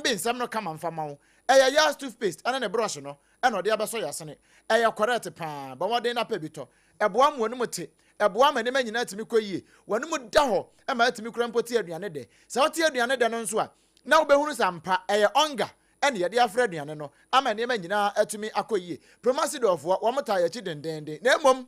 Yɛmbe nsɛm no kama mfa ma wo. Ɛyɛ Yas toothpaste ɛne ne brush no ɛna ɔde abɛsɔ yasene. Ɛyɛ correct paa. Bɔ mmɔden na pɛ bi tɔ. Ɛboa ma w'anum te. Ɛboa ma nneɛma nyinaa tumi kɔ yie. W'anum da hɔ ma atumi kura mpo te aduane dɛ. Sɛ wote aduane dɛ no nso a, na wobɛhunu sɛ ampa ɛyɛ ɔnga ɛna yɛde afra aduane no ama nneɛma nyinaa atumi akɔ yie. Promasidorfoɔ, wɔn taa yɛn akyi dendeenden. Na mmom,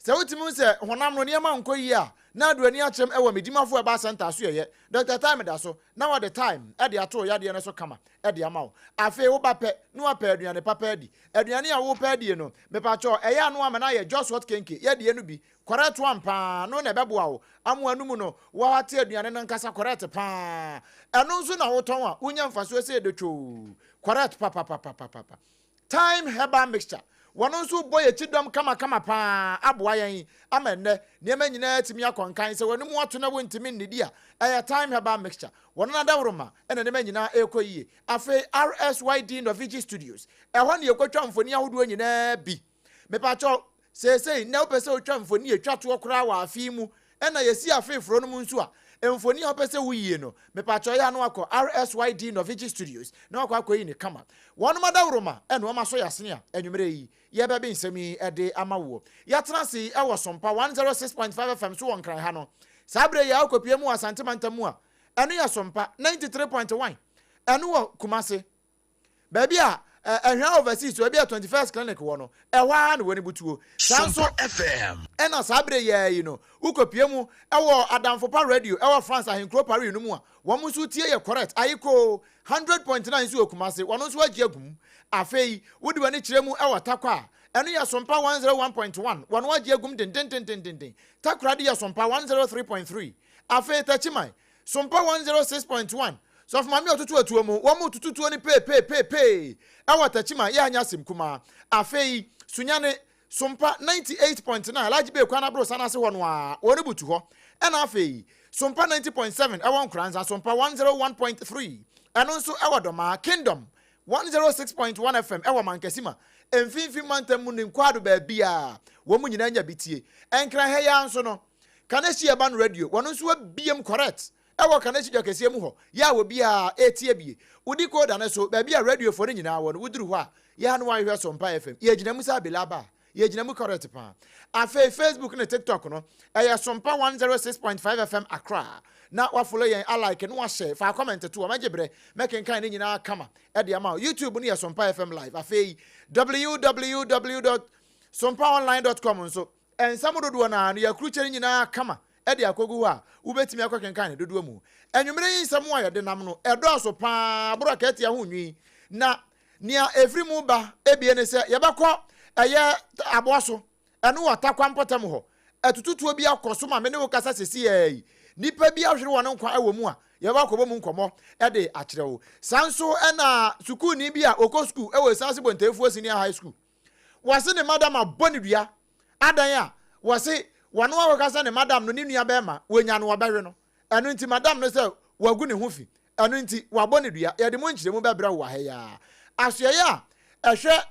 sɛ wotumi hu sɛ honam no nneɛma nkɔ yie a, na ade w'ani akyerɛm wɔ Medimafo Herbal Centre asoɛeɛ. Doctor Time da so, na wɔde thyme de ato wo yadeɛ no so kama de ama wo. Afei woba pɛ, na woapɛ aduane papa adi. Aduane a worepɛ adie no, mepakyɛw, ɛyɛ a na woama no ayɛ Just Hot Kenke, yɛdeɛ no bi, correct one paa, no na ɛbɛboa wo ama w'anum no woate aduane no ankasa correct paa. Ɛno nso na wotɔn a, wonya mfasoɔ sei dotwoo, correct papapapapapa. Thyme Herbal Mixture, Wɔn nso rebɔ yɛn kyidɔm kamakama pa ara aboa yɛn ama ɛnnɛ nneɛma nyinaa atumi akɔ nkan. Sɛ w'anom ato na wontumi nnidi a, ɛyɛ Thyme Herbal Mixture. Wɔn adaworoma na nneɛma nyinaa rekɔ yie. Afei RSYD Norvigi Studios, ɛhɔ na yɛkɔtwa mfoni ahodoɔ nyinaa bi. Mepakyɛw, seesei nnɛ wopɛ sɛ wotwa mfoni a ɛtwa toɔ koraa wɔ afe yi mu, ɛna yɛsi afe forɔ no mu nso a, mfoni a wopɛ sɛ woyie no, mepakyɛw yɛ a na wakɔ RSYD Norvigi Studios na wakɔ akɔyi no kama. Wɔnom adaworoma ɛna wɔn asɔ yasene a anwummerɛ yi yɛbɛbe nsɛm yi de ama woɔ. Yɛatena ase yi wɔ Sompa 106.5 FM so wɔ Nkran ha no. Saa berɛ yi a wokɔpue mu wɔ Asante mantam mu a, ɛno yɛ Sompa 93.1, ɛno wɔ Kumase. Baabi a Ɛhwa Overseas, baabi a 21st Clinic wɔ no, ɛhɔ ara na wɔn butuo. Saa nso ɛna saa bere yi ara yi no, wokɔpue mu wɔ Adamfo Pa Radio ɛwɔ France ahenkuro Paris no mu a, wɔn nso tie yɛ correct. Ayekoo, 100.9 nso wɔ Kumasi, wɔn nso agye agu mu. Afei, wode w'ani kyerɛ mu wɔ Tarkwa a, ɛno yɛ Sompa 101.1, wɔn agye agum dendendendenden. Takoradi yɛ Sompa 103.3. Afei, Techiman, Sompa 106.1, Sɔfo Maame ɔtoto atuo mu, wɔn retutu tuo no peepeepeepee ɛwɔ Techiman, yɛ anyɛ asɛm kumaa. Afei, Sunyani, Sompa 98.9, Alhaji Bey kwan aborosan ase hɔ no ara, wɔn butu hɔ. Ɛna afei, Sompa 90.7 ɛwɔ Nkoranza, Sompa 101.3, ɛno nso ɛwɔ Dɔmaa, Kingdom 106.1 FM ɛwɔ Mankesima, Mfinfin mantam mu ne Nkwado baabiara, wɔn nyinaa nya bi tie. Nkran ha yi ara nso no, Kaneshie Urban Radio, wɔn nso abiem correct ɛwɔ Kaneshie dwa kɛseɛ mu hɔ, yɛ a obiara ɛretie bie. Wo decoder no so, baabi a radiofoɔ no nyinaa wɔ no, woduru hɔ a, yɛ a na wɔahwehwɛ Sompa FM. Yɛgyina mu sɛ abele aba a, yɛgyina mu correct paa. Afei Facebook ne TikTok no, ɛyɛ Sompa 106.5 FM Accra. Na wafollow yɛn, alike, na wahyɛ, fa comment to hɔ, mɛgye berɛ, mɛkenkan ne nyinaa kama de ama wo. YouTube no yɛ Sompa FM Live. Afei www sompaonline dot com nso, Nsɛm dodoɔ no ara no, yɛakrukyɛ ne nyinaa kama de akɔgu hɔ a wobɛtumi akɔkenkan ne dodoɔ mu. Anwummerɛ yi nsɛm a yɛde nam no, ɛdɔɔso pa ara, boro akaatia ho nwi. Na nea ɛfiri mu ba ebie ne sɛ yɛbɛkɔ ɛyɛ aboa so, ɛno wɔ Tarkwa mpɔtam hɔ. Atututuo bi akɔ so ma me ne wo kasa sesiaa yi. Nnipa bi ahwere wɔn nkwa wɔ mu a yɛbɛba akɔbɔ mu nkɔmmɔ de akyerɛ wo. Saa nso na sukuuni bi a ɔkɔ sukuu wɔ Esaase Bonteefoɔ Senior High School, Wɔse ne madam abɔ no dua. Adan a, wɔse wɔno akɔka sɛ ne madam no ne nua bɛɛma, wɔnya no wɔbɛwe no. Ɛno nti madam no sɛ wagu ne ho fi, ɛno nti wabɔ no dua. Yɛde mu nkyerɛmu bɛbrɛ wo wɔ ha yi ara. Asoɛeɛ a ɛhwɛ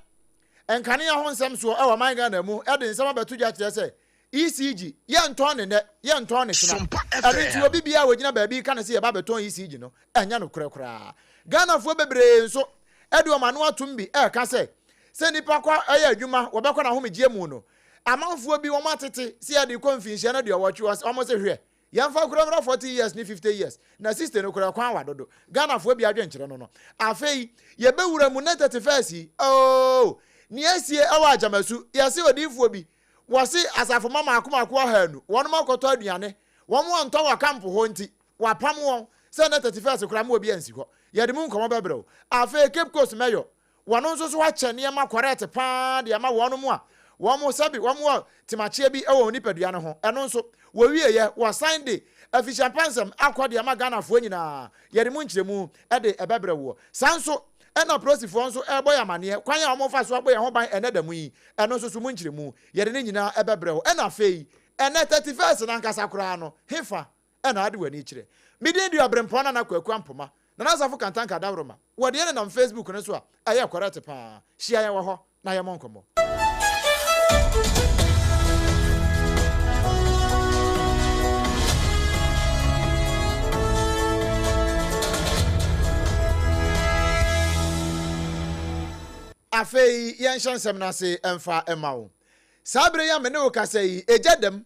nkanea ho nsɛm soɔ wɔ ɔman Ghana mu de nsɛm abɛto dwa kyerɛ sɛ ECG, yɛntɔn no nnɛ, yɛntɔn no kyena. Ɛno nti obi biara a ɔgyina baabi reka no sɛ yɛba abɛtɔn ECG no, ɛnyɛ nokorɛ koraa. Ghanafoɔ bebree nso de wɔn ano atom bi reka sɛ, sɛ nnipa kɔ yɛ adwuma, wɔbɛkɔ n'ahomegyeɛ mu no, amanfoɔ bi wɔn atete sɛ yɛde rekɔ mfinhyia no aduɔwɔtwe, wɔn se hwɛ, Yɛmfa koraa mmra 40 years ne 50 years na 60 no koraa kwan wa dodo. Ghanafoɔ bi adwenkyerɛ no no. Afei yɛbɛwura mu na 31st yi oh nea asie ɛwɔ Agyamasu yɛse odiyifoɔ bi wɔse asafo mma maako maako ahaanu wɔnom akɔtɔ aduane wɔn antɔ wɔ camp hɔ nti wapam wɔn sɛ na 31st koraa ma obi ansi hɔ. Yɛde mu nkɔmmɔ bɛbrɛ wo. Afei Cape Coast Mayor Wɔn nso so akyɛ nneɛma kɔrɛɛte pa ara de ama wɔn a wɔn sɛbe wɔn wɔ temakyeɛ bi wɔ wɔn nipadua no ho. Ɛno nso, wɔwieɛ, wɔsan de afihyiampansɛm akɔ de ama Ghanafoɔ nyinaa. Yɛde mu nkyerɛmu de ɛbɛbrɛ woɔ. Saa nso na polosifoɔ nso rebɔ yɛn amaneɛ kwan a wɔfa so abɔ yɛn ho ban ɛnnɛ da mu yi. Ɛno nso so mu nkyerɛmu, yɛde ne nyinaa bɛbrɛ wo. Ɛna afei, ɛnnɛ 31st no ankasa koraa no, hefa na ade w'ani kyerɛ? Me din de Ɔberempɔn Nana Kwaku Ampoma. Nana Asafo Kantanka Dawuroma, wɔ deɛ nenam Facebook no so a, ɛyɛ correct paa. Hyia yɛn wɔ hɔ na yɛmmɔ nkɔmmɔ. Afei yɛnhyɛ nsɛm no ase mfa mma wo. Saa bere yi a me ne wo kasa yi, egya dam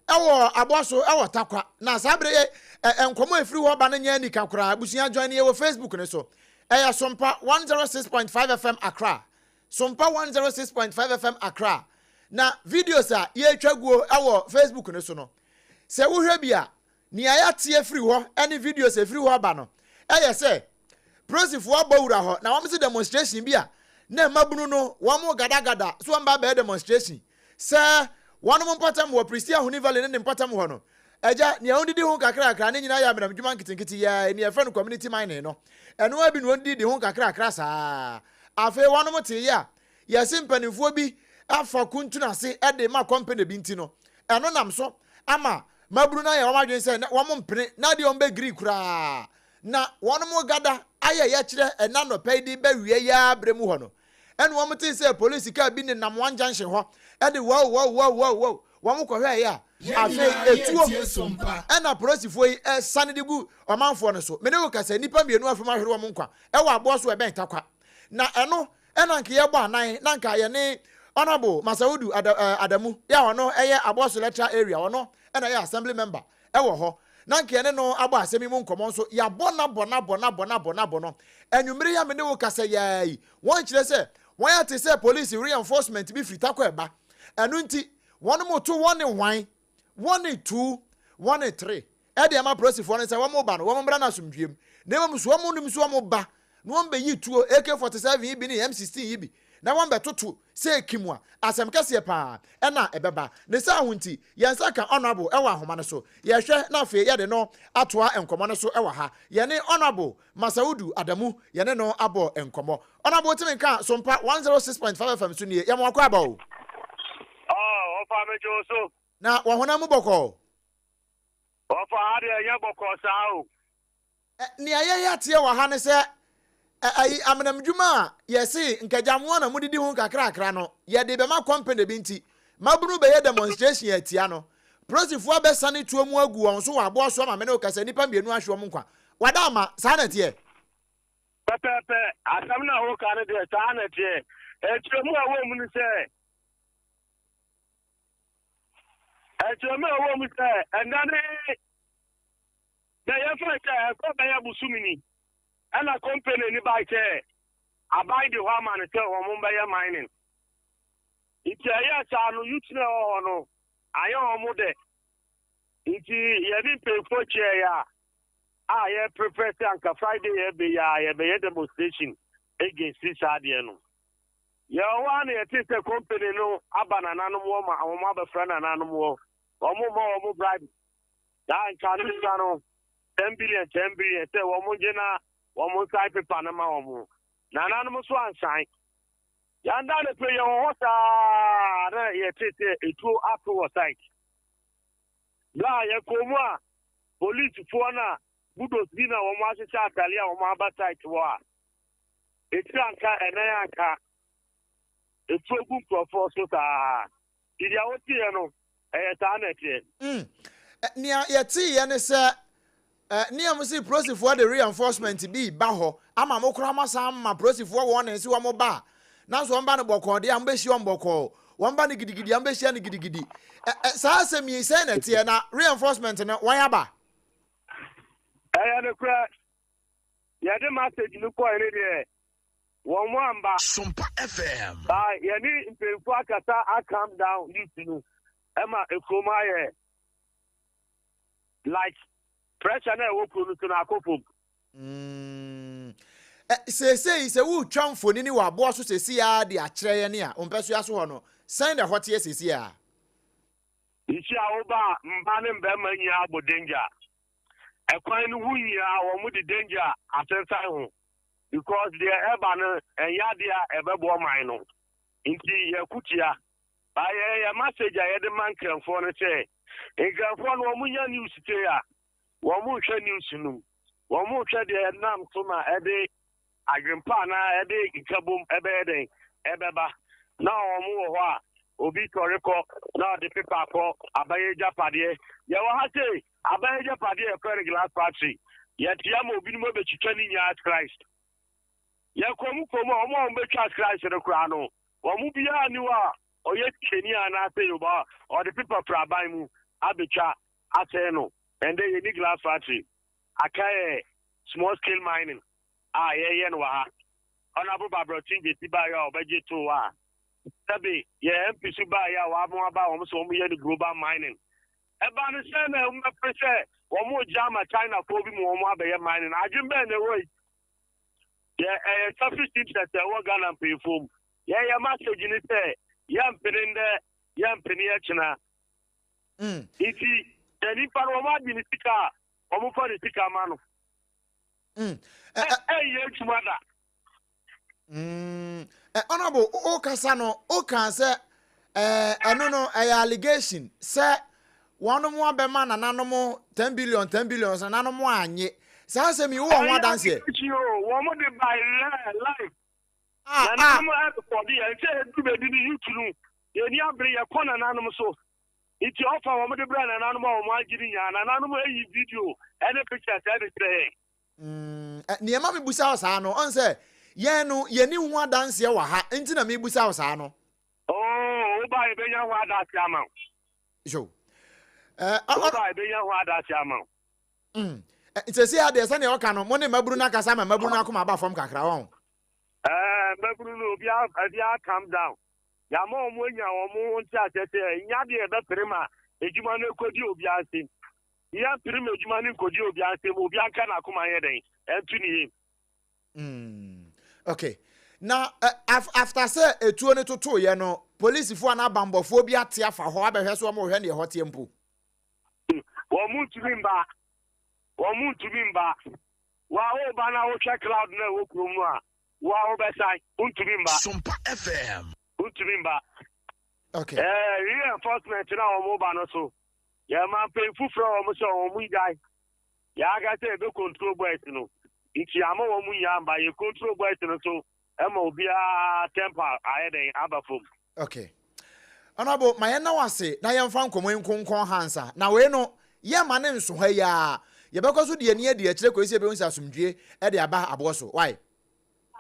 wɔ Aboaso wɔ Tarkwa. Na saa bere yi nkɔmmɔ a ɛfiri hɔ ba no nyɛ anika koraa. Abusua, join yɛ wɔ Facebook no so. Ɛyɛ Sompa 106.5 FM Accra. Sompa 106.5 FM Accra. Na videos a yɛretwa guo wɔ Facebook no so no, sɛ wohwɛ bi a, Nea yɛate afiri hɔ ne videos a ɛfiri hɔ aba no yɛ sɛ polisifoɔ abɔ wura hɔ na wɔn se demonstration bi a na mmabunu no wɔn gadagada so wɔn ba abɛyɛ demonstration sɛ wɔn mpɔtam wɔ Prestea Huni Valley ne ne mpɔtam hɔ no. Agya, nea wɔdidi ho nkakrakra ne nyinaa yɛ amenamdwuma nketenkete yi ara, nea yɛfrɛ no community mining no. Ɛno ara bi na wɔdidi ho nkakrakra saa. Afei wɔn teeɛ a Yɛse mpaninfoɔ bi afa kuntunu ase de ma kɔmpene bi nti no, ɛno nam so ama mmabunu no ayɛ wɔn adwene sɛ wɔn mpene na adeɛ wɔn bɛgiri koraa na wɔn gada ayɛ yɛkyerɛ ɛna anɔpa yi de ba wia yi ara berɛ mu hɔ no ɛna wɔn tee sɛ polisi kaa bi nenam one junction hɔ de wow wow wow wow wow wɔn kɔhwɛeɛ a afei etuo ɛna polisifoɔ yi sane de gu ɔmanfoɔ no so. Mene wo kasa nnipa mmienu afam ahwere wɔn nkwa ɛwɔ aboɔ so ɛbɛn Tarkwa na ɛno Ɛna anka yɛbɔ anan na anka yɛne Honourable Masaudu Ada, eh, Adamu, yɛ a ɔno ɛyɛ Aboaso Electoral Area, ɔno ɛna ɛyɛ Assembly Member ɛwɔ hɔ, na anka yɛne no abɔ asɛm yi mu nkɔmmɔ nso, yɛabɔ no abɔ no abɔ no abɔ no abɔ no abɔ no. Anwummere yi a me ne wo kasa yi ara yi, wɔn kyerɛ sɛ wɔn ate sɛ polisi reinforcement bi firi Tarkwa ɛba, ɛno nti wɔn to wɔn ne hwan, wɔn ne two, wɔn ne three, ɛde ama apolisifoɔ no sɛ wɔn ba no, wɔn mmra no asomdwoeɛ mu, na mmom so wɔn nim so wɔn ba na wɔn bɛyi tuo AK-47 yi bi ne M16 yi bi na wɔn bɛtoto sɛ kim a, asɛm kɛseɛ paa ɛna ɛbɛba. Ne saa ho nti, yɛn nsa ka Honourable ɛwɔ ahoma no so. Yɛhwɛ na afei yɛde no atoa nkɔmmɔ no so ɛwɔ ha. Yɛne Honourable Masaudu Adamu, yɛne no abɔ nkɔmmɔ. Honourable Timi Nka, Sompa 106.5 FM so nie, yɛma wakɔ aba o. Oh, ɔfa me dwo so. Na wɔ honam mu bɔkɔɔ. Ɔfa ha deɛ ɛnyɛ bɔkɔɔ saa o. Nea yɛyɛ ateɛ wɔ ha ne sɛ, ayi, amenamdwuma a yɛse nkagyamoa na modidi ho nkakrakra no, yɛde bɛma kɔmpene bi nti, mmabunu bɛyɛ demonstration atia no. Polisifoɔ abɛsane tuo mu agu wɔn so wɔ aboɔ so ama me ne wo kasa, nnipa mmienu ahwe wɔn nkwa. Wada ama, saa na ɛteɛ? Pɛpɛɛpɛ, asɛm no a woka no deɛ, saa na ɛteɛ. Nkyerɛmu a ɛwɔ mu ne sɛ, Nkyerɛmu a ɛwɔ mu sɛ ɛnnɛ ne dɛ yɛmfa no sɛ ɛkɔ bɛyɛ bosome ni ɛna company ni bae sɛ aban de hɔ ama no sɛ wɔn bɛyɛ mining. Nti ɛyɛ saa no youth na ɛwɔ hɔ no ayɛ wɔn dɛ. Nti yɛne mpanyinfoɔ kyeɛeɛ a a yɛ prepare sɛ anka Friday yɛbɛyɛ a yɛbɛyɛ demonstration against saa adeɛ no. Yɛwɔ hɔ ara na yɛtee sɛ company no aba nananom hɔ ma wɔn abɛfrɛ nananom hɔ. Wɔn mma wɔn bribe. Saa nka no sika no 10 billion 10 billion sɛ wɔn ngye na wɔn nsan pepa no ma wɔn. Nananom nso ansan. Yɛanda no pɛ yɛwɔ hɔ saa na yɛtee sɛ etuo ato wɔ site. Bere a yɛkɔɔ mu a polisifoɔ na budos bi na wɔn ahyehyɛ atare a wɔn aba site hɔ a Etiri anka, ɛnan anka, etuo gu nkurɔfoɔ so saa. Nti deɛ woteeɛ no, ɛyɛ saa na ɛteɛ. Mm. Nea yɛteeɛ ne sɛ, eh, nea mo se polisifoɔ de reinforcement bi ba hɔ ama mo koraa moasan ama polisifoɔ warning se wɔn ba a, nanso wɔn ba no bɔkɔɔ deɛ a mobɛhyia wɔn bɔkɔɔ, wɔn ba no gidigidi a mobɛhyia no gidigidi. Eh, eh, saa asɛm yi sɛn na ɛteɛ na reinforcement no wɔn aba? Ɛyɛ nokorɛ. Yɛde message no kɔe no deɛ wɔn mo amba. Sompa FM. Ba yɛne mpanyinfoɔ akasa a calm down youth no ɛma ekurom ayɛ like pressure na ɛwɔ kuro no so no akɔ fam. Mm. Seesei sɛ woretwa mfonini wɔ aboɔ so seesei ara de akyerɛ yɛn a, wo mpɛsoa so hɔ no, sɛn na ɛhɔ teɛ seesei ara? Nhyia wo ba a, mmaa ne mmarima nyinaa bɔ danger. Ɛkwan no ho nyinaa wɔn de danger asensan ho because deɛ ɛba no ɛnyɛ adeɛ a ɛbɛboa ɔman no nti yɛko tia. Ba yɛ yɛ message a yɛde ma nkrɛnfoɔ no sɛ nkrɛnfoɔ no wɔn nya news sei a wɔn nhwɛ news no mu wɔn nhwɛ deɛ ɛnam so ma ɛde adwempa anaa ɛde nkabom ɛbɛyɛ dɛn ɛbɛba na wɔn wɔ hɔ a obi sɔre kɔ na ɔde pepa kɔ aban agyapadeɛ yɛwɔ ha sei aban agyapadeɛ yɛfrɛ no glass factory yɛtea ma obinom abɛtwitwa ne nyinaa Christ. Yɛkɔ mu kɔ mu a, wɔn a wɔbɛtwa scratch no koraa no, wɔn mu biara nni hɔ a ɔyɛ sikani anaasɛ Yoruba a ɔde pepa firi aban mu abɛtwa asɛe no. Ɛndɛ yɛnni glass factory. Aka yɛ small scale mining a yɛyɛ no wɔ ha. Honourable Barbara Otingyeti baeɛ a ɔbɛgye too hɔ a, sɛbe yɛn MP so baeɛ a wɔn aba a wɔn sɛ wɔyɛ no global mining. Ɛba no sɛn na wɔbɛpere sɛ wɔregye ama Chinafoɔ bi ma wɔn abɛyɛ mining? Adwene bɛn na ɛwɔ yi? Yɛ ɛyɛ selfish interest a ɛwɔ Ghana mpanyinfoɔ mu. Yɛn yɛ message ne sɛ yɛmpene ndɛ, yɛmpene ɛkyena. Nti sɛ nipa no wɔn agye ne sika a, wɔn fa ne sika ma no. Ɛnyɛ adwuma da. Honorable, o kasa no, o kan sɛ ɛno no ɛyɛ allegation sɛ wɔn mo abɛma nananom 10 billion 10 billion sɛ nananom anye. Saa asɛm yi wowɔ ho adanseɛ? Ɛyɛ allegation o, wɔn de by live. Nananom ɛrekɔde yɛn sɛ edu baabi no youth no yɛn ni abere yɛkɔ nananom so. Nti ɔfa wɔn de brɛ nananom a wɔn agye ne nyinaa nananom ayi video ɛne pictures ɛde kyerɛ yɛn. Nea ɛma mebisa wo saa no, ɔn sɛ yɛn no yɛnni ho adanseɛ wɔ ha nti na mebisa wo saa no. Oh, woba a yɛbɛnya ho adanseɛ ama wo. So. Woba a yɛbɛnya ho adanseɛ ama wo. Sɛsi adeɛ sɛnea ɔka no, mo ne mmabunu no akasa ama mmabunu no akoma aba fam kakra wɔn. Ɛɛ, mmabunu no obiara obiara calm down. Yɛama wɔn anya wɔn ho nteaseɛ sɛ ɛnya deɛ yɛbɛpere ma adwuma no ɛkɔdi obiara nsam. Yɛmpere ma adwuma no nkɔdi obiara nsam, obiara nka n'akoma nyɛ dɛn ɛnto ne yam. Okay. Na uh, after sɛ etuo no totoeɛ no, polisifoɔ anaa bambɔfoɔ bi ate afa hɔ abɛhwɛ so wɔn rehwɛ deɛ ɛhɔ teɛ mpo. Wɔn mu ntumi mba. Wɔn mu ntumi mba. Wa woba na wohwɛ cloud na ɛwɔ kurom no a, wa wobɛsan. Wontumi mba. Sompa FM. Wontumi mba. Okay. Reinforcement na wɔn ba no so. Yɛn ma mpanyinfo frɛ wɔn sɛ wɔn ngyae. Yɛaka sɛ yɛbɛ control boys no. Nti ama wɔn nyinaa mba. Yɛ control boys no so ɛma obiara temper ayɛ dɛn aba fam. Okay. Honorable, ma yɛnna wo ase na yɛmfa nkɔmmɔ yi nkonkɔn ha ansa. Na wei no, yɛmma no nso ha yi ara. Yɛbɛkɔ so de yɛn ani adi akyire kɔsi sɛ yɛbɛhu sɛ asomdwie de aba aboɔ so. Wai?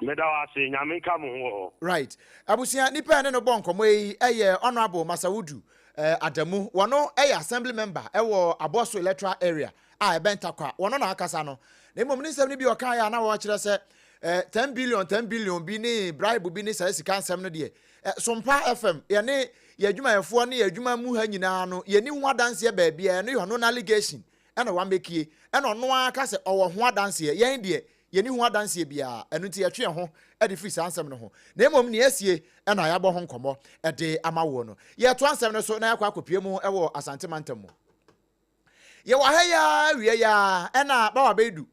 Meda wo ase, Nyame nka mo ho wɔ hɔ. Right. Abusua, nipa a yɛne no bɔ nkɔmmɔ yi yɛ Honourable Masawudu Adamu. Wɔno yɛ Assembly member wɔ Aboso Electoral Area a ɛbɛn Tarkwa. Wɔno na akasa no. Na mmom ne nsɛm no bi a ɔkaeɛ a na wɔkyerɛ sɛ 10 billion 10 billion bi ne bribe bi ne saa sika nsɛm no deɛ, Sompa FM, yɛne yɛn adwumayɛfoɔ ne yɛn adwuma mu ha nyinaa no, yɛnni ho adanseɛ baabiara. Ɛno yɛ ɔno n'allegation ɛna wamekie. Ɛna ɔno ara ka sɛ ɔwɔ ho adanseɛ. Yɛn deɛ, Yenni ho adanseɛ biara, ɛno nti yɛtwe yɛn ho de firi saa nsɛm no ho, na mmom nea asie na yɛabɔ ho nkɔmmɔ de ama woɔ no. Yɛretoa nsɛm no so na yɛakɔ akɔpue mu wɔ Asante mantam mu. Yɛwɔ ha yi ara awia yi ara ɛna Bawa Beidu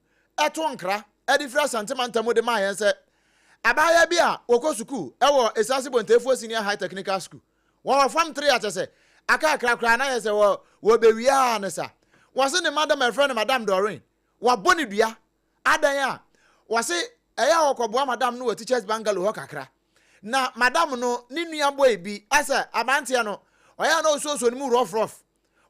to nkra de firi Asante mantam mu de maa yɛn sɛ abaayewa bi a wɔkɔ sukuu wɔ Esase Bontefoɔ Senior High Technical School, wɔwɔ fam tere a kyɛ sɛ aka akra koraa na yɛ sɛ wɔbɛwie ara ne sa. Wɔse ne madam a yɛfrɛ no Madam Doreen, wɔabɔ ne dua. Adɛn a? Wɔse ɛyɛ a wɔkɔboa madam no wɔ teachers bungalow hɔ kakra. Na madam no ne nua boy bi, asɛ abanteɛ no, ɔyɛ a na ɔsuosuo ne mu rough rough.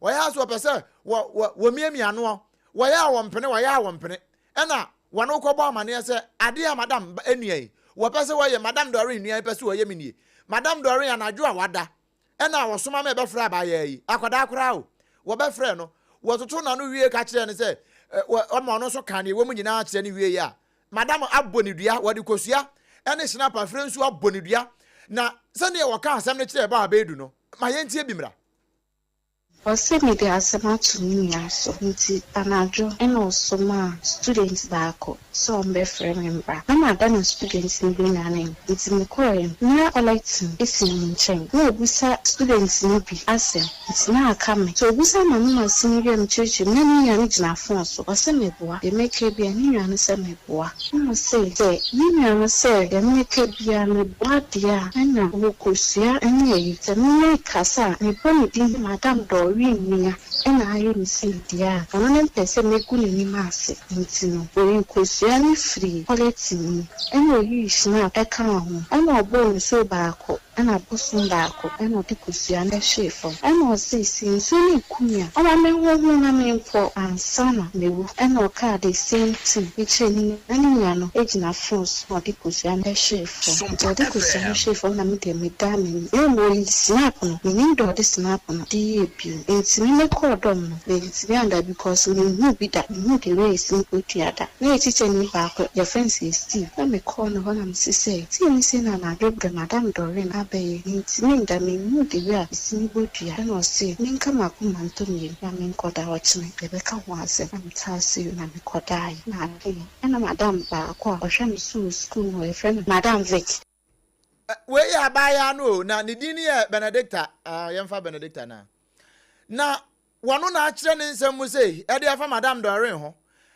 Ɔyɛ a so ɔpɛ sɛ wɔ wɔ wɔmiamia noɔ. Wɔyɛ a wɔmpene, wɔyɛ a wɔmpene. Ɛna wɔne wokɔbɔ amaneɛ sɛ adeɛ a madam nua yi wɔpɛ sɛ wɔyɛ, madam Doreen nua yi pɛ sɛ wɔyɛ me nie. Madam Doreen anadwo a wada, Ɛnna wɔsoma ma ɛbɛfrɛɛ abaayaa yi, akwadaa koraa o, wɔbɛfrɛɛ no, wɔtotoo n'ano wie ka kyerɛɛ no sɛ, wɔma ɔno nso kaa nea ɛwɔ mu nyinaa kyerɛ no wiei a, madam abɔ no dua, wɔde kosua ne hyinap afrɛ nsuo abɔ no dua, na sɛdeɛ wɔkaa asɛm no kyerɛɛ Baa Beidu no, ma yɛntie bi mmra. Ɔse mede asɛm ato me nua so nti anadwo na ɔsomaa student baako sɛ ɔmbɛfrɛ me mbra. Na mada na student no benyanee ntsi mokɔree no na collecting si ne nkyɛn na obisa student no bi asɛm ntsi na aka me. Ntsi obisa ma no masin wie a mekyerɛkyerɛ mu na ne nua no gyina phone so ɔse meboa deɛ meka bia ne nua no sɛ meboa na ɔse sɛ ne nua no sɛ deɛ meka bia meboa deɛ a ɛna ɔwɔ kosua ne ayi sɛ me mekasa a mebɔ ne din madam Doreen nua. na ayɛ me sei deɛ a, ɔno ne mpɛ sɛ mɛgu n'anim ase nti no, ɔyii kosua no firii pɔlɛtin mu ɛna ɔyii schnapp kaa ho ɛna ɔbɔɔ nsuo baako ɛna bosom baako ɛna ɔde kosua no hyee fam ɛna ɔse sɛ nsuo no reku me a ɔma menhohoro na mempɔ ansa na mawu ɛna ɔkaa the same thing kyerɛɛ ne nua na ne nua no gyina phone so na ɔde kosua no hyee fam nti ɔde kosua no hyee fam na me deɛ medaa m'ani na mmom ɔyii snap no mennim deɛ ɔde snap no de yɛɛ bio nti me mekɔɔ dɔm no mantumi anda because menhuu bi da menhuu the way yɛsi bɔ dua da na yɛ tikyani baako yɛfrɛ no sɛ Steve na mekɔɔ ne hɔ na mese sɛ sei ne sei na anadwo berɛ madam Doreen abɛyɛ mentumi nda menhuu the way a yɛsi bɔ dua ɛna ɔse menka m'akoma ntɔ mmienu na menkɔda ɔkyena yɛbɛka ho asɛm na metaa ase na mekɔdaeɛ na ade Ɛna madam baako a ɔhwɛ me so wɔ sukuu mu hɔ, yɛfrɛ no Madam Vic. Wei yɛ abaayaa no o, na ne din yɛ Benedicta. Ah, yɛmfa Benedicta na. Na wɔno na akyerɛ ne nsɛm mu sei ɛde afa Madam Doreen ho.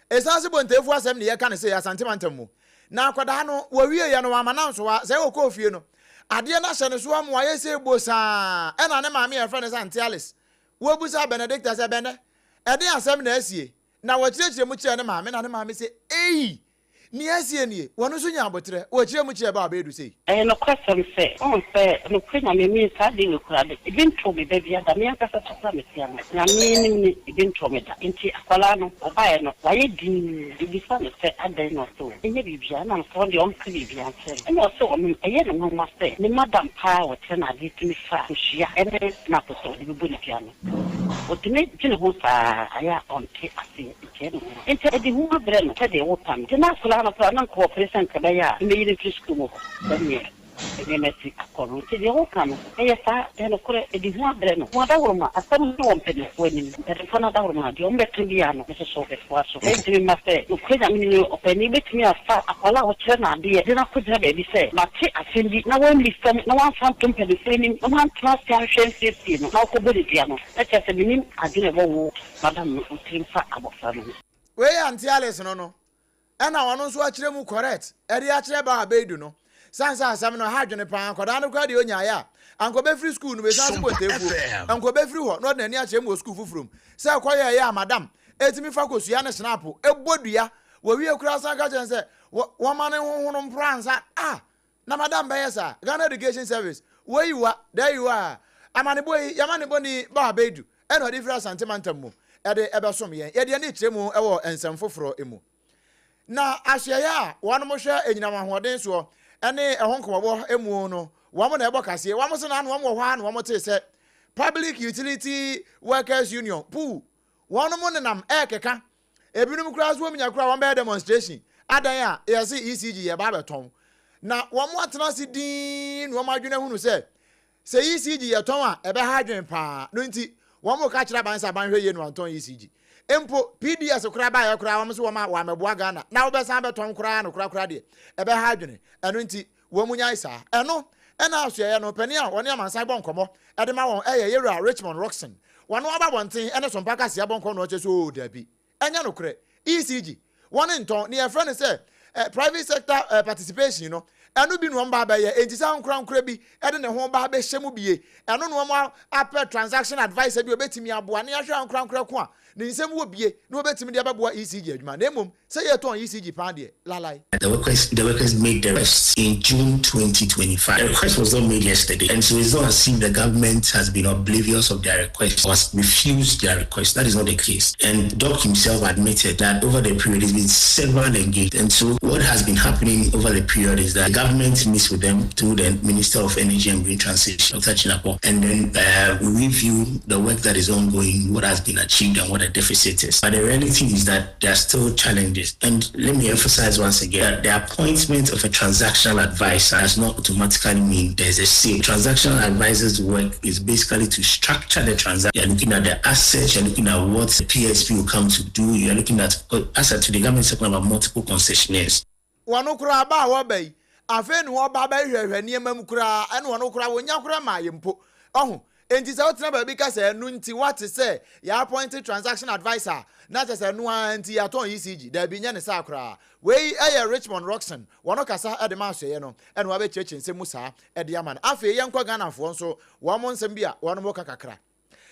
Ɛsiane se Bonteefoɔ asɛm ne yɛka no sei Asante mantam mu. Na akwadaa no, wɔwieɛ no wamma no ansoa, sɛ wɔkɔɔ fie no, adeɛ no ahyɛ ne so ama wayɛ sei bosaa. Ɛna ne maame a yɛfrɛ no sɛ Auntie Alice, wɔbusaa Benedicta sɛ, Bɛnɛ, ɛdeɛn asɛm na asie? Na wɔkyerɛkyerɛ mu kyerɛɛ ne maame, na ne maame se, Ei! Nea asie nie? Wɔno nso nyaa aboterɛ, wɔkyerɛɛ mu kyerɛɛ bɛ a ɔbɛyɛ du sei. Ɛyɛ nokwasɛm sɛ, woahu sɛ nokorɛ Nyame me saa adeɛ wei koraa de, ebi ntoo me da biara da, me ankasa so koraa mete ano, Nyame anim ni, ebi ntoo me da. Nti akwadaa no, ɔbaeɛ no, wayɛ dinn, mebisa no sɛ adɛn na ɔse o, ɛnyɛ biribiara, ɛna mesɛ ɔno deɛ ɔnka biribiara nkyerɛ me, ɛna ɔse ɔno ɛyɛ no nwanwa sɛ ne madam paa a ɔkyerɛ no adeɛ tumi fa kosua ne snap sɛ ɔde bɛbɔ ne dua no. Otumi dwene ho saa a, ayɛ a ɔnte aseɛ, nti ɛyɛ no nwonwa. Nti ɛde hu abrɛ no sɛdeɛ wopa no. Nti na akwadaa no koraa na nka ɔpere sɛ nka ɛbɛyɛ a mɛyi no mfiri sukuu mu hɔ sɛdeɛ nneɛma asi akɔ no. Nti deɛ woka no, ɛyɛ saa, ɛyɛ nokorɛ, ɛde hu abrɛ no. Mo adaworoma, asɛm no wɔ mpanimfoɔ anim. Mpanimfoɔ no adaworoma, deɛ wɔbɛka biara no, me nso so metoa so. Ɛntumi mma sɛ nokorɛ Nyame ni ɔpanin bɛtumi afa akwadaa a ɔkyerɛ no adeɛ de no akɔgyina baabi sɛ, Mate asɛm bi, na wammisa mu, na wamfa anto mpanimfoɔ anim, na wantena ase anhwɛ ansiesie no, na ɔkɔbɔ no dua no, na kyerɛ sɛ mennim adwene a ɛwɔ wo madam no wo tirim fa abɔfra no ho. Wei yɛ Auntie Alice no no ɛna ɔno nso akyerɛ mu correct ɛde akyerɛ Baa Beidu no sane sɛ asɛm no ɛha adwene paa nkwadaa no koraa deɛ ɔnyaeɛ a anka ɔbɛfiri school no mu ɛsiane sɛ Bontefuo anka ɔbɛfiri hɔ na ɔde n'ani akyerɛ mu wɔ school foforɔ mu sɛ ɛkɔyɛɛyɛ a madam ɛtumi fa kosua ne snap ɛbɔ dua wɔwie koraa san ka kyerɛ no sɛ wɔma no nhohono mpora ansa ah Na madam bɛyɛ saa. Ghana Education Service, wei wa, there you are. Amanebɔ yi, y'amanebɔ ni Bawa Beidu ɛna ɔde firi Asante mantam mu ɛde ɛbɛsom yɛn. Yɛde ani rekyerɛ mu ɛwɔ nsɛm foforɔ mu. Na ahwɛeɛ a wɔnom hwɛ anyinam ahoɔden soɔ ɛne ɛho nkɔmɔbɔ mu no, wɔn na ɛbɔ kaseɛ. Wɔn se naano wɔn wɔ hɔ ara na wɔn tee sɛ Public Utility Workers Union, PUWU, wɔnom nenam ɛrekeka. Ebinom koraa nso wɔn nya koraa wɔn bɛyɛ demonstration adan a yɛse ECG yɛba abɛtɔn. Na wɔn atena ase dinn na wɔn adwene ahunu sɛ sɛ ECG yɛtɔn a ɛbɛha adwene paa no nti wɔn ka kyerɛ aban sɛ aban hwɛ yie na wantɔn ECG. Mpo PDS koraa baeɛ koraa wɔn so wɔn a wɔamɛboa Ghana na wobɛsan abɛtɔn koraa no korakora deɛ ɛbɛha adwene. Ɛno nti wɔn nyae saa. Ɛno ɛna asoɛeɛ no panin a wɔne amansan bɔ nkɔmmɔ de ma wɔn ɛyɛ Yɛwura Richmond Rockson. Wɔn aba abɔnten ɛne Sompa Kaseɛ abɔ nkɔmmɔ na ɔkyerɛ sɛ oo dabi ɛnyɛ nokorɛ. ECG wɔn ntɔn nea yɛfrɛ no sɛ private sector participation no ɛno bi na wɔn ba abɛyɛ enti sɛ ankorankorɛ bi ɛde ne ho ba abɛhyɛ mu bie ɛno na wɔn apɛ transaction adviser bi obɛtumi aboa ne ahwɛ ankorankorɛ ko a ne nsam wɔ bie na wɔbɛtumi de abɛboa ECG adwuma na mmom sɛ yɛtɔn ECG paa deɛ lalai. The workers, the workers made the request in June 2025. The request was not made yesterday, and so it's not as if the government has been oblivious of their request or has refused their request. That is not the case. And Doc himself admitted that over the period, there's been several engaged. And so what has been happening over the period is that the government meets with them through the Minister of Energy and Green Transition, Dr. Jinapor, and then we review the work that is ongoing, what has been achieved, and what the deficit is. But the reality is that there are still challenges. And let me emphasize once again that the appointment of a transactional advisor does not automatically mean there's a sale. Transactional advisor's work is basically to structure the transaction. You're looking at the assets, you're looking at what the PSP will come to do, you're looking at, as to the government is talking about multiple concessionaires. Wɔn koraa ba a wɔba yi, afei na wɔba abɛhwehwɛ nneɛma mu koraa, ɛna wɔn koraa wɔnnya koraa mmaeɛ mpo. Ɔho? Enti sɛ wotena baabi ka sɛ ɛno nti woate sɛ yɛapɔinte transaction adviser a, na kyerɛ sɛ ɛno ara nti yɛatɔn ECG. Daabi, nyɛ ne saa koraa. Wei yɛ Richmond Rockson, wɔn kasa de ma asoɛeɛ no, ɛna wabɛkyerɛkyerɛ nsɛm mu saa de ama no. Afei yɛnkɔ Ghanafoɔ nso wɔn nsɛm bi a wɔn ka kakra.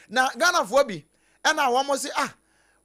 Na Ghanafoɔ bi Ɛna wɔn se ah,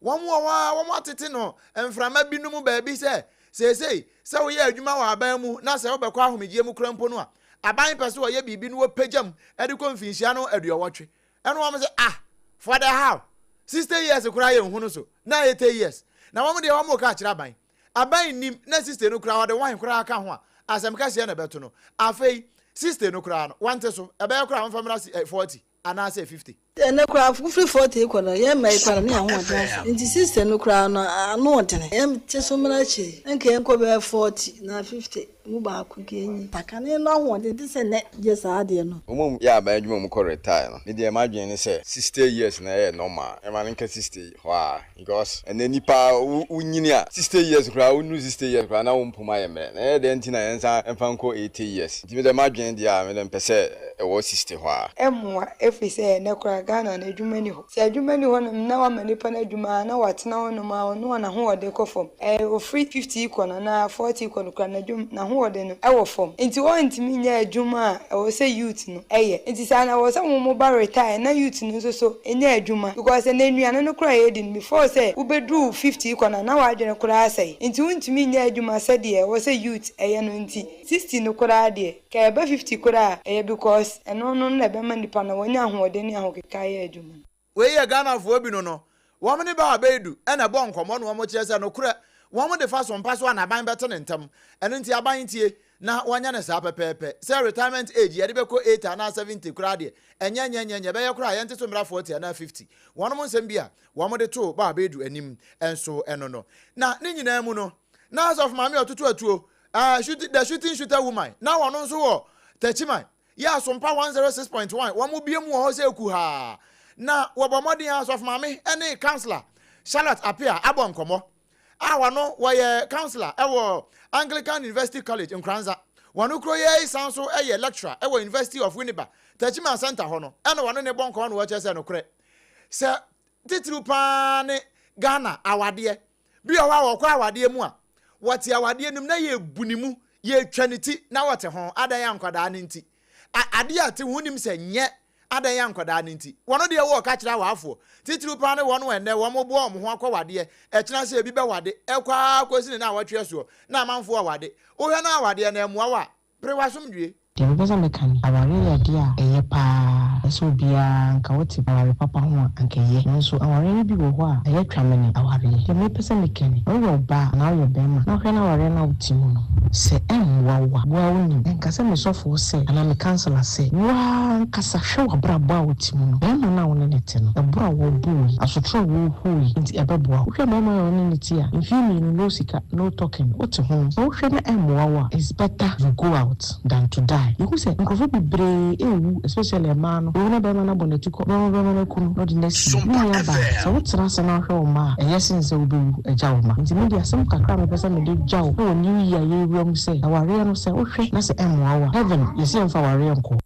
wɔn wɔ hɔ ara wɔn atete no mframa binom baabi sɛ seesei sɛ woyɛ adwuma wɔ aban mu na sɛ wobɛkɔ ahomegyeɛ mu koraa mpo no a, aban pɛ sɛ wɔyɛ biribi no wɔpagya mu de kɔ mfinhyia no aduɔwɔtwe. Ɛna wɔn se ah, for the how? 60 years koraa yɛnhu no so, na 80 years. Na wɔn deɛ wɔn reka akyerɛ aban. Aban nnim na 60 no koraa wɔde wine koraa ka ho a, asɛm kɛseɛ na ɛbɛto no. Afei 60 no koraa no, wɔnte so, ɛbɛyɛ koraa wɔmfa mmra 40 anaasɛ 50. Ɛnnɛ koraa wofiri 40 rekɔ no, yɛn mma yi koraa no, ne yɛn ahoɔden aso. Nti 60 no koraa no, ano ɔdene. Yɛnte so mmra akyiri, na nka yɛnkɔ bɛyɛ 40 anaa 50 mu baako nka yɛnyi. Na kane no ahoɔden te sɛ nnɛ gye saa adeɛ no. Wɔn a wɔyɛ aban adwuma a wɔkɔ retire no, me deɛ m'adwene ne sɛ 60 years na ɛyɛ normal, ɛma no nka 60 hɔ ara because ɛnnɛ nipa wo nyini a 60 years koraa wonnuru 60 years koraa na wo mpom ayɛ mmerɛ na ɛyɛ dɛn nti na yɛnsan mfa nkɔ 80 years nti me deɛ m'adwene deɛ a me deɛ mepɛ sɛ ɛwɔ 60 hɔ ara. Ɛmmoa ɛfiri sɛ ɛnnɛ koraa Ghana no adwuma nni hɔ. Sɛ adwuma nni hɔnom na wama nipa no adwuma a na watena hɔnom a ɔno a n'ahoɔden kɔ fam. Ɛɛ ɔfiri 50 rekɔ no anaa 40 rekɔ no koraa n'adwum n'ahoɔden no wɔ fam. Nti ɔntumi nyɛ adwuma a ɛwɔ sɛ youth no yɛ. Nti saa no ɛwɔ sɛ wɔn ba retire na youth no nso so nya adwuma because ɛnnɛ nnuane no koraa a yɛdi no before sɛ wobɛduru 50 rekɔ no a na w'adwene koraa asɛe. Nti wontumi nyɛ adwuma sɛdeɛ ɛwɔ sɛ youth yɛ no nti 60 no koraa deɛ Ka ɛba 50 koraa a, ɛyɛ because ɛno no na ɛbɛma nipa no wanya ahoɔden ne ahokeka ayɛ adwuma no. Wei yɛ Ghanafoɔ bi no no, wɔn ne Bawa Beidu na ɛbɔ nkɔmmɔ na wɔn kyerɛ sɛ nokorɛ wɔn de fa so mpa so a na aban bɛte no ntɛm. Ɛno nti aban ntie na wɔnyɛ no saa pɛpɛɛpɛ. Sɛ retirement age yɛde bɛkɔ 80 anaa 70 koraa deɛ ɛnyɛ nyɛ nyɛ nyɛ ɛbɛyɛ koraa a yɛnte so mmra 40 anaa 50. Wɔnom nsɛm bi a wɔn de too Bawa Beidu anim nso ɛno no. Na ne nyinaa mu no na Asɔfo Maame a ɔtoto atuo Ah, shoot, the shooting shooter woman. Na wɔn nso wɔ Techiman. Yɛ Asompa 106.1. Wɔn mo bie mu wɔ hɔ sɛ kuhaa. Na wɔbɔ mmɔden a Asɔfo Maame ne Councillor Charlotte Appiah abɔ nkɔmmɔ. A wɔn wɔyɛ councillor wɔ Anglican University College Nkoranza. Wɔn kuro yɛ yi san so yɛ lecturer wɔ University of Winneba Techiman Center hɔ no. Ɛna wɔne ne bɔ nkɔmmɔ na wɔkyerɛ sɛ nokorɛ sɛ titiriw paa ne Ghana awadeɛ. Bi wɔ hɔ a wɔkɔ awadeɛ mu a, wɔte awadeɛ no mu na yɛbu ne mu, yɛtwa ne ti na wɔte ho, adɛn a nkwadaa no nti. A, adeɛ a te ho nim sɛ nyɛ adɛn a nkwadaa no nti. Wɔn deɛ wɔreka kyerɛ awaafoɔ, titiriw paa ne wɔn a ɛnnɛ wɔboa wɔn ho akɔ wadeɛ, ɛkyena sɛ ebi bɛwade, ɛkɔ ara kɔsi ne naawɔtwe soɔ na amanfoɔ awade. Wohwɛ na awadeɛ no ɛmmoa wo a, Pere w'asomdwoe. Deɛ mepɛ sɛ meka ni, awareɛ yɛ adeɛ a ɛyɛ pa ara, ɛsɛ obiara, anka wote aware papa ho a, anka ɛyɛ. Nanso awareɛ no bi wɔ hɔ a, ɛyɛ twamene awareɛ. Deɛ mepɛ sɛ meka ni, sɛ woyɛ ɔbaa anaa woyɛ barima na wohwɛ na awareɛ no a wote mu no, sɛ ɛmmoa wo a, wo ara wonim. Ɛnka sɛ me sɔfoɔ sɛ anaa me councilor sɛ, wo ara ankasa hwɛ w'abrabɔ a wote mu no, barima no a wo ne no te no, ɛborɔ a wɔrebɔ wo yi, asotorɔ a wɔrehu wo yi nti ɛbɛboa wo. Wohwɛ barima a wo ne no te a, mfeɛ mmienu, no sika, no talking, wote ho. Sɛ wohwɛ na ɛmmoa wo a, it's better you go out than to die. Yɛhu sɛ nkurɔfoɔ bebree rewu especially mmaa no, wobɛhu na barima no abɔ n'atikɔ, wobɛhu barima no aku no na ɔde no asi. Me nua baa, sɛ wotena ase na wohwɛ wo mma a, ɛyɛ sen sɛ wobɛwu agya wo mma. Nti me deɛ asɛm kakra a mepɛ sɛ mede gya wo wɔ new year a yɛrewura mu sɛ, awareɛ no sɛ wohwɛ na sɛ ɛmmoa wo a, heaven yɛse yɛmfa awareɛ nkɔ.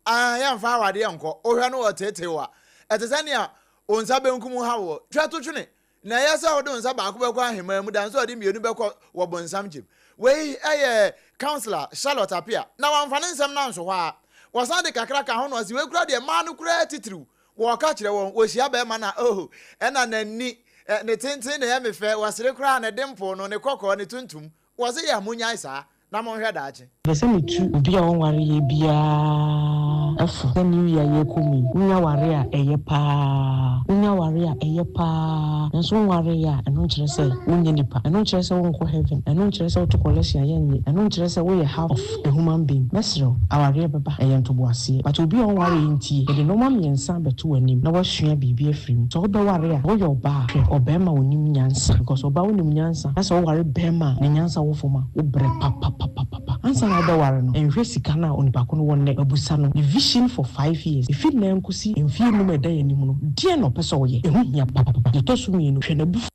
Aane, yɛmfa awadeɛ nkɔ. Wohwɛ no ɔteetee wo a, ɛte sɛ nea wo nsa benkum haw wo. Twa to twene, na ɛyɛ sɛ wode wo nsa baako bɛkɔ ahemman mu dan sɛ ɔde mmienu bɛkɔ wɔ bonsam gyem. Wei yɛ Councillor Charlotte Appiah, na wamfa ne nsɛm no anso hɔ ara. Wɔsan de kakra ka ho na ɔse wei koraa deɛ mmaa no koraa titiriw, wɔka kyerɛ wɔn, wɔhyia barima no a, oh, ɛna n'ani, ne tenten na ɛyɛ me fɛ, wɔsere koraa a ne dimple no, ne kɔkɔɔ, ne tuntum, Wɔse yɛ a monyae saa na monhwɛ daakye. Mepɛ sɛ metu obi a ɔnwareeɛ biara fo sɛ new year a yɛrekɔ mu yi, wonya ware a ɛyɛ paa, wonya ware a ɛyɛ paa, nanso wonwareeɛ a ɛno nkyerɛ sɛ wonyɛ nipa, ɛno nkyerɛ sɛ wonkɔ heaven, ɛno nkyerɛ sɛ woto collection a yɛnnye, ɛno nkyerɛ sɛ woyɛ half of a human being. Mɛsrɛ wo, awareɛ bɛba, ɛyɛ ntoboaseɛ, but obi a ɔnwareeɛ ntie, mede nnoɔma mmiɛnsa bɛto w'anim na woasua biribi afiri mu. Sɛ wobɛware a, woyɛ ɔbaa a, hwɛ ɔbarima a ɔnim nyansa, because ɔbaa wonim nyansa na sɛ woware barima a ne nyansa wɔ fam a, wobrɛ papapapapa. Ansa na wobɛware no, nhwɛ sika no a onipa ko no wɔ nnɛ, abusa no ne vision for 5 years, ɛfiri nnɛ nkɔsi mfeɛ nnum a ɛda yɛn anim no, deɛn na ɔpɛ sɛ ɔyɛ? Ɛho hia papapapa. Deɛ ɛtɔ so mmienu, hwɛ n'abufuo.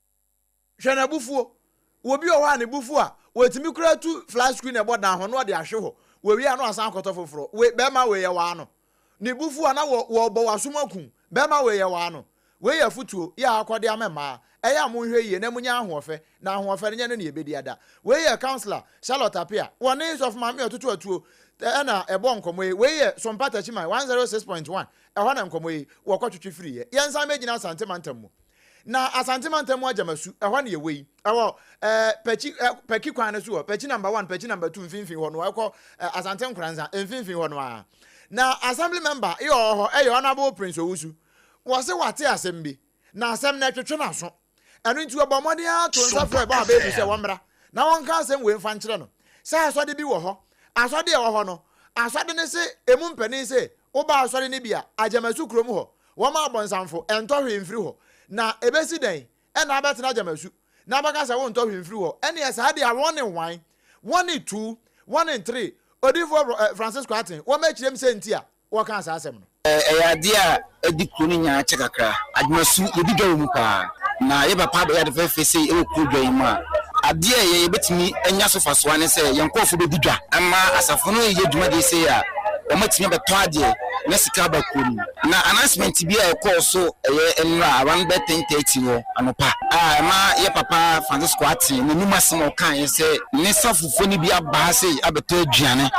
Hwɛ n'abufuo. Obi wɔ hɔ a ne bo fu a, ɔtumi koraa tu flat screen a ɛbɔ dan ho na ɔde ahwe hɔ. Wɔwie a na wasan akɔtɔ foforɔ. Wei, barima wei yɛ w'ano. Ne bo fu a na wɔ, wɔrebɔ w'asom aku. Barima wei yɛ w'ano. Wei yɛ afotuo yɛ a akɔde ama mmaa. Ɛyɛ a monhwɛ yie na monya ahoɔfɛ, na ahoɔfɛ no nyɛ no na yɛbɛdi ada. Wei yɛ Councillor Charlotte Appiah, wɔne Sɔfo Maame Ɔtoto Atuo na ɛbɔɔ nkɔmmɔ yi. Wei yɛ Sompa Takyiman 106.1, ɛhɔ na nkɔmmɔ yi wɔkɔtwetwe firiiɛ. Yɛnsan mmɛgyina Asante mantam mu. Na Asante mantam mu Agyamasu, ɛhɔ na yɛwɔ yi. Ɛwɔ eh, Pɛkyi, eh, Pɛki kwan no so hɔ, Pɛkyi number one, Pɛkyi number two mfimfini hɔ no, ɛkɔ eh, Asante Nkoranza mfimfini hɔ no ara. Na Assembly member yɛ ɔwɔ hɔ ɛyɛ Honourable Prince Owusu. Wɔse wate asɛm bi, na asɛm no ɛtwetwe n'aso. Ɛno nti wɔbɔ mmɔden ara to nsa frɛ Ɛbɔ Abedu sɛ wɔmmra na wɔnka asɛm wei mfa nkyerɛ no. Sɛ asɔde bi wɔ hɔ, asɔde a ɛwɔ hɔ no, asɔde no se emu mpanin se woba asɔre no bi a, Agyamasu kurom hɔ, wɔma abɔnsamfo ɛntɔ hwee mfiri hɔ. Na ebesi dɛn na abɛtena Agyamasu na abɛka sɛ wontɔ hwee mfiri hɔ? Ɛneɛ saa deɛ a wɔne one, wɔne two, wɔne three, Odiyifoɔ Francis Kwarteng, wɔmmɛkyerɛ mu sɛ nti a wɔkaa saa asɛm no. Ɛyɛ adeɛ a adi kuro no nyinaa kyɛ kakra. Adwumasu, yɛdi dwa wɔ mu paa. Na yɛ papa abɛyɛ ade fɛfɛ sei wɔ kuro dwa yi mu a, adeɛ a ɛyɛ yɛbɛtumi anya so fasoɔ ara ne sɛ yɛn nkurɔfoɔ bɛdi dwa ama asafo no reyɛ dwumadie sei a, wɔatumi abɛtɔ adeɛ na sika aba kuro no mu. Na announcement bi a ɛkɔɔ so ɛyɛ nnora around bɛyɛ 10:30 hɔ anɔpa a ɛma yɛ papa Francisco Atee n'anum asɛm a ɔkaeɛ sɛ ne safofoɔ no bi aba ha sei abɛtɔ aduane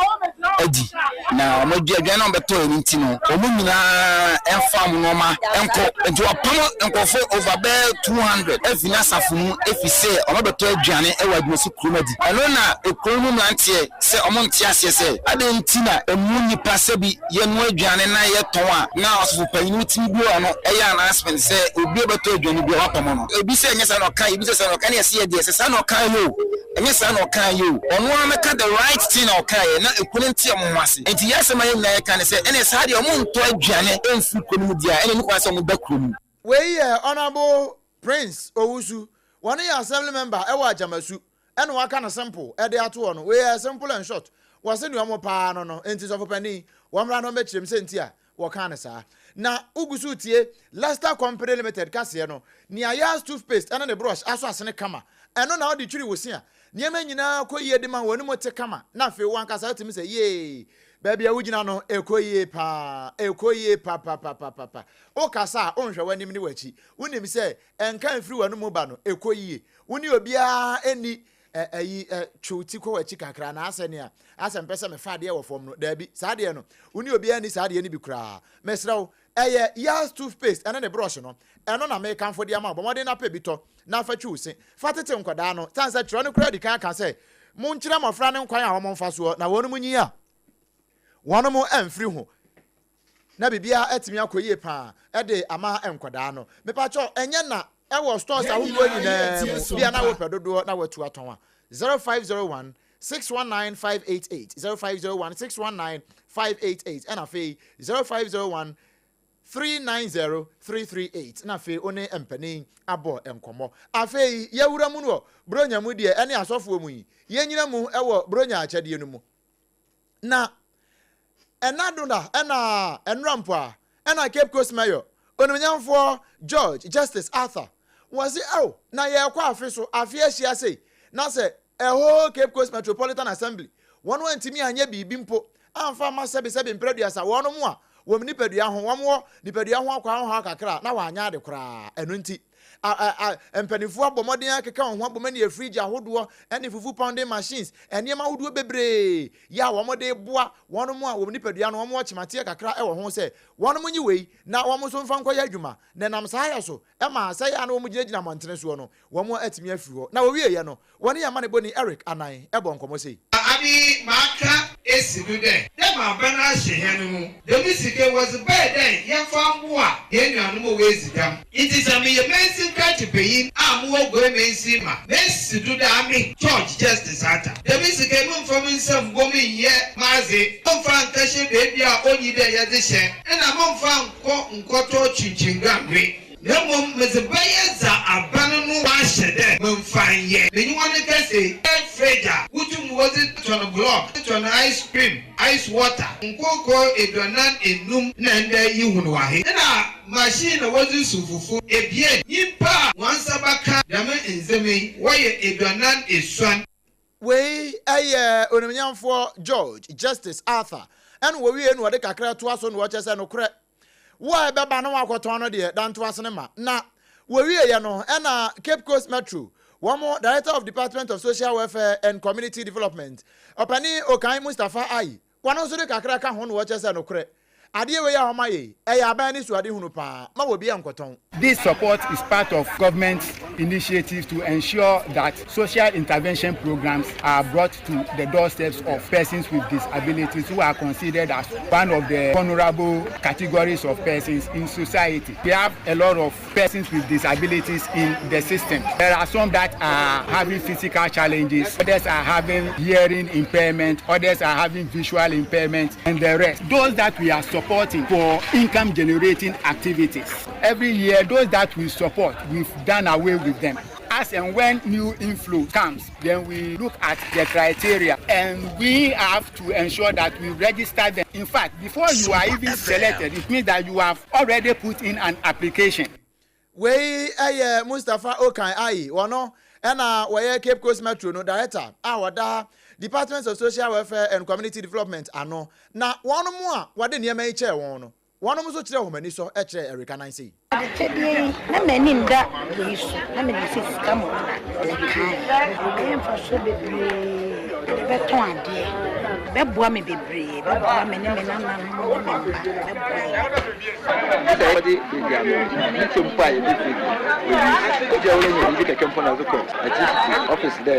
adi. Na wɔn adua aduane a wɔbɛtɔɛ no nti no, wɔn nyinaa mfa wɔn nneɛma nkɔ. Nti wɔapam nkurɔfoɔ over bɛyɛ 200 afi n'asafo mu efi sɛ wɔabɛtɔ aduane wɔ Adwumasi kurom adi. Ɛno na ekuro no mu mmeranteɛ sɛ wɔn nte aseɛ sɛ adɛn nti na emu nnipa sɛbi yɛnoa aduane na yɛtɔn a na ɔsɔfo panyin no tumi bue ano yɛ announcement sɛ obi a ɔbɛtɔ aduane biara wɔapam no. Ebi sɛ ɛnyɛ saa na ɔkaeɛ, ebi sɛ saa na ɔkaeɛ, ɛna yɛse yɛ deɛ sɛ saa na ɔkaeɛ o. Ɛnyɛ saa na ɔkaeɛ o. Ɔno ara mɛka the right thing na ɔkaeɛ na ekuo no nte wɔn ho ase. Enti yɛn asɛm a yɛn nyinaa yɛka ne sɛ ɛneɛ saa deɛ wɔn ntɔ aduane mfiri kuro no mu deɛ a ɛneɛ ɛni kwan sɛ wɔn ba kuro no mu. Wei yɛ Honourable Prince Owusu, wɔno yɛ Assembly member ɛwɔ Agyamasu ɛna waka no simple ɛde ato hɔ no. Wei yɛ simple and short. Wɔse nea wɔn paa no no, enti sɔfo panin, wɔmmra na wɔmmɛkyerɛ mu sɛ nti a Wɔkaa no saa. Na wogu so retie Lester Company Limited kaseɛ no, nea Yaz toothpaste ne ne brush asɔ asene kama, ɛno na wode twiri wo se a, nneɛma nyinaa kɔ yie de ma w'anom te kama, na afei wo ankasa wotumi sɛ, Yee! Baabi a wogyina no, ɛkɔ yie paa, ɛkɔ yie papapapapa. Wokasa a, wonhwɛ w'anim ne w'akyi. Wonim sɛ ɛnka mfiri w'anom ba no, ɛkɔ yie. Wo ne obiara nni ɛ, ayi, ɛ, twe wo ti kɔ w'akyi kakra, na asɛ nea, asɛ mpɛ sɛ mefa adeɛ wɔ fam no. Daabi, saa adeɛ no, wo ne obiara nni saa adeɛ no bi koraa. Mesrɛ wo, ɛyɛ Yaz toothpaste ɛne ne brush no, ɛno na mekamfo de ama wo. Bɔ mmɔden na pɛ bi tɔ, na fa twi wo se. Fa tete nkwadaa no, sane sɛ twerɛ no koraa di kan ka sɛ, Monkyerɛ mmɔfra no nkwan a wɔmfa soɔ, na wɔnom nyin a, wɔnom amfiri ho. Na biribiara atumi akɔ yie paa de ama nkwadaa no. Mepakyɛw, ɛnyɛ na ɛwɔ stores Yɛn ahodoɔ nyinaa nyinaa yɛtie mu, som bia na pa. wopɛ dodoɔ na watu atɔn a, 0501 619 588, 0501 619 588, ɛna afei 0501 390 338, na afei wo ne mpanin abɔ nkɔmmɔ. Afei yɛwura mu no wɔ Buronya mu deɛ ɛne asɔfoɔ mu yi, yɛnyina mu wɔ Buronya akyɛdeɛ no mu. Na ɛna do na ɛna ɛnora mpo a ɛna Cape Coast Mayor Onimnyamfoɔ George Justice Arthur wɔse ao na yɛrekɔ afe so afe ahyia sei na sɛ ɛhoo Cape Coast Metropolitan Assembly wɔn antumi anyɛ biribi mpo amfa amma sɛbesɛbe mprɛduasa wɔnom a wɔn nipadua ho wɔn wɔ nipadua ho akwaa ho haw kakra a na wɔanyɛ ade koraa ɛno nti a a a mpanimfoɔ abɔ mmɔden akeka wɔn ho abom ne afirigye ahodoɔ ne fufu pounding machines, nneɛma ahodoɔ bebree yɛ a wɔde boa wɔn a wɔn nipadua no wɔwɔ kyemateɛ kakra wɔ ho sɛ wɔn nye wei na wɔn nso mfa nkɔyɛ adwuma na ɛnam saa yɛ so ma sɛ yɛ a na wɔgyinagyina mmɔntene soɔ no wɔn atumi afiri hɔ. Na wɔwieeɛ no, Wɔne yɛn amanebɔni Eric Anan bɔɔ nkɔmmɔ sei. Ame maaka esi do dɛ, dɛ ma aban ahyɛ hɛn no, dɛm sika yi wɔdze bae dɛ yɛmfa mboa hɛn nuanom a woedzi dɛm. Ntsi sɛ meyɛ mansin krakye panyin a mowɔ Goe mansin ma mesi do dɛ ame George Justice Arthur, dɛm sika yi memmfa me nsa mmbɔ mu nnyɛ m'adze, mommfa nnkɛhyɛ beebi a onnyi dɛ yɛdze hyɛ, nna mommfa nnkɔ nnkɔtɔ kyinkyinga nnwe. Na mbom medze bɛyɛ dza aban no ɔahyɛ dɛ memfa nyɛ. Menye hɔn kɛse, fridge a wotum wɔdze tɔn block, tɔn ice cream, ice water, nkorkor eduanan enum na ndɛ ihu no wɔ ha. Nna machine a wɔdze su fufu ebien. Nyimpa a hɔn nsa bɛka dɛm ndzɛmba yi wɔyɛ eduanan esuon. Wei yɛ Onimnyamfoɔ George Justice Arthur ɛna wɔwie na wɔde kakra toa so na wɔkyɛ sɛ nokorɛ Wo a ɛbɛba na woakɔtɔn no deɛ, da ntoase no ma. Na Wɔwieeɛ no, ɛna Cape Coast Metro wɔn Director of Department of Social Welfare and Community Development, Ɔpanin Okan Mustapha Ayi, wɔno nso de kakra ka ho na wɔkyerɛ sɛ nokorɛ, adeɛ wei a wɔayɛ yi, ɛyɛ aban anisoadehunu paa, ma obiara nkɔtɔn. This support is part of government's initiatives to ensure that social intervention programs are brought to the doorsteps of persons with disabilities who are considered as one of the vulnerable categories of persons in society. We have a lot of persons with disabilities in the system. There are some that are having physical challenges, others are having hearing impairment, others are having visual impairment, and the rest. Those that we are supporting for income generating activities. Every year, those that we support, we've done away with them. As and when new inflow comes, then we look at the criteria and we have to ensure that we register them. In fact, before you are even selected, it means that you have already put in an application. Wei yɛ Mustapha Okan Ayi, ɔno na ɔyɛ Cape Coast Metro no Director a ɔda Department of Social Welfare and Community Development ano, na wɔnom a wɔde nneɛma yi kyɛɛ wɔn no, wɔnom nso kyerɛɛ wɔn anisɔ kyerɛɛ Erica Nan sei. Adekyɛdeɛ yi, na m'ani nda wei so, na menim sɛ sika mmom na mekaeɛ. Ɛbɛyɛ mfasoɔ bebree, mede bɛtɔn adeɛ, ɛbɛboa me bebree, ɛbɛboa me ne me nananom ne me mma, ɛbɛboa yɛn. Sɛ wɔdze dua no ne tsir mpo a yɛbɛfir oeyi. Ebia worenya biribi kɛkɛ mpo na edze kɔ electricity office dɛ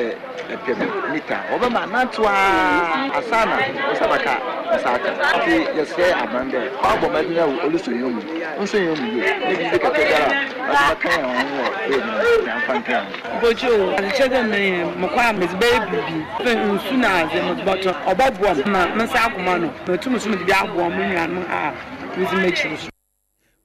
epɛ meter a, wɔbɛma anantsew ara ansaana wo nsa bɛka nsa aka. Ntsi yɛserɛ aban dɛ ɔabɔ mbɔdzen dɛ orusuo hɛn mu, onsuo hɛn mu yie na biribi kɛkɛ biara a ɔdze bɛka hɛn ho wɔ beebi no, yɛmfa nka hɛn ho. Mpɔkyɛ o, adzekyerɛ dɛ menya mokɔ a medze bɛyɛ biribi, afei nsu na adze medze bɔtɔ, ɔbɔboa me ma me nsa akoma no, metum so medze bi aboa mo nuanom a wodzi m'ekyir so.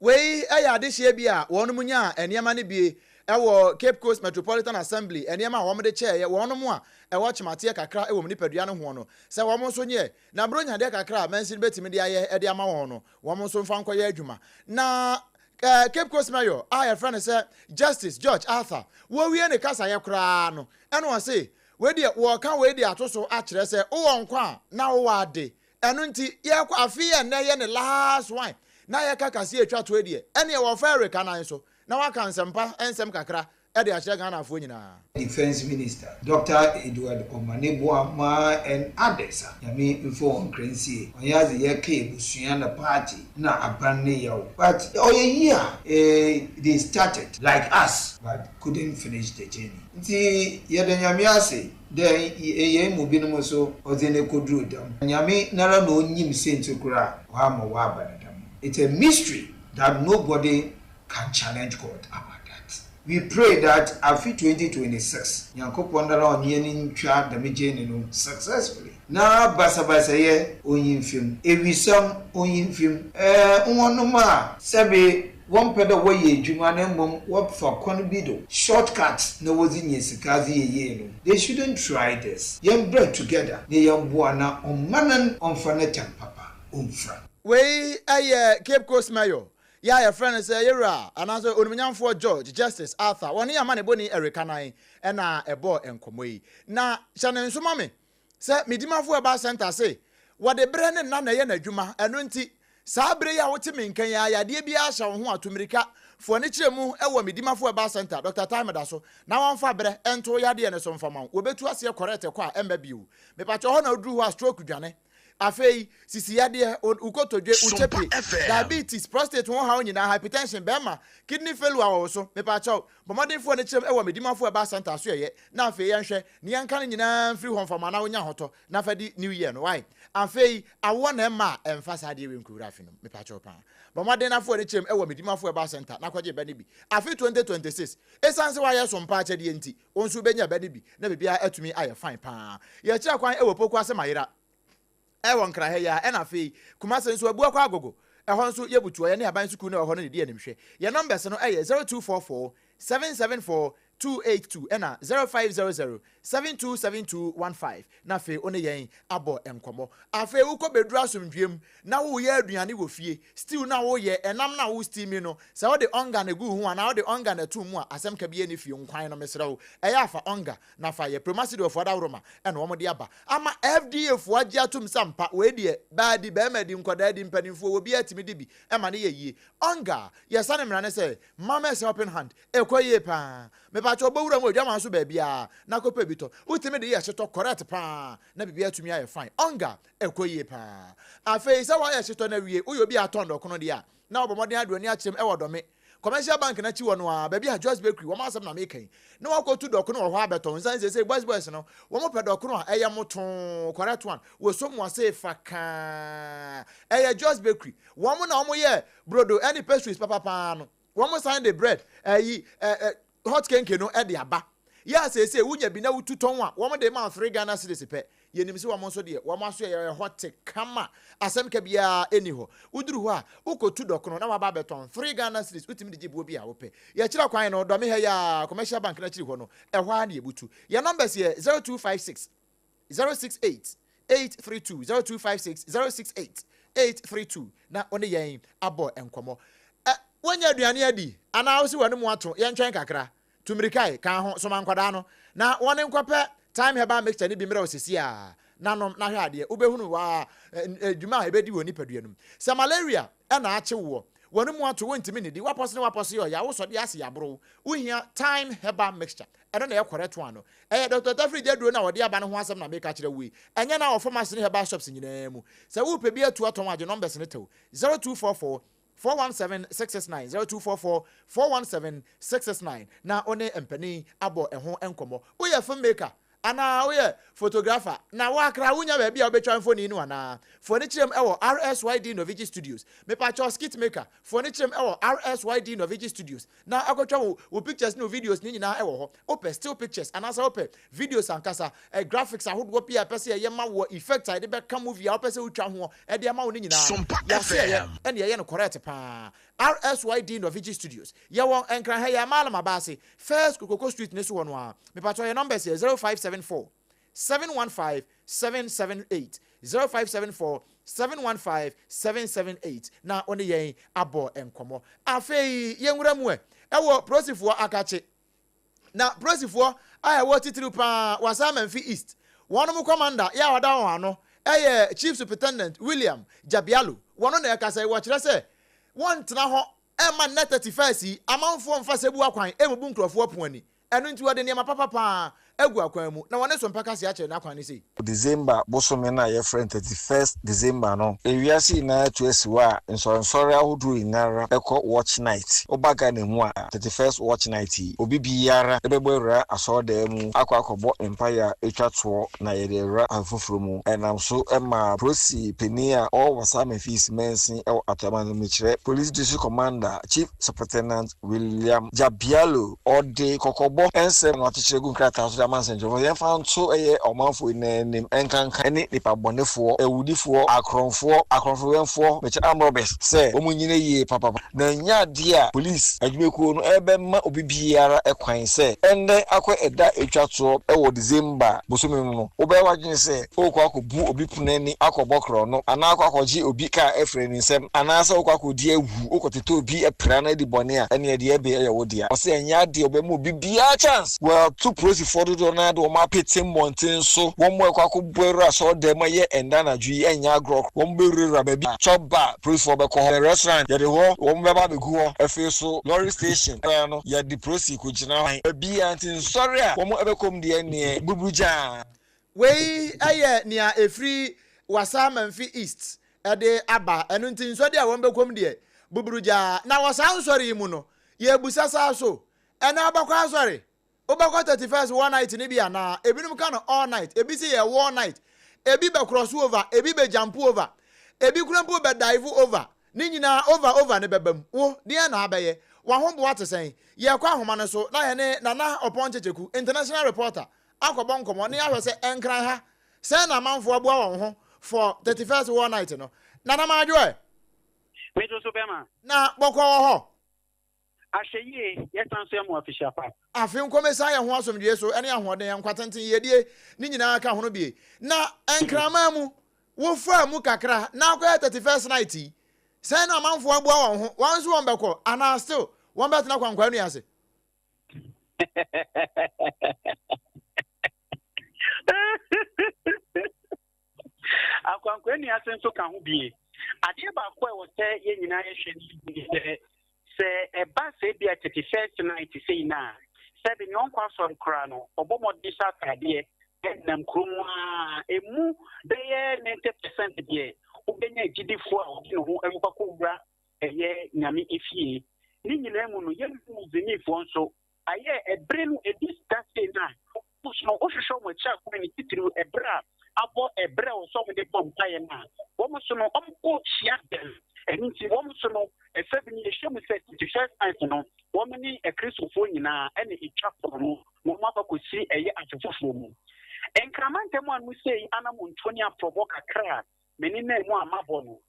Wei yɛ adehyeɛ bi a wɔnom nyaa nneɛma no bi wɔ Cape Coast Metropolitan Assembly nneɛma a wɔde kyɛɛeɛ wɔnom a ɛwɔ kyemateɛ kakra wɔ wɔn nipadua no hoɔ no sɛ wɔn nso nyɛ na Buronya deɛ kakra a mansin bɛtumi de ayɛ de ama wɔn no wɔn nso mfa nkɔyɛ adwuma. Na Cape Coast Mayor a yɛfrɛ no sɛ Justice George Arthur wɔwie ne kasayɛ koraa no ɛna ɔse wei deɛ wɔreka wei de ato so akyerɛ sɛ wowɔ nkwa a na wowɔ ade. Ɛno nti yɛkɔ afe yi a nnɛ yɛ ne last one na yɛka kaseɛ ɛtwa toɔ deɛ ɛneɛ wɔfa Eric anan so na waka nsɛmpa nsɛm kakra de akyerɛ Ghanafoɔ nyinaa. Defence Minister, Doctor Edward Omane Boamah and others a Nyame mfa wɔn nkra nsie. Ɔnnyɛ adze yɛka ebusua na party na aban ne yaw but ɔyɛ yie a eh they started like us but couldn't finish the journey ntsi yɛda Nyame ase Dɛ hɛn mu binom so ɔdze hɛn ekodur dɛm. Nyame noara na onyim siantsir kor a ɔama ɔaba no dɛm. It's a mystery that nobody can challenge God about that. We pray that afe 2026 Nyankopɔn noara ɔnye hɛn ntwa dɛm journey no successfully na basabasayɛ onnyi mfi mu, ewisɛm onnyi mfi mu, hɔnnom a sɛbe Wɔmmpɛ dɛ wɔyɛ edwuma na mbom wɔfa kwan bi do, short cut, na wɔdze nya sika dze yɛ yie no, they shouldn't try this. Yɛmbrɛ together na yɛmboa na ɔman no ɔmfa ne tam papa omfura. Wei yɛ Cape Coast Mayor yi a yɛfrɛ no sɛ Yewura anaasɛ Onimnyamfoɔ George Justice Arthur. Wɔne amanebɔni Eric Anan na ɛbɔɔ nkɔmmɔ yi. Na hyɛ no nso ma me sɛ Medimafo Herbal Centre se wɔde berɛ ne nna na ɛyɛ n'adwuma, ɛno nti saa berɛ yi a wote me nka yi ara yadeɛ biara hyɛ wo ho a, tu mmirika fa w'ani kyerɛ mu wɔ Medimafo Herbal Centre, Dɔkta Time da so, na wɔmfa berɛ nto wo yadeɛ no so mfa ma wo. Wɔbɛtu aseɛ correct kɔ a ɛmma bio. Mepakyɛ hɔ na woduru hɔ a stroke dwane. Afei sisi yadeɛ, wo kotodwe, wo kyepe, diabetes, prostate ho haw nyinaa, hypertension, bɛrima, kidney failure wɔ wo so. Mepakyɛw, bɔ mmɔden fa w'ani kyerɛ mu wɔ Medimafo Herbal Centre so ɛyɛ na afei yɛnhwɛ ne yɛnka ne nyinaa mfiri hɔ mfa ma na wonya ahotɔ na fa di new year no wai. Afei awoɔ na ɛmma a ɛmfa saa adeɛ wei nkɔwura afe no mu. Mepakyɛw paa. Bɔ mmɔden na fa w'ani kyerɛ mu wɔ Medimafo Herbal Centre na kɔgye bɛ no bi. Afe 2026, esiane sɛ woayɛ som pa akyɛdeɛ nti, Wo nso wobɛnya ba no bi na biribiara atumi ayɛ fine paa. Yɛkyerɛ kwan wɔ Poku ase Mayera wɔ Nkran ha yi ara ɛna afei Kumase nso Abuakwa Agogo ɛhɔ nso yɛbutu hɔ. Yɛne aban sukuu no a ɛwɔ hɔ no na ɛdi animhwɛ. Yɛn numbers no yɛ 0244 774 282 ɛna 0500 727215 na afei wo ne yɛn abɔ nkɔmmɔ. Afei wokɔ bɛduru asomdwoeɛ mu na woreyɛ aduane wɔ fie, stew no a woreyɛ, ɛnam no a wo steami no, sɛ wode onga na egu ho anaa wode onga na ɛtoo mu a, asɛm ka biara nni fie. Nkwan no, mesrɛ wo, ɛyɛ a fa onga na fa yɛ. Promasidor-foɔ adaworoma na wɔde aba ama FDA-foɔ agye atom sɛ ampa, wei deɛ, baa di, barima di, nkwadaa di, mpanimfoɔ, obiara tumi di bi ma no yɛ yie. Onga, yɛsane mmara ne sɛ, Mama's helping hand, Ɛkɔ yie paa. Mepakyɛw bɔ wura mu adwaman so baabiaa na kɔpɛ bi tɔ. Wotumi de yɛ hyetɔ correct paa na biribiaa atumi ayɛ fine. Ɔnga, ɛkɔ yie paa. Afei sɛ woayɛ hyetɔ no awie, woyɛ obi a atɔn dɔkono deɛ a, na wabɔ mmɔden ade w'ani akyerɛm ɛwɔ Dɔme Commercial Bank no akyi hɔ no ara, baabi a Joyce Bakery, wɔn asɛm na meka yi, na wakɔtu dɔkono wɔ hɔ abɛtɔn. Nsan seesei boys boys no, wɔn pɛ dɔkono a ɛyɛ motoo, correct one, wɔsɔ mu ase fakaa. Ɛyɛ Joyce Bakery, wɔn na wɔyɛ brodo ɛne pastries papa paa no. Wɔn san de bread ɛyi ɛ ɛ hot kenke no de aba. Yɛ a seesei wonya bi na wotu tɔn a, wɔn de ma wo 3 Ghana cedis pɛ. Yɛnim sɛ wɔn nso deɛ, wɔn aso yɛ hɔ te kama. Asɛm ka biara nni hɔ. Woduru hɔ a, wokɔtu dɔkono na waba abɛtɔn 3 Ghana cedis. Wotumi de gye boɔ bi a wopɛ. Yɛkyerɛ kwan no, Dɔme ha yi ara, Commercial Bank no akyiri hɔ no, ɛhɔ ara na yɛbutu. Yɛn numbers yɛ 0256 068 832, 0256 068 832 na wo ne yɛn abɔ nkɔmmɔ. Ɛ, woanya aduane adi anaa wose w'anom ato? Yɛntwɛn kakra. Tu mmirika ɛ, ka ho, soma nkwadaa no na wɔn nkɔpɛ Thyme Herbal Mixture no bi mmrɛ wo seesei ara na nom na hwɛ adeɛ. Wobɛhunu waa dwuma a ɛbɛdi wɔ nipadua no mu. Sɛ malaria na akye woɔ, w'anom ato, wontumi nnidi, w'apɔse ne w'apɔse yɛ ɔya, wosɔ deɛ ase yɛ aboro wo, wohia Thyme Herbal Mixture. Ɛno na ɛyɛ correct one no. Ɛyɛ Doctor Tafiri Gyaduro no a ɔde aba no ho asɛm na meka kyerɛ wo yi. Ɛnyɛ na wɔ pharmacy ne herbal shops nyinaa mu. Sɛ worepɛ bi atu atɔn a, gye numbers no tɛw, 0244 417 669, 0244 417 669, na wo ne mpanin abɔ ɛho nkɔmmɔ. Woyɛ film maker anaa woyɛ photographer na woakra wonnya baabi a wobɛtwa mfoni no anaa? Fa w'ani kyerɛ mu wɔ RSYD Novigi Studios. Mepakyɛw skit maker, fa w'ani kyerɛ mu wɔ RSYD Novigi Studios. Na akɔtwa wo wo pictures ne wo videos ne nyinaa wɔ hɔ. Wopɛ still pictures anaasɛ wopɛ videos ankasa, eh, graphics ahodoɔ pii a ɛpɛ sɛ yɛyɛ ma woɔ, effects a yɛde bɛka movie a wopɛ sɛ wotwa hoɔ de ama wo no nyinaa no, Sompa yɛase yɛyɛ FM. ɛne yɛyɛ no correct paa. RSYD Novici Studios. Yɛwɔ Nkran ha yi ara, Mallam Abaase, First Kokoko Street no so hɔ no ara. Mepakyɛw yɛn numbers yɛ 0574 715 778, 0574 715 778 na wo ne yɛn abɔ nkɔmmɔ. Afei yɛnwura mu ɛ wɔ Prosifoɔ akakye. Na Prosifoɔ a ɛwɔ titiriw pa ara Wassa Amenfi East, wɔnom kɔmanda yɛ a ɔda wɔn ano yɛ Chief Superintendent William Jabialo, wɔno na ɛkasa yi, wɔkyerɛ sɛ wɔntena hɔ mma nnɛ 31st yi amanfoɔ mfa sɛbu akwan mmubu nkurɔfoɔ pon ani. Ɛno nti wɔde nneɛma papa paa agu akwan mu, na wɔne so mpa kaseɛ akyerɛ n'akwan no sei. December bosome no a yɛfrɛ no 31st December no, ewiase nyinaa atu asi hɔ a nsɔrensɔre ahodoɔ nyinara kɔ watch night. Woba Ghana mu a, 31st watch night yi, obi biara bɛbɔ awura asɔredan mu akɔ akɔbɔ mpaeɛ a ɛtwa toɔ na yɛde awura afe foforɔ mu. Ɛnam so ma Polisi panin a ɔwɔ Wassa Memphis mansin wɔ Atɔeɛ Mantam mu kyerɛ Police District Commander, Chief Superintendent William Jabialo, ɔde kɔkɔbɔ nsɛm na wakyekyere agu nkrataa so de ama nsɛnkyerɛwfo sɛ yɛmfa nto ɛyɛ ɔmanfoɔ nyinaa anim, ɛnkanka ne nnipa bɔnefoɔ, awudifoɔ, akorɔmfoɔ, akorɔmfowɛmfoɔ, mekyɛ armed robbers, sɛ wɔn nyina yie papapa. Na ɛnyɛ adeɛ a polisi adwumakuo no rebɛma obi biara kwan sɛ ɛnnɛ akɔ ɛda a ɛtwa toɔ wɔ December bosome mu no, wobɛyɛ w'adwene sɛ worekɔ akɔbu obi pono ani akɔbɔ korɔno anaa akɔ akɔgye obi kaa afiri ne nsam anaasɛ wokɔ akɔdi awu. Wokɔtetɛ obi apira no adi bɔne a, ɛneɛ deɛ ɛbe yɛ wo dea. Ɔse ɛnyɛ adeɛ ɔbɛma obi biara chance. Wɔato polisifoɔ dodoɔ no ara de wɔn apete mmɔnten so, wɔn a ɛkɔ akɔbɔ awura asɔredan mu ɛyɛ ɛnnɛ anadwo yi ɛnyɛ agorɔ, wɔn bɛwurawura baabi a chop bar polisifoɔ bɛkɔ hɔ, restaurant yɛde hɔ wɔn bɛba abɛgu hɔ, afei nso lorry station koraa no yɛde polisi kɔgyina hɔ, baabiara nti nsɔre a wɔn bɛkɔ mu deɛ ɛneɛ buburugyaa. Wei yɛ nea ɛfiri Wassa Mamfi East de aba. Ɛno nti nsɔde a wɔbɛkɔ mu deɛ, buburugyaa. Na wɔ saa nsɔre yi mu no, yɛrebisa saa so, ɛnɛ wobɛkɔ asɔre? Wobɛkɔ 31st war night no bi anaa? Ebinom ka no all night, ebi se yɛ war night, ebi bɛ cross over, ebi bɛ jump over, ebi kura mpo bɛ dive over. Ne nyinaa over over no bɛba mu. Wo, deɛn na abɛyɛ? W'ahoboa te sɛn? Yɛrekɔ ahoma no so na yɛne Nana Ɔpɔn Kyekyeku, international reporter, akɔbɔ nkɔmmɔ na yɛahwɛ sɛ Nkran ha, sɛn na amanfoɔ aboa wɔn ho for 31st war night no. Nana Madwo ɛ? Me nso so bɛma. Na bɔkɔɔ wɔ hɔ? Ahwɛ yie, yɛsan nso yɛ mo afehyia pa. Afe nkɔmɛsan yɛ ho asomdwoeɛ so ne ahoɔden, nkwa tenten, yiedie, ne nyinaa ka ho bie. Na Nkraman mu, wo faa mu kakra na akɔyɛ 31st night yi, sɛn na amanfoɔ aboa wɔn ho, wɔn nso wɔn bɛkɔ anaa still wɔn bɛtena kwankwaa nua ase? Akwankwaa nua ase nso ka ho bie. Adeɛ baako a ɛwɔ sɛ yɛn nyinaa yɛhwɛ no ne sɛ, sɛ ɛba sɛ ebia 31st night sei no a, sɛbe nea ɔnkɔ asɔre koraa no, ɔbɔ mmɔden hyɛ ataadeɛ nam kurom a, emu bɛyɛ 90 percent deɛ wobɛnya agyidifoɔ a wɔde ne ho bɛkɔ akɔwura ɛyɛ Nyame efie. Ne nyinaa mu no, yɛn Muslimfoɔ nso, ayɛ ɛbere no ɛdi sika sei no a, wɔn nso no, wohwehwɛ wɔn akyi akwan ne titiriw ɛberɛ a abɔ ɛberɛ a wɔsɛ wɔn de bɔ mpaeɛ no a, wɔn nso no, wɔn kɔ hyia dɛm. Ɛno nti, wɔn nso no, ɛsɛ bi no yɛhwɛ mu sɛ tete first night no, wɔn ne Akristofoɔ nyinaa ɛna ɛtwa pono no na wɔn akɔ akɔsi ɛyɛ afe foforɔ mu. Nkraman ntam a no sei anamontuo ne aprɔbɔ kakra a me ne nan mu a mabɔ no,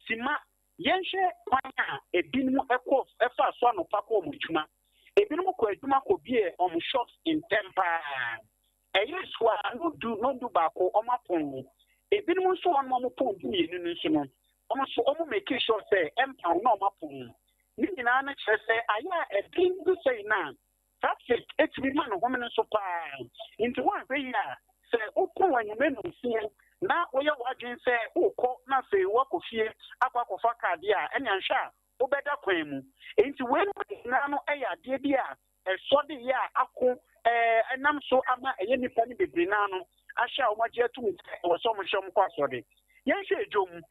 simma Yɛnhwɛ kwan a ebinom kɔ faa so anɔpa kɔ wɔn adwuma. Ebinom kɔ adwuma kɔbue wɔn shops ntɛm paa. Ɛyɛ so a nnɔndu, nnɔndu baako wɔn apɔn. Ebinom nso wɔn a wɔpɔn dumienu no nso no, wɔn nso wɔn make sure sɛ ɛmpaw na wɔn apɔn. Ne nyinaa no kyerɛ sɛ ayɛ a ɛbere du sɛi no a, Traffic tumi ma no homene so paa. Nti woanhwɛ yie a, sɛ wopɔn anwummerɛ nnɔnsia na woyɛ w'adwene sɛ worekɔ na afei woakɔ fie akɔ akɔfa kaa deɛ a, ɛnneɛ anhwɛ a wobɛda kwan mu. Nti weinom nyinaa no yɛ adeɛ bi a ɛsɔ de yɛ a ako nam so ama ɛyɛ nnipa no bebree no ara no ahyɛ a wɔagye atum sɛ ɛwɔ sɛ wɔhyɛ wɔn kɔ asɔre. Yɛnhwɛ dwom.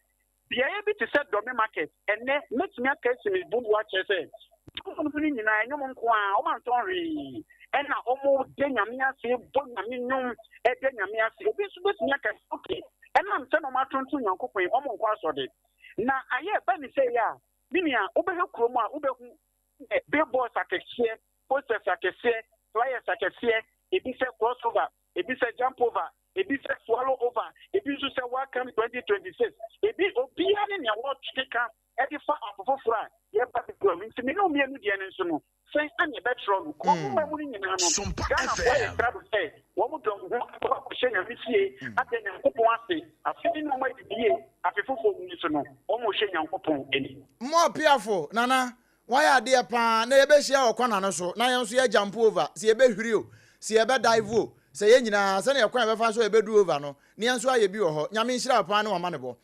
Beaeɛ bi te sɛ Dome Market, ɛnnɛ, mɛtumi aka asi me bo akyerɛ sɛ dwom no nyinaa, ɛnyɛ wɔn nko ara, wɔantɔn hwee, ɛna wɔda Nyame ase, bɔ Nyame nnwom, da Nyame ase. Obi nso bɛtumi aka sɛ, ok, ɛnam sɛ na wɔatontom Nyankopɔn yi, wɔnkɔ asɔre. Na ayɛ ɛba ne sɛi a, me nua, wobɛhwɛ kurom a, wobɛhu billboards akɛseɛ, posters akɛseɛ, flyers akɛseɛ, ebi sɛ crossover, ebi sɛ jump over, ebi sɛ swallow over, ebi nso sɛ welcome 2026, ebi obiara ne nea wɔkeka de fa afe foforɔ a yɛba bɛwura mu. Nti me ne wo mmienu deɛ no nso no, sɛn ana yɛbɛtwerɛ no? Kurom mma mu no nyinaa no, Ghanafoɔ ayɛ krado sɛ wɔn dɔm ho akɔ akɔhyɛ Nyame fie ada Nyankopɔn ase. Afe yi na wɔn adidi yie, afe foforɔ mu nso no, wɔrehwɛ Nyankopɔn anim. More piafo, Nana, Wayɛ adeɛ paa na yɛbɛhyia wɔ kɔna no so na yɛn nso yɛ jump over, sɛ yɛbɛhwiri o, sɛ yɛbɛ dive o, sɛ yɛn nyinaa sɛdeɛ kwan a yɛbɛfa so a yɛbɛduru over no na yɛn nso ayɛ bi wɔ hɔ. Nyame nhyira wo paa ne w'amanebɔ.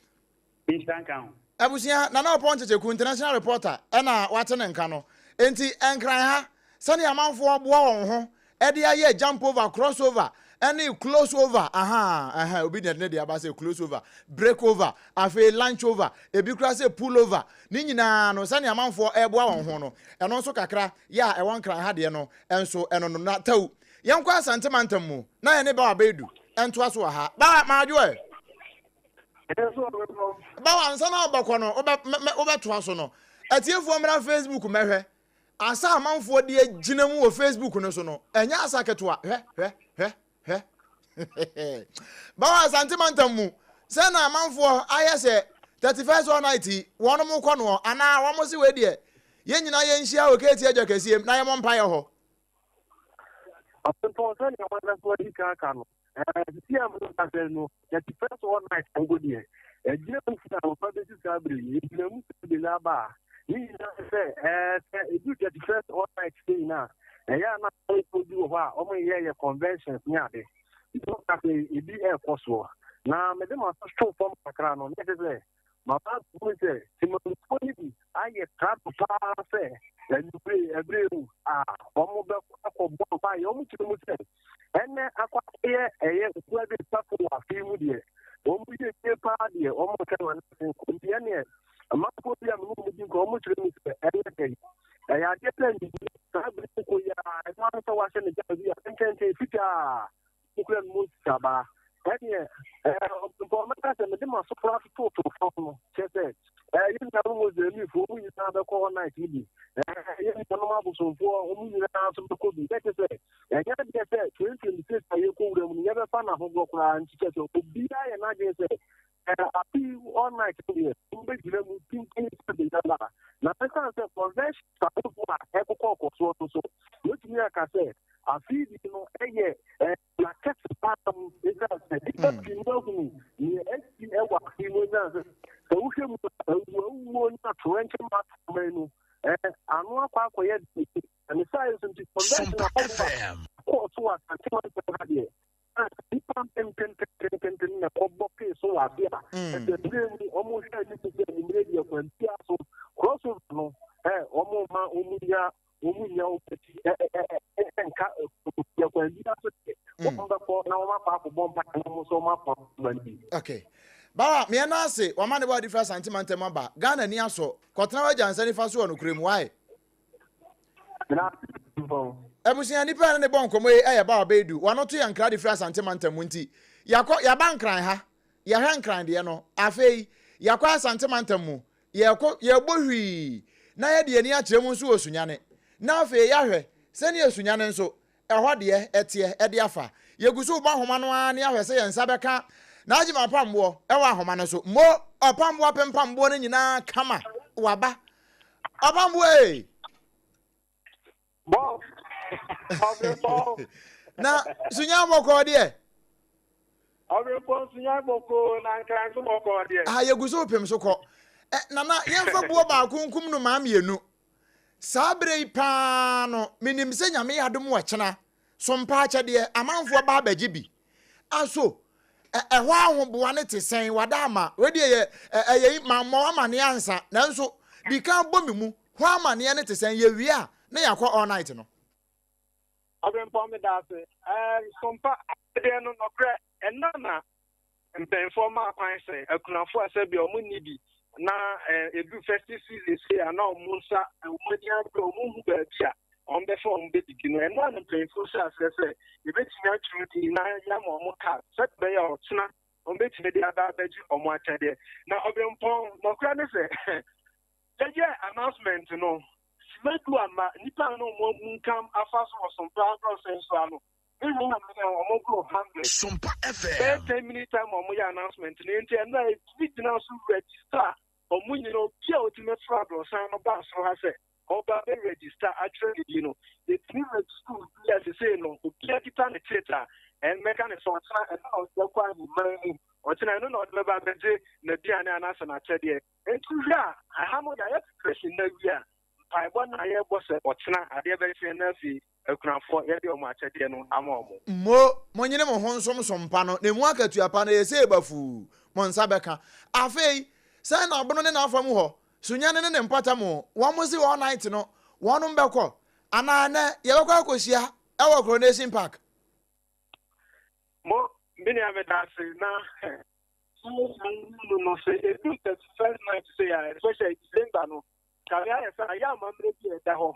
Nhyira nka ho. Abusua, Nana Ɔpɔn Kyekyeku, International Reporter, ɛna wate ne nka no. Enti Nkran ha, sɛdeɛ amanfoɔ boa wɔn ho de ayɛ jump over, cross over, ɛne close over, ahaa, ɛhɛn, obi na ɛde ne deɛ aba sɛ close over, break over, afei lunch over, ebi koraa sɛ pull over, ne nyinaa no sɛnea amanfoɔ ɛreboa wɔn ho no, ɛno nso kakra yɛ a ɛwɔ Nkran ha deɛ no nso ɛno no. Na Tau, yɛnkɔ Asante mantam mu na yɛne Bawa Baidu ntoa so wɔ ha. Bawa, maadwo ɛ? Bawa, ansa na wobɛkɔ no, wobɛtoa so no, atiefoɔ mmra Facebook mmɛhwɛ. Asa a amanfoɔ de agyina mu wɔ Facebook no so no, ɛnyɛ asa ketewa. Hwɛ, hwɛ, hwɛ, hwɛ. Bawa Asante mantam mu, sɛ na amanfoɔ ayɛ sɛ 31st all night yi, wɔn mo kɔ noɔ, anaa wɔn se wei deɛ, yɛn nyinaa yɛnhyia wɔ KT Adwa kɛseɛ mu na yɛmmɔ mpaeɛ hɔ. Ɔsempɔn sɛnea wɔn ankasa adi kan aka no, ɛɛ sisi a mo kasa no, 31st all night mpo deɛ, ɛgyina mu firi anɔpa bɛsi saa bere yi, ɛgyina mu sɛ benya aba a, ne nyinaa ne sɛ, ɛɛ sɛ ɛduru 31st all night sei no a, ɛyɛ a na asɔrefoɔ bi wɔ hɔ a wɔyɛ yɛ conventions ne ade. Nti mo kasa yi, ebi ɛrekɔ soɔ. Na mede m'aso too fam kakra no, na ɛkyerɛ sɛ Mama ahu sɛ Temanmufoɔ no bi ayɛ krado paa sɛ anwummere ɛberɛ mu a wɔbɛkɔ akɔbɔ mpaeɛ. Wɔkyerɛ mu sɛ ɛnɛ akɔ akɔyɛ ɛyɛ Nkuade Safo wɔ afe yi mu deɛ, wɔn yɛ yie paa deɛ wɔn nka wɔn ase nkɔ. Nti ɛneɛ amanfoɔ bi a me ne wɔn di nkɔmmɔ wɔkyerɛ mu sɛ ɛnyɛ dɛn. Ɛyɛ adeɛ sɛ anwummere saa bere yi kɔ yi ara ɛno ara sɛ wɔahyɛ ne gya bi a tententen fitaa Wokura no Moses abaa. Ɛnneɛ, ɛɛ, ɔbɛnpɔn mɛka sɛ mede m'asofra atototo fam no, kyerɛ sɛ, ɛɛ, yɛn nuanom Moslemifo, wɔn nyinaa bɛkɔ hɔ night no bi. Ɛɛ, yɛn nuanom abosomfoɔ, wɔn nyinaa nso bɛkɔ bi. Na kyerɛ sɛ, ɛnyɛ adeɛ sɛ 2026 a yɛkɔ wura mu no, yɛbɛfa no ahodoɔ koraa. Nti kyerɛ sɛ, obiara yɛ n'adwene sɛ, ɛɛ, afe yi all night no deɛ, wɔbɛgyina mu pintinn sɛ bɛnya ba. Na ɛsiane sɛ conventions ahodoɔ a ɛkokɔkɔ soɔ no so, yɛtumi aka sɛ afe yi deɛ no ɛyɛ na kɛse paa mu ɛsiane sɛ nnipa pii no ahunu nea asi wɔ afe yi mu ɛsiane sɛ sɛ wohwɛ mu a awuawuo ne atoyerɛnkyɛm aman no ano akɔ akɔyɛ den na ne saa nso nti convention ahodoɔ a ɛkɔɔ so wɔ Asante mantam ha deɛ nnipa mpempempempempem na ɛkɔbɔ pee so wɔ ase a ɛsɛ berɛ mu wɔn hwɛ anim sɛ anwummerɛ deɛ kwan biara so crossover no wɔn ma wɔn nya wɔn nnya wɔn akyi nka yɛ kwan bi aso deɛ wɔn bɛkɔ na wɔn akɔ akɔbɔ mpa na wɔn nso wɔn akɔ wɔn ani. Okay. Bawa, meɛ no ase, wama ne bɔ adi firi Asante mantam aba. Ghana ni asɔ. Kɔtena w'agya nsa nifa so wɔ nokorɛ mu. Why? Abusua nipa a ne ne bɔ nkɔmmɔ yi yɛ Bawa Beidu. Wano to yɛ nkra de firi Asante mantam mu nti yɛakɔ yɛaba Nkran ha. Yɛhwɛ Nkran deɛ no. Afei yɛakɔ Asante mantam mu. Yɛrekɔ, yɛrebɔ hwii, na yɛde yɛn ani akyerɛ mu nso wɔ Sunyani, na afei yɛahwɛ sɛnea Sunyani nso, ɛhɔ deɛ ɛteɛ de afa. Yɛgu so rebɔ ahoma no ara na yɛahwɛ sɛ yɛn nsa bɛka N'Agye M'apamboɔ wɔ ahoma no so. Mo, ɔpamboɔ apempamboɔ no nyinaa kama, waba. Ɔpamboɔ ee! Boss, ɔbrepɔn. Na Sunyani bɔkɔɔ deɛ? Ɔbrepɔn Sunyani bɔkɔɔ na Nkran nso bɔkɔɔ deɛ. Ah, yɛgu so repem so kɔ. Eh, Nana, yɛmfa buo baako nkum nnomaa mmienu. Saa berɛ yi paa no, menim sɛ Nyame yɛ adom ɔkyena, sompa akyɛdeɛ, amanfoɔ ba abɛgye bi. Aso, ɛhɔ ahoboa no te sɛn? Wada ama. Wei deɛ yɛ, ɛyɛ yi, mammɔ wo amaneɛ ansa, nanso di kan bɔ me mu. Hɔ amaneɛ no te sɛn? Yɛwie a, na yɛakɔ all night no. Ɔbrempɔn meda ase. Ɛɛm Sompa adeɛ no nɔkorɛ ɛna na mpanyinfoɔ maa kwan sɛ akunafoɔ a sɛbi ɔmo nni bi na ɛduru festive season sei a na ɔmo nsa ɔmo ani abere ɔmo nhu baabi a ɔmo bɛfa ɔmo bɛdidi no ɛna na mpanyinfoɔ hyɛ aseɛ sɛ yɛbɛtumi atwerɛ din na yɛama ɔmo card sɛdeɛ ɛbɛyɛ a ɔkyena ɔmo bɛtumi de aba abɛgye ɔmo akyɛdeɛ. Na ɔbrempɔn nɔkorɛ ne sɛ Yɛyɛɛ announcement no, sima du amma nnipa a na wɔn abunkam afa so wɔ Sompa abrɔsan so ano ne wɔn a na wɔboro 100. Sompa Bɛyɛ FM. 10 minutes time a wɔyɛ announcement no, enti ɛno a yɛtumi gyina so register wɔn nyinaa, obi a otumi fra abrɔsan no baa soro ha sɛ ɔreba abɛ register atwerɛ ne din no, yɛtumi register obi a sesei no obiara kita ne chit a ɛmmɛka ne sɛ ɔkyena ɛno na ɔde bɛkɔ ahemman mu, ɔkyena ɛno na ɔde bɛba abɛgye n'aduane anaasɛ n'akyɛdeɛ. Enti wohwɛ a, ɛha no yɛayɛ preparation na awie a, mpaebɔ no a yɛrebɔ sɛ ɔkyena adeɛ bɛkye na afei akunafoɔ yɛde wɔn akyɛdeɛ no ama wɔn. Mo, monyene mo ho nsom som pa no, na emu akatua pa no, eye sɛ eba fuu, mo nsa bɛka. Afei, sɛn na abono ne n'afa mu hɔ, Sunyani ne ne mpɔtam o, wɔn se all night no, wɔnom bɛkɔ, anaa ɛnnɛ, yɛbɛkɔ akɔhyia wɔ Coronation Park? Mo, me nua meda ase na Sɛ wohu no sɛ ɛduru 31st night sei a, especially December no, kame ayɛ sɛ ayɛ amammerɛ bi a ɛda hɔ.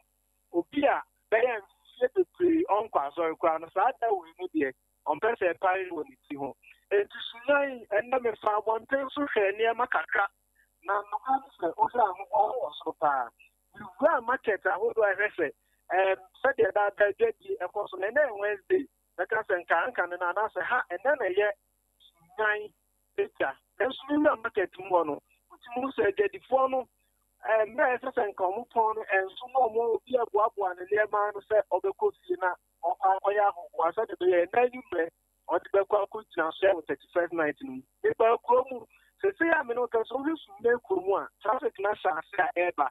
Obi a bɛyɛ mfeɛ bebree ɔnkɔ asɔre koraa no, saa da wei no deɛ, ɔmpɛ sɛ ɛpae wɔ ne ti ho. Enti Sunyani, ɛnnɛ mefaa abɔnten so hwɛɛ nneɛma kakra, na nokorɛ ne sɛ, wohwɛ a ahoboa wɔ soro paa. Mewuraa market ahodoɔ a ɛhwɛ sɛ ɛɛm sɛdeɛ daadaa dwadie ɛkɔ so no, ɛnnɛ yɛ Wednesday, mɛka sɛ nka anka no no anaasɛ ha ɛnnɛ na ɛyɛ nyan gya. Nanso me wura market mu hɔ no, wotumi hu sɛ adwadifoɔ no mmerɛ a ɛsɛ sɛ nka wɔn pɔn no ɛnso na wɔn obi aboaboa ne nneɛma ano sɛ ɔbɛkɔ fie na ɔkɔ akɔyɛ ahoboa sɛdeɛ ɛbɛyɛ ɛnna anwummerɛ ɔde bɛkɔ akɔgyina so wɔ 31st night no mu. Mebaa kuro mu sesei a me ne wo kasa wohwɛ Sumina kuro mu a traffic no ahyɛ ase a ɛreba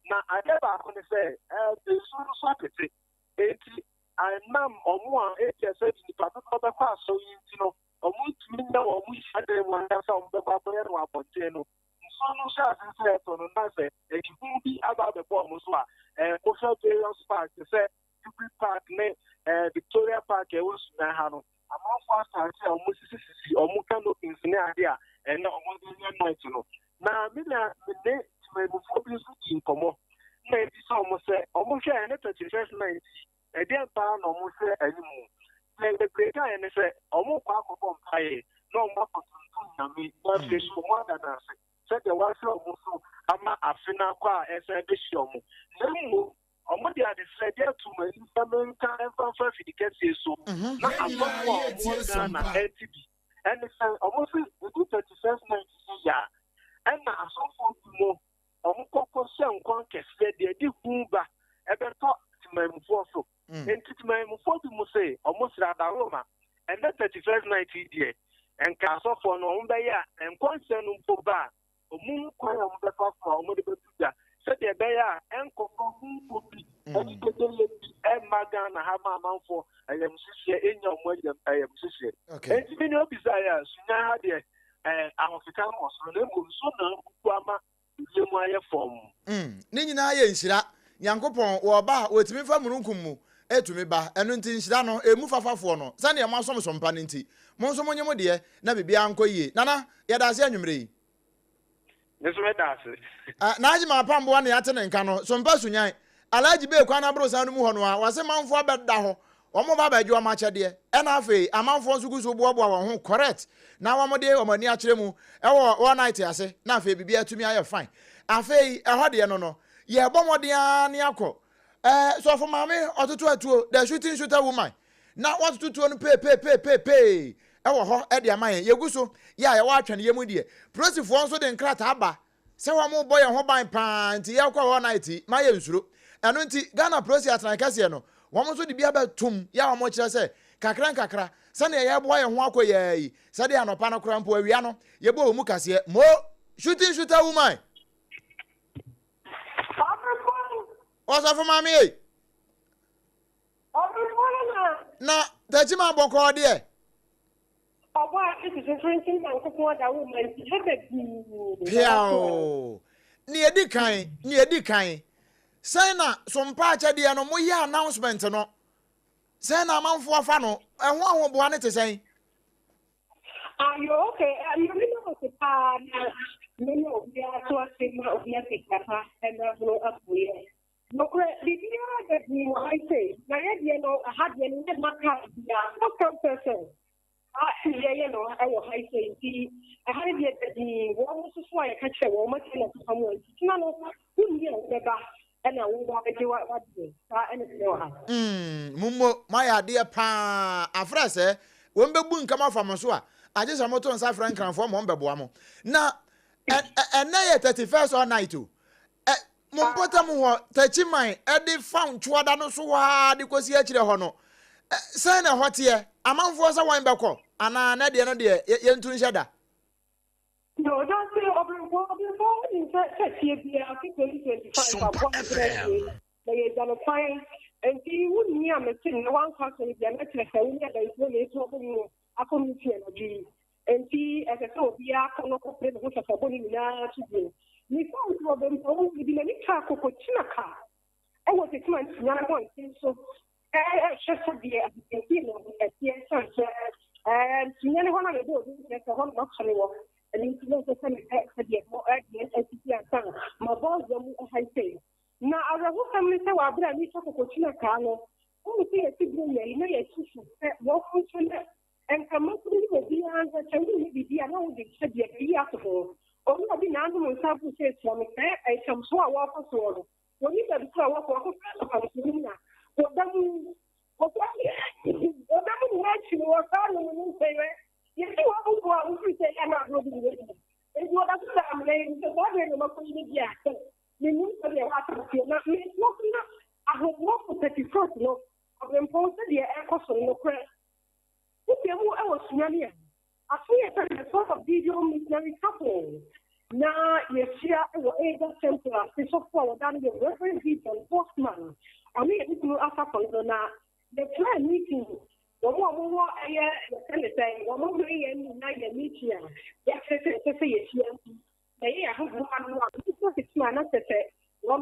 na adeɛ baako ne sɛ nsuo no so apete enti ɛnam wɔn a ebia sɛ nnipa dodoɔ bɛkɔ asɔre yi nti no, wɔntumi nyɛ wɔn hyiadan mu ankasa a wɔbɛkɔ akɔyɛ no wɔ abɔnten no. Nsuo no hyɛ ase sɛ ɛtɔ no na sɛ ɛhum bi aba abɛbɔ wɔn so a, wohwɛ various park te sɛ Jubilee Park ne Victoria Park a ɛwɔ Sunyani ha no, amanfoɔ asase a wɔsisisisi wɔn canopies ne adeɛ a ɛnɛ wɔde yɛ night no. Na me na me ne temamufoɔ bi nso di nkɔmmɔ na ebisa wɔn sɛ wɔhwɛ ɛne 31st night yi ɛdeɛn paa na wɔhwɛ anim. Deɛ bebree kaeɛ ne sɛ wɔrekɔ akɔbɔ mpaeɛ na wɔn akɔtontom Nyame na afei so wɔn ada no ase sɛdeɛ wahwɛ wɔn so ama afe no akɔ a ɛsan bɛhyia wɔn. Na mmom Wɔde adesrɛdeɛ ato m'anim sɛ menka mfa mfa afidi kɛseɛ so na Yɛn nyinaa asɔfoɔ a yɛretie wɔwɔ Ghana Sompa. nte bi. Ɛne sɛ, wɔse ɛdu 31st night sei a, ɛna asɔfoɔ bi mo wɔkɔ kɔhyɛ nkɔm kɛseɛ deɛ ɛde hu ba ɛbɛtɔ temanmufoɔ so. Enti temanmufoɔ bi mu se wɔsrɛ adaworoma, ɛnnɛ 31st night yi deɛ, nka asɔfoɔ no wɔbɛyɛ a nkɔnhyɛ no mpo ba a, wɔnhu kwan a wɔbɛfa so a wɔde bɛto dwa sɛdeɛ ɛbɛyɛ a ɛnkɔfa huhu bi ne kedeyɛ bi mma Ghana ha ma amanfoɔ ayamhyehyeɛ nnya wɔn ayam ayamhyehyeɛ. Enti me nua obisaeɛ a, Sunya ha deɛ eh, ahokeka no wɔ soro na mmom nsuo na abubu ama wiem ayɛ fɔmm. Mm, ne nyinaa yɛ nhyira. Nyankopɔn, wɔ ɔba a, wɔtumi fa mununkum mu tumi ba. Ɛno nti nhyira no, ɛmmu fafafoɔ no. Sɛdeɛ moasom som pa no nti, mo nso monye mo deɛ, na biribiara nkɔ yie. Nana, yɛda ase anwummerɛ yi. Me nso meda ase. Ah, Naaji Maapamboa na yɛate ne nka no, Sompa Sunyan, Alhaji Bey kwan aborosan no mu hɔ no ara, wɔse manfoɔ abɛda hɔ, wɔn ba abɛgye wɔn akyɛdeɛ, ɛna afei amanfoɔ nso gu so boaboa wɔn ho correct na wɔn de wɔn ani akyerɛ mu ɛwɔ all night ase na afei biribi atumi ayɛ fine. Afei ɛhɔ deɛ no no, yɛbɔ mmɔden ara ne akɔ ɛɛ sɔfo maame ɔtoto atuo, the shooting shooter woman, na wɔatoto tuo no peepeepeepee ɛwɔ hɔ de ama yɛn. Yɛgu so yɛ a yɛwɔ atwɛn yɛ mu deɛ. Polisifoɔ nso de nkrataa ba sɛ wɔrebɔ yɛn ho ban paa nti yɛrekɔ all night yi, ma yɛnsuro. Ɛno nti Ghana Polisi atenae kɛseɛ no, wɔn nso de bi abɛtom yɛ a wɔkyerɛ sɛ kakra nkakra sɛdeɛ yɛreboa yɛn ho akɔ yi ara yi, sɛdeɛ anɔpa no koraa mpo awia no yɛbɔ wɔn mu kaseɛ. Mo shooting shooter woman! Ɔsɔfo maame ei! Na Techiman bɔkɔɔ deɛ. Ɔbɔ a ɛte sɛ mfrɛnti Nyankopɔn adaworoma nti ha da dinn. Piaoo! Nea edi kan, nea edi kan, sɛn na sompa akyɛdeɛ no moyɛ announcement no, sɛn na amanfoɔ fa no, ɛho ahoboa no te sɛn? Ayo, okay, Nyame na ɔte paa na mene obiara to ase ma obiara sika pa ɛna ho apueɛ. Nokorɛ, biribiara da dinn wɔ ha yi sei, na yɛ deɛ no, ɛha deɛ no yɛmma kaa biara, first come first serve, saa na yɛyɛ no wɔ ha yi sei, nti ɛha no deɛ da dinn, wɔn nso so a yɛka kyerɛ wɔn, wɔn atie na ɛfa mu a, nti kyena no, wonni a wobɛba ɛna woba abɛgye w'adeɛ, saa ɛna ɛteɛ wɔ ha. Mm, mo moayɛ adeɛ paa, afrɛ sɛ wɔn bɛbu nkam afa mo so a, agye sɛ moto nsa frɛ nkranfoɔ ma wɔn bɛboa mo. Na ɛnɛ yɛ 31st all night o, Ɛ, mo mpɔtam hɔ, Takyiman de fa Ntwoada no so hɔ ara de kɔsi akyire hɔ no, ɛ, sɛn na ɛhɔ teɛ? Amanfoɔ sɛ wɔn bɛkɔ anaa nɛ deɛ no deɛ yɛ, yɛntu nhyɛ da? No, ɔdanse ɔbenfo, ɔbenfo wonim sɛ sɛ fie biara afe 2025 aboa no berɛ awie na yɛagya no kwan nti wonni a mese nnɛ woankɔ asɔre bia na kyerɛ sɛ wo ne adanseɛ na ɛtu abɔ mu akɔ meeting anadwo yi. Enti ɛsɛ sɛ obiara kɔ na ɔkɔpere ne ho sɛsɛbɔ no nyinaa so bio. Ne saa nti, ɔbɛmpɔw mu mede m'ani kaa kokokyinaka wɔ Techiman Nsunya no mmɔnten so rehwɛ sɛdeɛ ahosiesie no teɛ ɛsiane sɛ Nsunya no hɔ na mebɔɔ din kyerɛ sɛ hɔ na m'asɔre wɔ. Ɛno nti na ɛsɛ sɛ mehwɛ sɛdeɛ ɛhɔ deɛ asisi ansa na mabɔ awura mu ha yi sei. Na awerɛhosɛm ne sɛ wɔ abere a meretwa kokokyinaka no, wohu sɛ yɛte Buronya yi na yɛsusu sɛ wɔn nso na Nka mma koro ne obiara nsa sɛ wonni biribi a na wode hyɛ deɛ bɛyi ato ho. Owura bi na anom nsa agu sɛ atua no sɛ nhyɛmsoɔ a wɔrekɔ soɔ no, wɔnni baabi korɔ a wɔkɔ, wɔkɔfrɛ apampam no mu na wɔda mu, wɔda mu nyinaa akyi no wɔsaa nom no nsɛyɛ. Yɛsi wɔn mu boɔ a wofiri sɛ ɛyɛ na agorɔ bi na wɔdi. Enti wɔda so da amena yi mu sɛ saa deɛ na wɔakɔ yi no bi a mennim sɛdeɛ wɔaka aseɛ na mentoa so na ahoboa for 31st no ɔbrempɔn sɛdeɛ ɛrekɔ so no nokorɛ Wopue mu wɔ Sunyani a, afe yɛ fɛ The Source of Gideon Missionary Chapel na yɛhyia wɔ Ada Temple ase. Sɔfo a wɔda no yɛ Rev. Gideon Bosman. Ɔno yɛ ne kunu asafo no na yɛkyerɛɛ meeting. Wɔn a wɔwɔ ɛyɛ yɛfrɛ no sɛn, wɔn hwɛ yɛn nyinaa yɛ meeting a yɛakyerɛ sɛ ɛsɛ sɛ yɛhyia nti yɛyɛ yɛn ahoboa ano a nnipa tete a na kyerɛ sɛ wɔn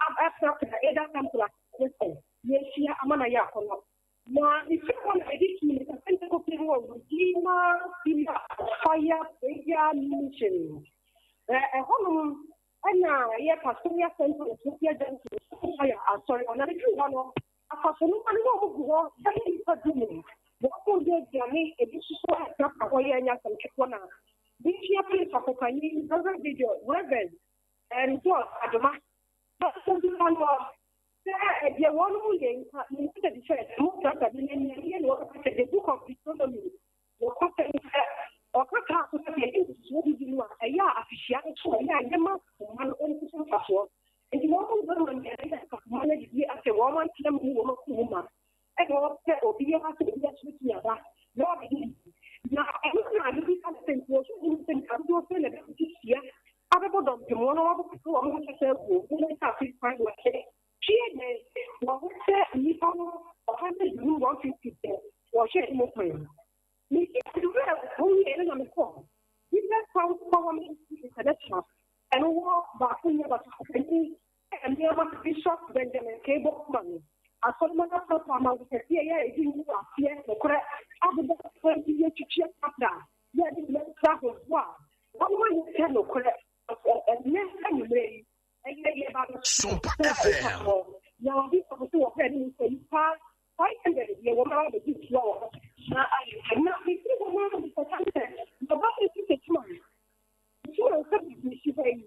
aprapra Ada Temple ase sɛ yɛhyia ama no ayɛ akɔnnɔ. Na mefiri hɔ na mede tuu me kasɛnta kɔpie mu wɔ Redeemer Pillar of Fire Prayer Mission. Ɛhɔnom ɛna ɛyɛ Pastoral Center Ethiopia Junction Fire Asɔre hɔ. Na mefiri hɔ no, asafo no ma no na wɔn gu hɔ bɛyɛ nnipa du mu. Wɔn yɛ aduane, ebi nso so ɛprapra hɔ yɛ ɛnyɛ asɛm ketewa na mehyia pere sɔfo panyin Reverend Gideon, Reverend George Adoma. Na ɔmo no Sɛ deɛ wɔnom yɛ nka United Church mo krata bi na nea yɛ na wɔbɛka sɛ the book of Deuteronomy nokwasɛm ne sɛ ɔka kaa so sɛ yɛde nsusuo didi no a ɛyɛ a afehyia no so ɛyɛ a yɛma mma no nso so wɔn a wɔabobɔ wɔn ho kasa agu wɔn asase kwan wɔ sɛ twie dɛ wɔn ho sɛ nnipa no 150 150 sɛ wɔhwɛ mu kwan. Mesi adwuma a wɔyɛ no na mekɔ Jesus House Power Ministry International ɛno wɔ baako nyɛ batakani nneɛma Bishop Benjamin K. Bowman asɔrema no asafo amankɛseɛ yɛ ɛdi mu aseɛ nokorɛ abobɔ kwan bi yɛ twitwi akra yɛ de nyɛ kra ho a wɔn ayɛ sɛ nokorɛ ɛnɛ anwummerɛ yi ɛyɛ yɛ ba no Sompa FM. Na obi sɔfo so wɔ hɔ ɛne sɛ nipa 500 deɛ wɔn ara bɛdi tua wɔ hɔ na ayɛ na mefiri hɔ naa mekɔka sɛ baba ɛsi sɛ tuma tuma nsa bibi si hɔ yi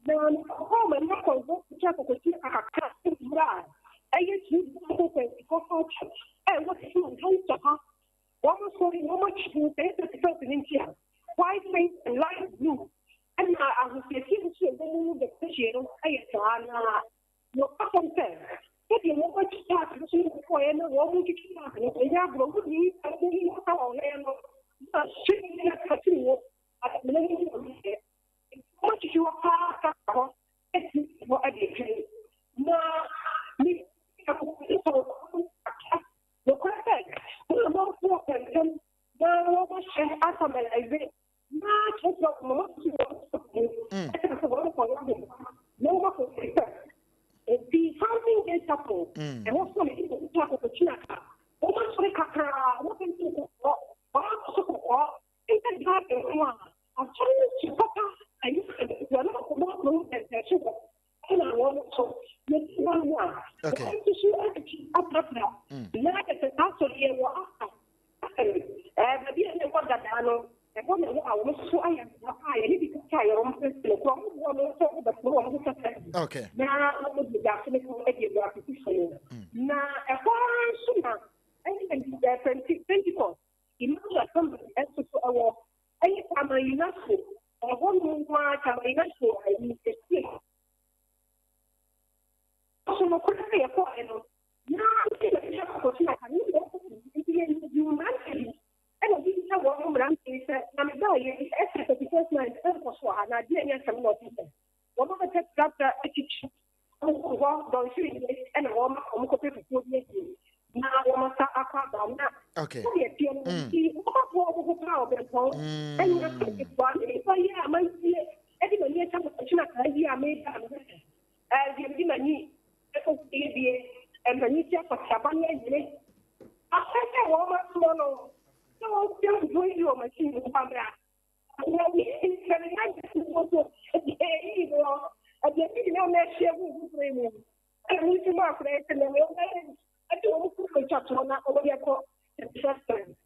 na mekɔkɔɔ m'ani akɔnfo kyɛ kɔkɔsi akakra nwura a ɛyɛ tu kɔ Pentecostal church a ɛwɔ tuma nka ha wɔn asɔre wɔn akyi sɛ ɛsɛ sɛ ne nti a white paint and light blue ɛna ahosiesie nso ɛwɔ mu bɛkɔhyie no ɛyɛ saa na wɔka fam sɛ sɛdeɛ wɔn akyi paaki no so no kɔɛ na wɔn mu twitwi paaki no ɛnyɛ agorɔ wɔn ni wɔn mu aka wɔn nan no na hyɛ ne na kati wɔ adamina no mu wɔn yɛ wɔn atwitwi hɔ paa kaka hɔ esi hɔ ɛde twɛn na ne akoko sɔ aka nokorɛ sɛ wɔn amanfoɔ pɛntɛm na wɔbɛhyɛ asamɛlɛdze na kyerɛkyerɛ wɔn wɔn so wɔn so mu ɛsɛ sɛ wɔn kɔ yɛ ahoma na wɔn akɔ sɛ nti fountain gate chapel ɛhɔ so na ɛdi kɔkɔ akɔkɔkyi aka wɔn asɔre kakraa wɔn pɛntɛm kɔkɔɔ wɔn akɔ so kɔkɔɔ nka gyaa nko a asɔre no si papa ɛyɛ wɔn akɔbɔ wɔn mpɛmpɛ so hɔ ɛna wɔn so yɛti wɔn mu a wɔn nso so akyi aprapra na kɛsɛ saa asɔre yɛ wɔ asa ɛɛ baabi a ɛwɔ dadaa no ɛhɔ na ɛwɔ a wɔn nso ayɛ a yɛne bi kasa a yɛ wɔn pɛsɛ kɔ wɔn boɔ wɔn nso wɔn bɛforo wɔn ho kasa na wɔn de gyaase ne ho de agu asisi so no na ɛhɔ ara nso na ɛne Pentecost Emmanuel Assembly nso so ɛwɔ ɛyɛ Tama UNESCO ɛhɔ nom nko ara Tama UNESCO ayi esie so no kora sɛ yɛkɔɔ no na ɛsɛ akɔkɔto aka ne yɛ nti yɛ yi mmerante bi ɛna obi sɛ wɔn mmerante sɛ na me baa yɛ ɛsɛ 31st night ɛnkɔ so ha na adeɛ nyɛ asɛm na ɔte sɛ wɔn bɛtɛ tratra akyikyi hɔ dɔnhwere yie ɛna wɔn wɔn kɔpɛ fufuo bi adi na wɔn asa akɔ aba na sɛdeɛ teɛ no nti wɔn aboɔ wɔn ho paa ɔbɛntɔn ɛnyɛ ketewa ne nipa yi a mantie ɛde m'ani atwa akyi na kaa yi a meba no ɛɛ deɛ mede m'ani ɛkɔ fie bie mpanyin ti akɔsiaba ne ayere afɛ sɛ wɔn asoma no sɛ wɔn kura fufuo yi wɔ machine mu pamra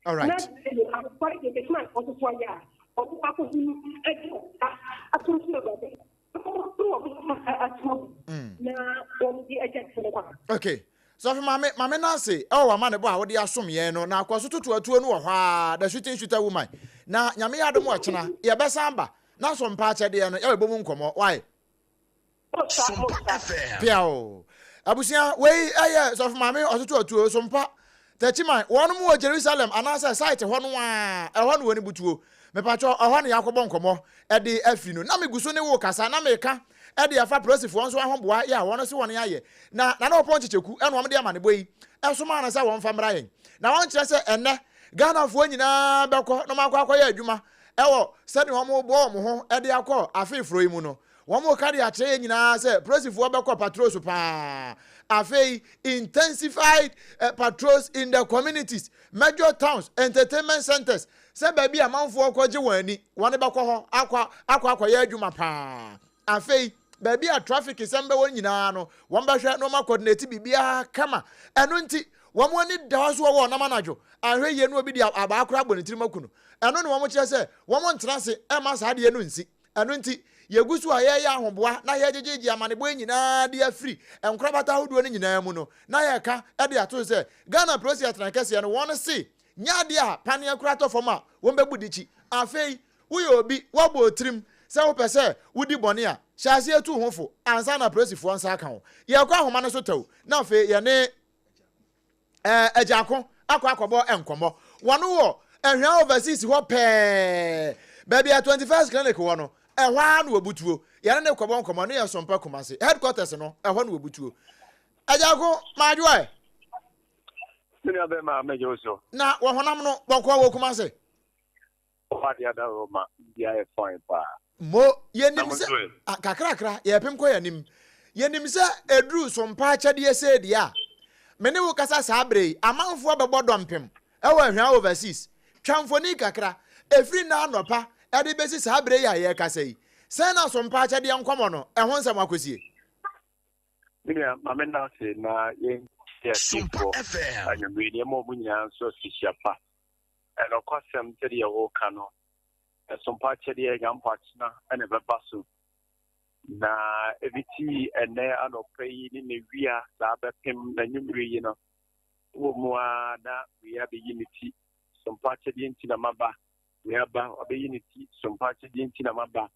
All right. Okay. Sɔfo maame maame Nancy ɛwɔ wama ne bɔ a wode asom yɛn no na akɔ so toto atuo no wɔ hɔ a the shooting shooter woman na nyame yɛ adom ɔkyena yɛbɛsan ba na so mpa akyɛdeɛ no yɛbɛbɔ mu nkɔmmɔ why Sompa FM. Piao. Abusua wei ɛyɛ sɔfo maame ɔtoto atuo so mpa Techiman wɔn mu wɔ Jerusalem anaasɛ site hɔ no a ɛhɔ no wɔ ne butuo mepatwɔ ɛhɔ ne yɛakɔbɔ nkɔmmɔ ɛde afi no na megu so ne wo kasa na meka ɛde afa polisifoɔ nso ahoboa yɛ a wɔn se wɔn ayɛ na Nana Ɔpɔn Kyekyeku ɛna wɔn de amanebɔ yi ɛsomaa no sɛ wɔn fa mmra yɛn na wɔn kyerɛ sɛ ɛnɛ Ghanafoɔ nyinaa bɛkɔ na wɔn akɔ akɔyɛ adwuma ɛwɔ sɛdeɛ wɔn bɔ wɔn ho ɛde akɔ afeeforo yi mu no. Wɔreka de akyerɛ yɛn nyinaa sɛ polisifoɔ bɛkɔ patrols paa. Afei, intensified eh, patrols in the communities, major towns, entertainment centers, sɛ baabi a amanfoɔ kɔgye wɔn ani, wɔn bɛkɔ hɔ akɔ akɔ akɔyɛ adwuma paa. Afei, baabi a traffic sɛm bɛwɔ nyinaa no, wɔn bɛhwɛ na wɔn akɔdinati biribiara kama. Ɛno nti, wɔn ani da hɔ so wɔ wɔn nam anadwo. Anhwɛ yie no obi de abaa koraa abɔ ne tirim aku no. Ɛno na wɔn kyerɛ sɛ wɔn ntena ase mma saa adeɛ no nsi. Ɛno nti, yegu so a yɛreyɛ ahoboa na yɛregyegyegye amanebɔ yi nyinaa de afiri nkorabata ahodoɔ no nyinaa mu no, na yɛreka de ato so sɛ Ghana Polisi Atenae Kɛseɛ no, wɔn se nyɛ adeɛ a paneɛ koraa tɔ fam a wɔbɛbu de kyi. Afei, woyɛ obi, woabɔ wo tirim sɛ wopɛ sɛ wodi bɔne a, hyɛ aseɛ tu wo ho fo ansa na apolisifoɔ nsa aka wo. Yɛrekɔ ahoma no so tɛw, na afei yɛne. ɛɛ Agyako akɔ akɔbɔ nkɔmmɔ. Wɔn wɔ Ahwea Overseas hɔ pɛɛ, baabi a 21st Clinic wɔ no. Ɛhɔ ara na wɔbutuo. Yɛne no rekɔbɔ nkɔmmɔ no yɛ Sompa Kumasi. Headquarters no, ɛhɔ na wɔbutuo. Agyako, madwo ɛ. Me nua bɛrima, mɛgye wo so. Na wɔ honam no, bɔkɔɔ wɔ Kumasi. Ɔba de ada Roma, biribiara yɛ fine paa. Mo, yɛnim sɛ, kakrakra, yɛrepem kɔ yɛn anim. Yɛnim sɛ ɛduru Sompa akyɛdeɛ sei deɛ a, me ne wo kasa saa berɛ yi, amanfoɔ bɛbɔ dɔmpem wɔ Ahwea Overseas. Twa mfoni kakra, ɛfiri nnɛ anɔpa de bɛsi saa berɛ yi a yɛrekasa yi, sɛn na Sompa akyɛdeɛ nkɔmmɔ no, ɛho nsɛm akɔsie? Me nua, ma me nna ase na yɛntie atiefoɔ anwummere yi, na yɛma wɔn nyinaa nso afihyia pa. Ɛnokwasɛm sɛdeɛ woka no, ɛsompa akyɛdeɛ Nyankopɔn akyena na ɛbɛba so. Na ɛfiti ɛnnɛ anɔpa yi ne newia saa bɛpem n'anwummere yi no, wɔ mu ara na wei abɛyi ne ti, sompa akyɛdeɛ nti na maba, wei aba, wabɛyi ne ti, sompa akyɛdeɛ nti na maba.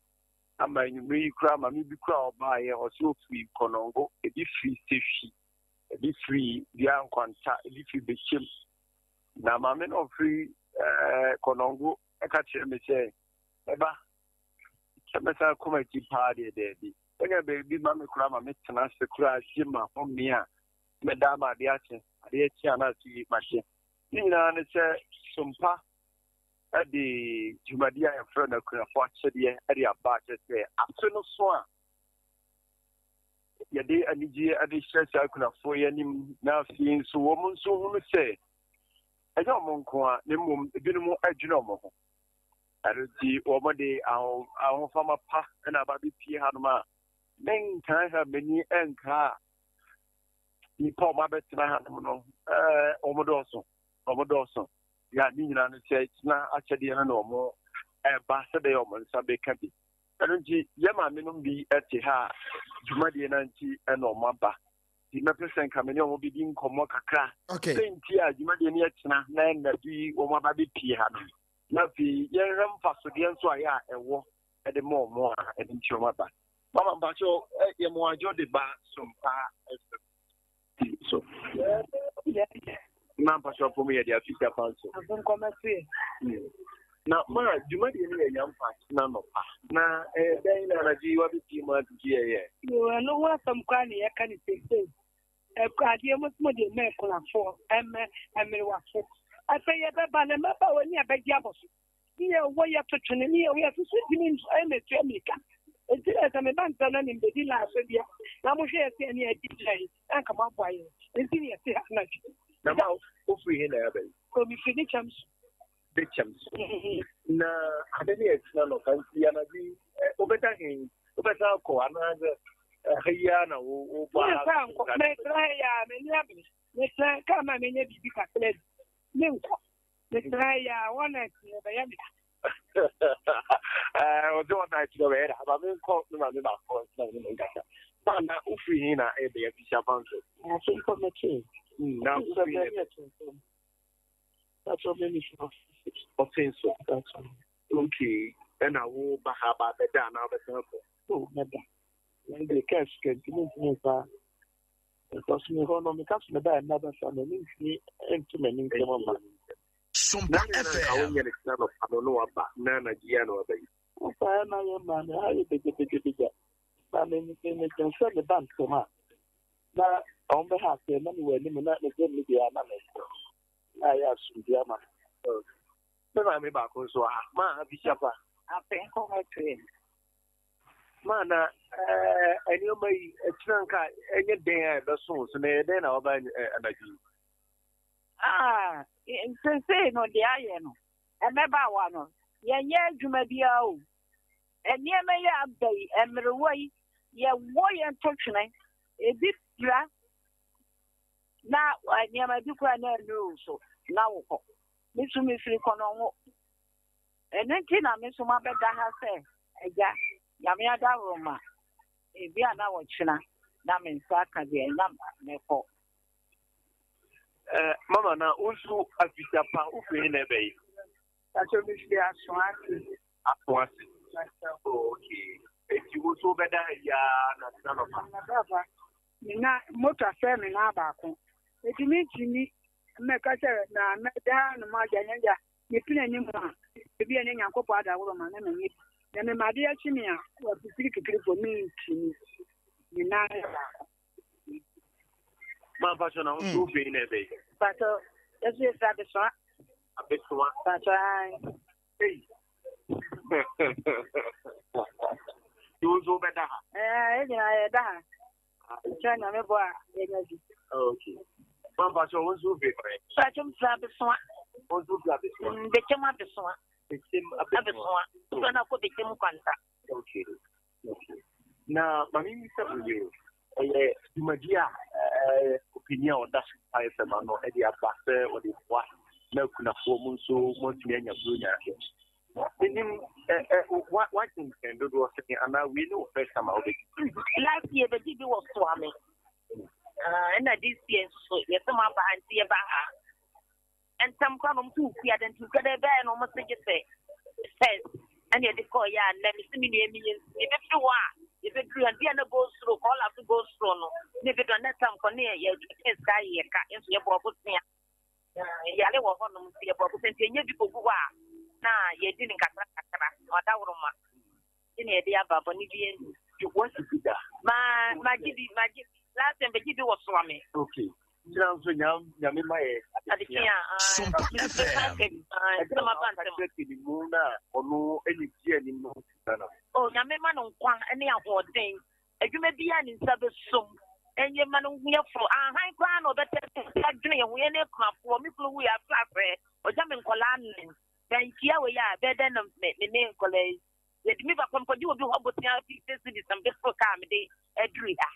Ama anwummere yi koraa, maame bi koraa ɔbaeɛ, ɔsɛ ɔfiri Kɔnɔngo, ebi firi Sehwi, ebi firi Dua Nkwanta, ebi firi Bɛkyɛm. Na maame no ɔfiri ɛɛ Kɔnɔngo ɛka kyerɛ me sɛ, ɛba, sɛ mɛsan kɔ m'akyi paa deɛ daabi. Wonya baabi ma me koraa ma metena ase koraa gye ma home a mɛda ama adeɛ akye, adeɛ akye a na ase mahye. Ne nyinaa ne sɛ sompa de dwumadi a yɛfrɛ no akunafo akyɛdeɛ de aba kyerɛ sɛ afe no so a yɛde anigyeɛ de hyɛ saa akunafoɔ yi anim na afei nso wɔn nso hunu sɛ ɛnyɛ wɔn nko a na mmom ebinom adwene wɔn ho. Ɛno nti wɔde ahofama pa na aba bɛpie hanom a menkaa ha m'ani nkaa nnipa a wɔabɛtena hanom no wɔn dɔɔso wɔn dɔɔso ya ne nyinaa no sɛ tena akyɛdeɛ no na wɔn ɛba sɛbɛyɛ wɔn nsa bɛka bi. Ɛno nti, yɛn maamenom bi te ha a dwumadie no nti na wɔn aba. Nti mɛpɛ sɛ nka me ne wɔn bɛdi nkɔmmɔ kakra. Okay. Sɛ nti a dwumadie no yɛkyena na ɛnna bi wɔn aba bɛpie ha no. Na afei yɛnhwɛ mfasodeɛ nso a yɛ a ɛwɔ de ma wɔn a ɛno nti wɔn aba. Mama mpakyɛ yɛ mo adwo de ba Sompa FM. So. Na mpakyɛ ɔpɔ mu yɛ de afi Japan so. Na ma dwumadie no yɛ nyampa na nɔpa. Na ɛyɛ dɛn na anadwo yi wabɛpie mu adidi yɛyɛ? Ɛno ho asɛm koraa ne yɛka ne seesei. Adeɛ mo mo de mɛ kunafoɔ ɛmɛ mmerewafo. Afei yɛbɛba na mmabaawa ni abɛgye abɔ so. Ne yɛ wɔ yɛ to twene ne yɛ wɔ yɛ soso ntumi ɛna etua mirika. Eti na sɛ meba ntɛm na ne mbedi laa so deɛ na mo hwɛ yɛ sɛ ɛne adi gyina yi na nka mo aboa yɛn. Enti ne yɛte ha anadwo. Na ma ofiri he na ɛba yi? O mefiri de kyɛm so. De kyɛm so. Na ade ne ɛkyena nɔpa nti anadwo yi wobɛda he? Wobɛsan akɔ anaasɛ ha yi ara na wobɔ ara? Mensan nkɔ. Metena ha yi ara, m'ani abere. Metena kaa ma menya biribi kakra bi. Menkɔ. Mesrɛ yɛ a one night no ɛbɛyɛ me da. Ɔsɛ one night no ɛbɛyɛ da. Ama menkɔ me maame baako na me ne no nkasa. Ma na wofiri he na ɛbɛyɛ fisia kwan so? Ase nkɔ mɛkyee. Na wofiri he? Ɔfen so. Okay. Ɛna wo ba ha ba bɛda anaa wobɛsan akɔ? Oh, mɛda. Mede kaa sika nti mentumi mfa Because me hɔ no meka sɛ meda nna bɛsa no mentumi nto m'ani ntɛm mma. Na nea na nka wonyɛ no kyena anɔpa no na waba na anadwo yi ara na waba yi. Wosaeɛ na yɛ maa me ha yɛ begyabegyabegya na me me medwen sɛ meba ntɛm a na wɔn bɛha aseɛ na mewɔ anim na megye me deɛ a na mekɔ na ayɛ asomdwoeɛ ama me. Me maame baako nso wɔ ha. Maa Abisha pa. Afei nkɔmɔ toe. Ma na ɛɛ nneɛma yi ɛkyerɛ nka ɛnyɛ dɛn a ɛbɛso wo so na ɛyɛ dɛn na waba anadwo yi. Ah, seesei no deɛ ayɛ no, mmabaawa no, yɛnyɛ adwuma biara o. Nneɛma yi aba yi, mmerewa yi, yɛwɔ yɛn to twene, ebi pira na nneɛma bi koraa na ɛnuru so na wokɔ. Me nso mefiri Kɔnɔngo. Ɛno nti na me nso mabɛda ha sɛ, Agya, Nyame adaworoma, ebia na ɔkyena na me nsa aka deɛ na mɛkɔ. Eh, mama na wo nso afisa pa wofiri he na ɛbɛ yi? Pacho mefiri Aso ase. Aso ase. Oh, okay. Eti wo nso wobɛda ha yi ara na tena nɔpa? Papa, me na moto asɛe me nan baako. Eti mentumi mmɛka sɛ na mɛda no ma agya nyɛ agya. Mepene anim a, ebia ne Nyankopɔn adaworoma na manya bi. Na mema adeɛ kye me a, wapipiri kikirifo mentumi. Me nan yɛ baako. Ma mpatsɔ na nso wofei na ɛbɛyi. Mpatsɔ, yɛso yɛfiri Abesoa. Abesoa. Mpatsɔ ae. Ei. Nti wo nso wobɛda ha? Ɛɛ, yɛn nyinaa yɛda ha. Nkyɛ Nyame bɔ a yɛnya bi. Okay. Ma mpatsɔ wo nso wofiri hɔ? Mpatsɔ mfiri Abesoa. Wo nso wofiri Abesoa? Mm, Bɛkyɛm Abesoa. Bɛkyɛm Abesoa. Abesoa. Wofiri na kɔ Bɛkyɛm Kwanta. Okay. Okay. Na maame mi sɛ oye o. Ɛyɛ dwumadi a ɔpanyin a ɔda so mpae fam ano de aba sɛ ɔde boa na akunafoɔ mu nso moatumi anya buronya adeɛ. Menim wagye mpɛn dodoɔ sɛn anaa wei ne wo first time a wobɛdi? Last year bɛgye bi wɔ Soame. Ɛna this year nso so yɛsɛ mo aba ha nti yɛba ha. Ntɛm koraa na wɔn nso wɔ kuada nti kuada ɛbɛyɛ na wɔn se gye sɛ first ɛna yɛde kɔɔ yɛ a nnɛ mesi me nua mi yɛ nti yɛbɛfiri hɔ a yɛbɛduru ha bia na go soro kɔɔla so go soro no ne ebi dɔ ne tam kɔ ne yɛ yɛ sika yɛ ka nso yɛbɔ ɔbosea yare wɔ hɔnom nti yɛbɔ ɔbosea nti ɛnyɛ bi kɔgu hɔ a na yɛdi ne nkakra kakra ɔdaworoma Nti na yɛde aba bɔne bi ani. Wasi bi da? Ma ma gye bi ma gye last time bɛgye bi wɔ soa me. Okay. Gyina nso nyam nyame ma yɛ adesua. Sompa FM. Ɛdɛ ma ba ntɛm. Kyerɛ mu na ɔno ɛne di anim no na. Oh nyame ma no nkwa ne ahoɔden. Adwuma bi a ne nsa bɛsom. Ɛnyɛ ma no ho yɛ foro. Ahan koraa na ɔbɛtɛ adwene yɛ ho yɛ ne akunafoɔ. Me kunu wuiɛ afra afrɛ. Ɔgya me nkɔlaa nnan. Manhyia wei a, ɛbɛyɛ dɛn na me me ne nkwadaa yi? Yɛde me ba kɔ mekɔgye obi hɔ bosea 50 cedis na mede foro kaa mede aduru ha.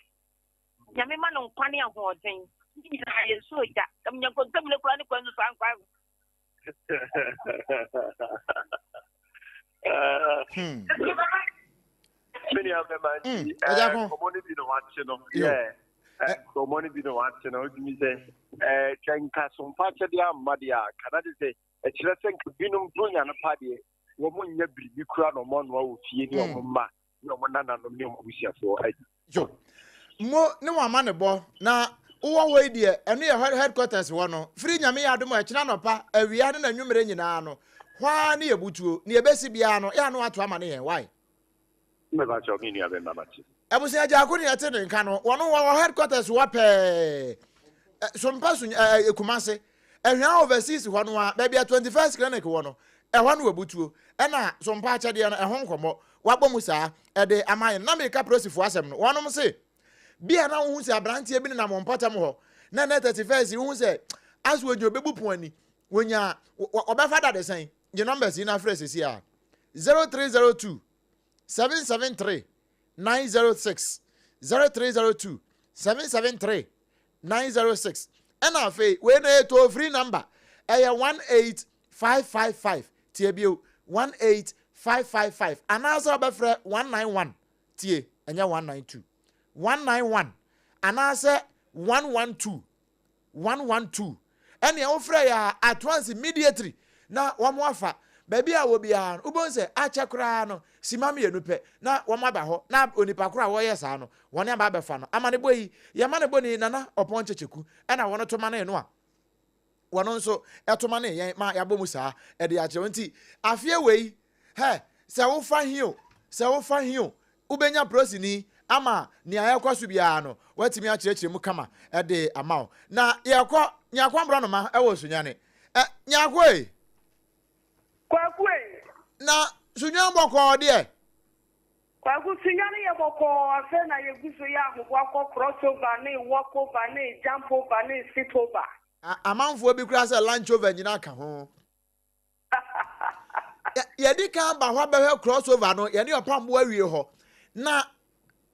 Nyame ma no nkwa ne ahoɔden. Ne nyinaa yɛ nsuo gya. Sɛ menya nkontomire koraa ne kwan nso ankɔ Hmm. Me nua bɛma nti nkɔmmɔ no bi na wate no. Nkɔmmɔ no bi na wate no. Wotumi sɛ sɛ nka so mfa akyɛdeɛ amma deɛ a nka na de sɛ ɛkyerɛ sɛ nka binom Buronya no pa deɛ wɔn nyɛ biribi kura na wɔn anoa wɔ fie ne wɔn hmm. mma ne wɔn nananom ne wɔn abusuafoɔ adi. Yo, mo ne wɔn ama ne bɔ na wowɔ hɔ yi deɛ ɛno yɛ headquarters hɔ no firi nyame yɛ adom a ɛkyena nɔpa awia ne n'anwummerɛ nyinaa no hɔ ara ne yɛbutuo ne yɛbɛsi biara no yɛ ano ato ama ne yɛn wae Mɛba kyɛw me nua bɛma mate. Abusua Gyako ne yɛte ne nka no, wɔn wɔ headquarters hɔ pɛɛ. Sompa so ɛ Kumase. Ɛhwea overseas hɔ no a, baabi a 21st clinic wɔ no, ɛhɔ no wɔbutuo. Ɛna Sompa akyɛdeɛ no, ɛho nkɔmmɔ. Wabɔ mu saa ɛde ama yɛn. Na meka polisifoɔ asɛm no, wɔnom se, bi a na wohu sɛ aberanteɛ bi nenam wɔn mpɔtam hɔ, na ɛnɛ 31st yi wohu sɛ aso wɔgyina ɔbɛbu pon ani, wɔnya, wɔbɛfa dadesɛn. Gye numbers yi na frɛ sɛsi a, 0302 773 906 0302 773 906 ɛna afei wei no ɛyɛ toll free number ɛyɛ 18555 tie bio 18555 anaasɛ wobɛfrɛ 191 tie ɛnyɛ 192 191 anaasɛ 112 112 ɛnneɛ wofrɛ yɛ a at once immediately na wɔn afa baabi a wɔ biara no wobɛhu sɛ akyɛ koraa no sima mmienu pɛ na wɔn aba hɔ na onipa koro a wɔyɛ saa no wɔn aba abɛfa no amanebɔ yi yɛma no bɔ ni nana ɔpɔn kyekyeku ɛna wɔn to ma no a wɔn nso ɛto ma ne yɛn ma yɛabɔ mu saa ɛde akyerɛ nti afeɛ wei hɛ sɛ wofa he o sɛ wofa he o Wobɛnya polisini ama nea ɛrekɔ so biara no, watumi akyerɛkyerɛ mu kama de ama wo. Na yɛrekɔ Nyarko Aborɔnoma wɔ Sunyani. Ɛ, Nyarko ei! Kwaku ei! Na Sunyani bɔkɔɔ deɛ? Kwaku, Sunyani yɛ bɔkɔɔ, afei na yɛgu so yɛ ahoboa kɔ cross over ne walk over ne jump over ne sit over. A, amanfoɔ bi koraa sɛ lunch over nyinaa ka ho. Yɛdi kan ba hɔ abɛhwɛ crossover no, yɛne ɔpambo awie hɔ. Na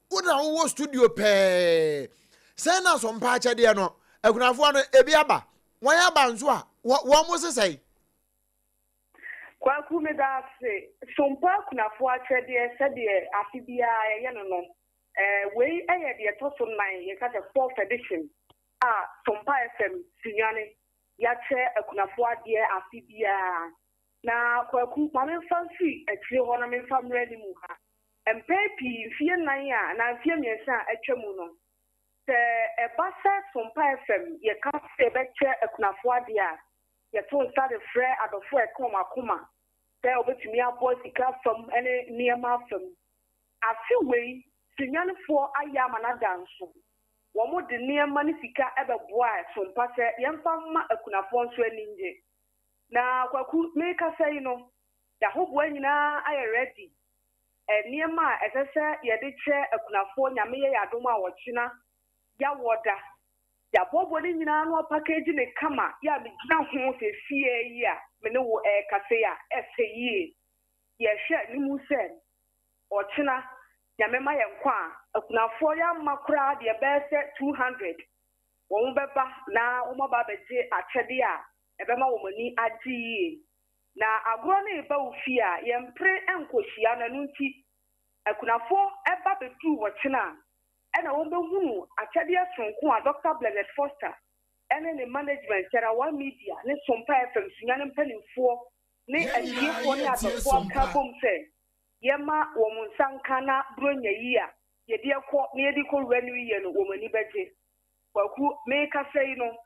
wo na wowɔ studio pɛɛ. Sɛn na so mpa akyɛdeɛ no, akunafoɔ no, ebi aba. Wɔn aba nso a, wɔn mo sesɛe. Kwaku meda ase. Sompa akunafoɔ akyɛdeɛ sɛdeɛ afe biara yɛyɛ no no, wei yɛ deɛ ɛtɔ so nan, yɛka sɛ fourth edition a Sompa FM Sunyani Yɛakyɛ akunafoɔ adeɛ afe biara. Na Kwaku, ma memfa mfiri akyire hɔ na memfa mmra anim ha. Mpɛn pii, mfeɛ nnan a anaa mfeɛ mmiɛnsa a atwa mu no, sɛ ɛba sɛ Sompa FM yɛka sɛ yɛbɛkyɛ akunafoɔ adeɛ a, yɛto nsa de frɛ adɔfoɔ a ɛka wɔn akoma. sɛ wɔbɛtumi aboa sika fam ne nneɛma fam. Afe wei, Sunyanifoɔ ayɛ ama no ada nso. Wɔde nneɛma ne sika bɛboaɛ Sompa sɛ yɛmfa mma akunafoɔ nso ani nnye. Na Kwaku, merekasa yi no, yɛahoboa nyinaa ayɛ ready. Nneɛma a ɛsɛ sɛ yɛde kyɛ akunafoɔ, Nyame yɛ yɛn adom a ɔkyena yɛawɔ da. Yɛaboaboa ne nyinaa ano apakeegyi no kama yɛ a megyina ho seesei yi a me ne wo rekasa yi a, ɛfɛ yie. Yɛhwɛ anim sɛ ɔkyena Nyame ma yɛn nkwa a, akunafoɔ yɛamma koraa deɛ ɛbɛyɛ sɛ 200 wɔn bɛba na wɔn aba abɛgye akyɛdeɛ a ɛbɛma wɔn ani agye yie. Na agorɔ no reba wo fie a, yɛmpere nkɔhyia no, ɛno nti akunafoɔ ba bɛduru ɔkyena a, ɛna wɔbɛhunu akyɛdeɛ sononko a Dɔkta Blessed Foster ne ne management, Kyerɛwa Media ne Sompa FM Sunyani mpanimfoɔ ne Yɛn nyinaa atiefoɔ ne yɛretie adɔfoɔ aka Sompa. abom sɛ yɛma wɔn nsa nka na Buronya yi a yɛde rekɔ na yɛde rekɔwura New Year no wɔn ani bɛgye. Kwaku, merekasa yi no,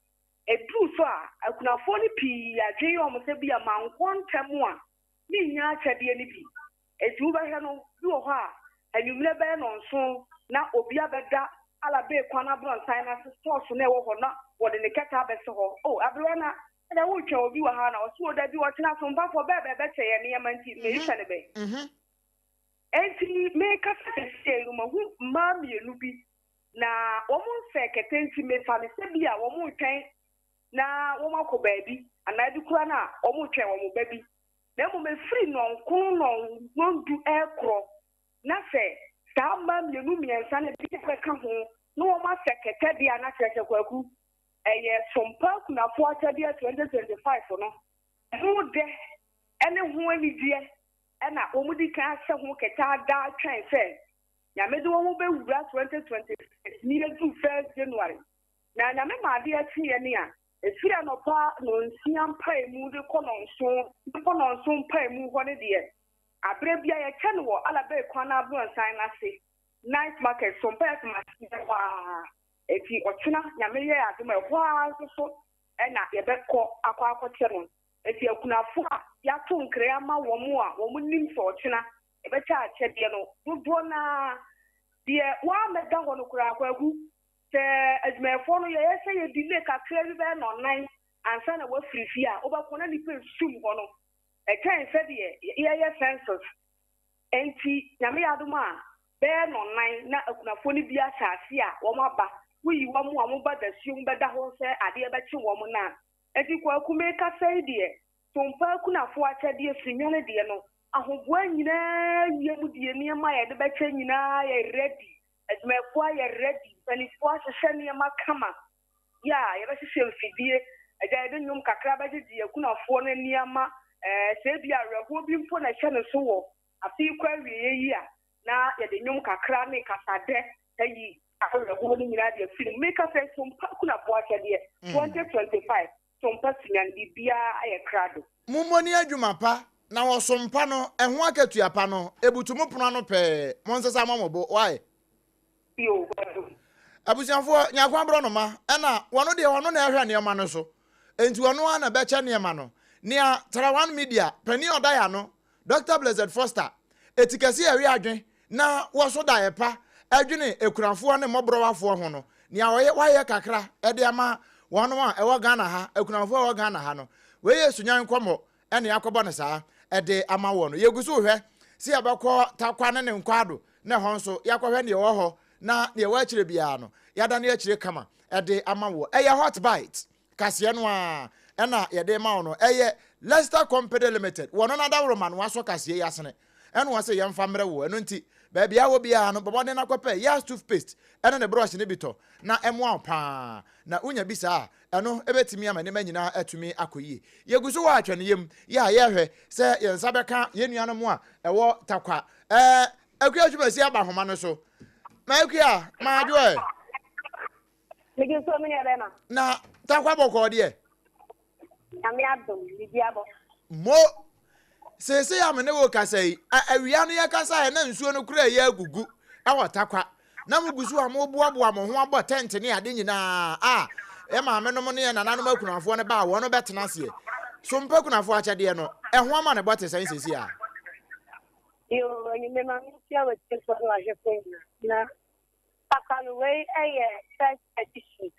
ɛduru so a, akunafoɔ no pii adwene yɛ wɔn sɛ bi a mankɔ ntɛm a, mennya akyɛdeɛ no bi. Enti wobɛhwɛ no, bi wɔ hɔ a, anwummerɛ bɛyɛ nnɔnson na obi abɛda Alabay kwan abrɔnsan no ase, stores no a ɛwɔ hɔ na wɔde ne kɛtɛ abɛsi hɔ. Oh, aberewa na ɛnna woretwɛn obi wɔ ha na ɔse o dabi ɔkyena asompafoɔ bɛɛ bɛ bɛkyɛ yɛn nneɛma nti meretwɛn bɛ. Enti merekasa seesei no mahu mmaa mmienu bi na wɔn nsɛ kɛtɛ nti mefa no sɛ bi a wɔretwɛn na wɔakɔ baabi anaa ebi koraa no a wɔretwɛn wɔn ba bi. Na mmom ɛfiri nnɔnkron nnɔndu rekorɔ, na sɛ saa mmaa mmienu mmiɛnsa no bi bɛka ho na wɔasɛ kɛtɛ deɛ a, na kyerɛ sɛ Kwaku, ɛyɛ Sompa Akunafoɔ Akyɛdeɛ 2025 no ho dɛ ne ho anigyeɛ na wɔdi kan ahyɛ ho kɛtɛ ada atwɛn sɛ Nyame de wɔn bɛwura 2026 ne yɛduru first January. Na Nyame ma adeɛ kye yɛn a, Ɛfiri anɔpa nnɔnsia mpaemu de kɔ nnɔnson de kɔ nnɔnson mpaemu hɔ no deɛ, aberɛ biara yɛkyɛ no wɔ Alabay kwan no abrɔnsan no ase, Night Market, Sompa FM aseɛ hɔ ara. Enti ɔkyena Nyame yɛ adom a, ɛhɔ ara nso so na yɛbɛkɔ akɔ akɔkyɛ no. Enti akunafoɔ a yɛato nkra ama wɔn a wɔnim sɛ ɔkyena yɛbɛkyɛ akyɛdeɛ no, dodoɔ no ara, deɛ wɔammɛda hɔ no koraa, Kwaku, Sɛ adwumayɛfoɔ no yɛyɛ sɛ yɛ delay kakra bi bɛyɛ nnɔnnan ansa na wɔafiri fie a, wobɛkɔ na nnipa esum hɔ no, ɛkyɛn sɛdeɛ yɛyɛ census. Enti Nyame yɛ adom a, bɛyɛ nnɔnnan na akunafoɔ no bi ahyɛ aseɛ a wɔaba. Woyi wɔn a wɔba dasuo mu bɛda hɔ sɛ adeɛ bɛkye wɔn no a. Enti Kwaku merekasa yi deɛ, Sompa akunafoɔ akyɛdeɛ Sunyani deɛ no, ahoboa nyinaa wie mu deɛ nneɛma a yɛde bɛkyɛ nyinaa yɛ ready. Adwumayɛfoɔ ayɛ ready, mpaninfoɔ ahyehyɛ nneɛma kama, yɛ a yɛbɛhyehyɛ mfidie, agya yɛde nnwom kakra bɛgyegye akunafoɔ no ani ama, ɛɛ sɛ ebi awerɛhoɔ bi mpo na ɛhyɛ ne so wɔ afe yi kɔ awieɛ yi a, na yɛde nnwom kakra ne kasadɛ ayi awerɛhoɔ no nyinaa de afiri mu. Meka sɛ Sompa Akunafoɔ Akyɛdeɛ 2025, Sompa Sunyani, biribiara ayɛ krado. Mommɔ ni adwuma pa, na wɔ som pa no, ɛho akatua pa no, ebutu mo pono ano pɛɛ. Monsesa mo mo bo. Why? Abusuafoɔ, Nyarko aborɔnoma, ɛna wɔno deɛ ɔno na ɛhwɛ nneɛma no so. Enti ɔno ara na ɛbɛkyɛ nneɛma no. Nea Tarawan Media panin a ɔda yɛn ano, Dɔkta Blessed Foster, eti kɛse a ɛwe adwen na wɔso daeɛ pa dwene akunafoɔ ne mmɔborɔwafoɔ ho no, nea ɔyɛ wayɛ kakra de ama wɔnom a ɛwɔ Ghana ha, akunafoɔ a ɛwɔ Ghana ha no. Wei yɛ Sunyani nkɔmmɔ na yɛakɔbɔ no saa de ama wɔn no. Yɛgu so rehwɛ sɛ yɛbɛkɔ Tarkwa ne ne Nkwado na ɛhɔ nso yɛakɔhwɛ nea ɛwɔ hɔ na nea ɛwɔ akyire biara no yɛadane akyire kama de ama woɔ. Ɛyɛ Hot Bite kaseɛ no ara na yɛde rema wo no. Ɛyɛ Leicester Company Limited, wɔn no adaworoma na wɔasɔ kaseɛ yi asene ɛna wɔse yɛmfa mmerɛ wo. Ɛno nti baabi a wɔ biara no bɔ mmɔden na kɔpɛ Yas toothpaste ɛne ne brush no bi tɔ na ɛmmoa wo paa. Na wonya bi saa a, ɛno bɛtumi ama nneɛma nyinaa atumi akɔ yie. Yɛgu so wɔ atwɛneyɛ mu yɛ a yɛrehwɛ sɛ yɛn nsa bɛka yɛn nuanom a ɛwɔ Tarkwa. Ɛɛ, Akua Twumasi aba ahoma no so. Ma Akua, ma adwo ɛ. Mede nsuo me nua bɛma. Na Tarkwa bɔkɔɔ deɛ. Nyame adom, biribi abɔ. Mo! Seesei a me ne wo rekasa yi, awia no yɛkasaeɛ na nsuo no koraa reyɛ agugu wɔ Tarkwa. Na mogu so a moreboaboa mo ho abɔ tɛnte ne ade nyinaa a yɛn maamenom ne yɛn nananom akunafoɔ no ba a wɔn bɛtena aseɛ. Sompa Kunafoɔ akyɛdeɛ no, ɛho amanebɔ te sɛn seesei a? Yoo, anwummerɛ ma menkyia w'atiefoɔ ne w'ahwɛfoɔ nyinaa. Na papa no wei yɛ first edition,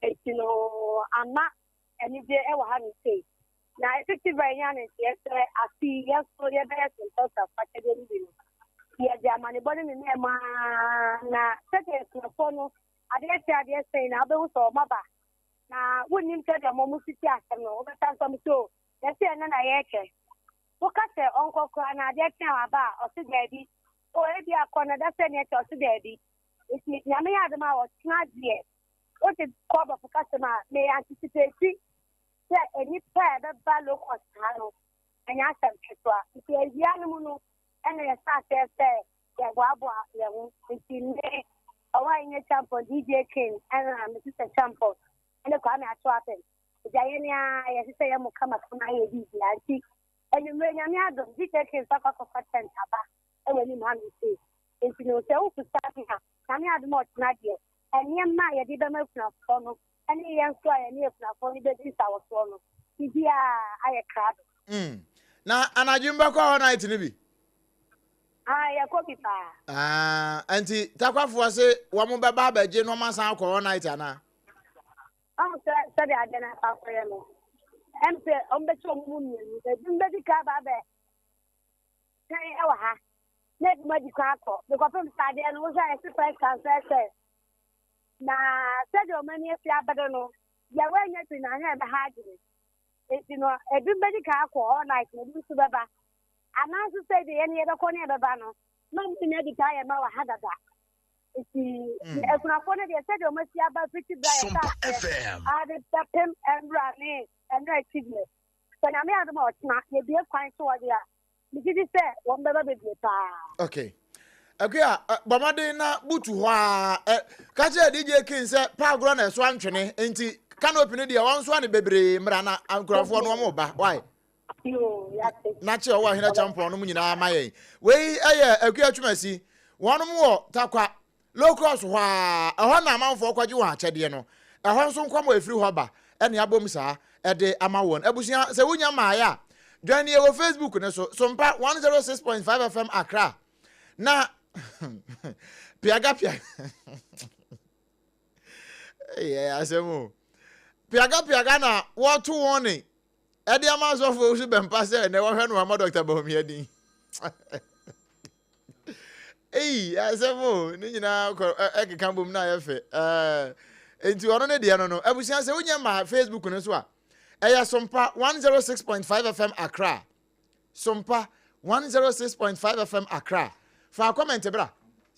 enti no ama anigye wɔ ha nom sei. Na ɛtete berɛ a yɛnya ne nteɛ sɛ afe yi yɛn nso yɛbɛyɛ Sentɔsafoɔ akyɛdeɛ no bi no, yɛde amanebɔ no nenam mu ara na sɛdeɛ akunafoɔ no adeɛ kye adeɛ sɛn na wobɛhu sɛ wɔn aba na wonnim sɛdeɛ wɔn wɔn sisi asɛm no wobɛsa nso wɔn so yɛse ɛnɛ na yɛrekyɛ woka sɛ ɔnkɔ koraa na adeɛ kye a waba a ɔse daabi o ebi akɔ na da sɛ neɛ kyɛ ɔse daabi nti nyame yɛ adom a ɔkyena deɛ wote kɔ abɔfo kasɛm a me anticipate sɛ nnipa a ɛbɛba locust ha no ɛnyɛ asɛm ketewa. Nti awia no mu no ɛna yɛhyɛ aseɛ sɛ yɛboaboa yɛn ho. Nti me ɔwɔ a yɛnyɛ champon DJ King ɛna me sister champon ɛne Kwame Ato Apem. Agya yɛn a yɛhyehyɛ yɛn mo kamakama ayɛ biribiara. Nti anwummerɛ Nyame adom DJ King nso akɔ akɔfa tent aba ɛwɔ anim ha nom sei. Nti no sɛ wokuta me a Nyame adom a ɔkyena deɛ nneɛma a yɛde bɛma akunafoɔ no ne yɛn nso a yɛne akunafoɔ no bɛdi nsawɔsoɔ no, biribiara ayɛ krado. Mm. Na anadwo mbɛkɔ hɔ night no bi? Ah, yɛkɔ bi paa. Ah, nti takwafoɔ se wɔn bɛba abɛgye na wɔn asan akɔ hɔ night anaa? Ɔmo sɛ sɛdeɛ adeɛ no akɔ akɔyɛ no, ɛm sɛ wɔn bɛkyɛ wɔn mu mmienu, ebinom bɛdi kan aba abɛ twɛn wɔ ha, na ebinom adi kan akɔ. Mekɔpem sɛ adeɛ no, wohwɛ a yɛse first come first serve. Na sɛdeɛ wɔn ani asi abere no, deɛ wɔanya bi no, anyɛ ɛbɛha adwene. Enti no, ebinom bɛdi kan akɔ all night na ebi nso bɛba. Anaa nso sɛ deɛ yɛn yɛbɛkɔ ne yɛbɛba no, na wɔn nyinaa di kan ayɛ ma wɔ ha dada. Nti mm. akunafoɔ no deɛ sɛdeɛ wɔn asi aba fiti bere a yɛsa aseɛ ade bɛpem nwura ne nwura akyi deɛ, sɛ Nyame adom a ɔkyena yɛbie kwan so wɔ deɛ a, Megye di sɛ wɔn bɛba bebree paa. Okay. Akua, bɔ mmɔden na butu hɔ ara. Ka kyerɛ DJ King sɛ paagorɔ na ɛso antwene nti canopy no deɛ wɔnsoa no bebree mmra na nkurɔfoɔ no wɔn ba. Why? Na kyerɛ ɔwɔ ahene kyampɔn no mu nyinaa ma yɛn. Wei ɛyɛ Akua Twumasi. Wɔn wɔ Takwa Low Cross hɔ ara, ɛhɔ na amanfoɔ kɔgye wɔn akyɛdeɛ no. Ɛhɔ nso nkɔm a ɛfiri hɔ ba ne abom saa de ama wɔn. Abusua, sɛ wonya mmaeɛ a, join yɛ wɔ Facebook no so, Sompa 106.5 FM Accra. Na piaga piaga ɛyɛ asɛm o. Piaga piaga na wɔto wɔn ne ɛde ama asɔfoɔ so bɛmpa sɛ na wɔhwɛ no ama Dr. Bawumia din. Ei, asɛm o, ne nyinaa kɔ ɛkeka bom na ayɛ fɛ. Ɛɛ, nti ɔno ne deɛ no no. Abusua sɛ wonyɛ ma Facebook no so a, ɛyɛ Sompa 106.5 FM Accra. Sompa 106.5 FM Accra. Fa comment bra.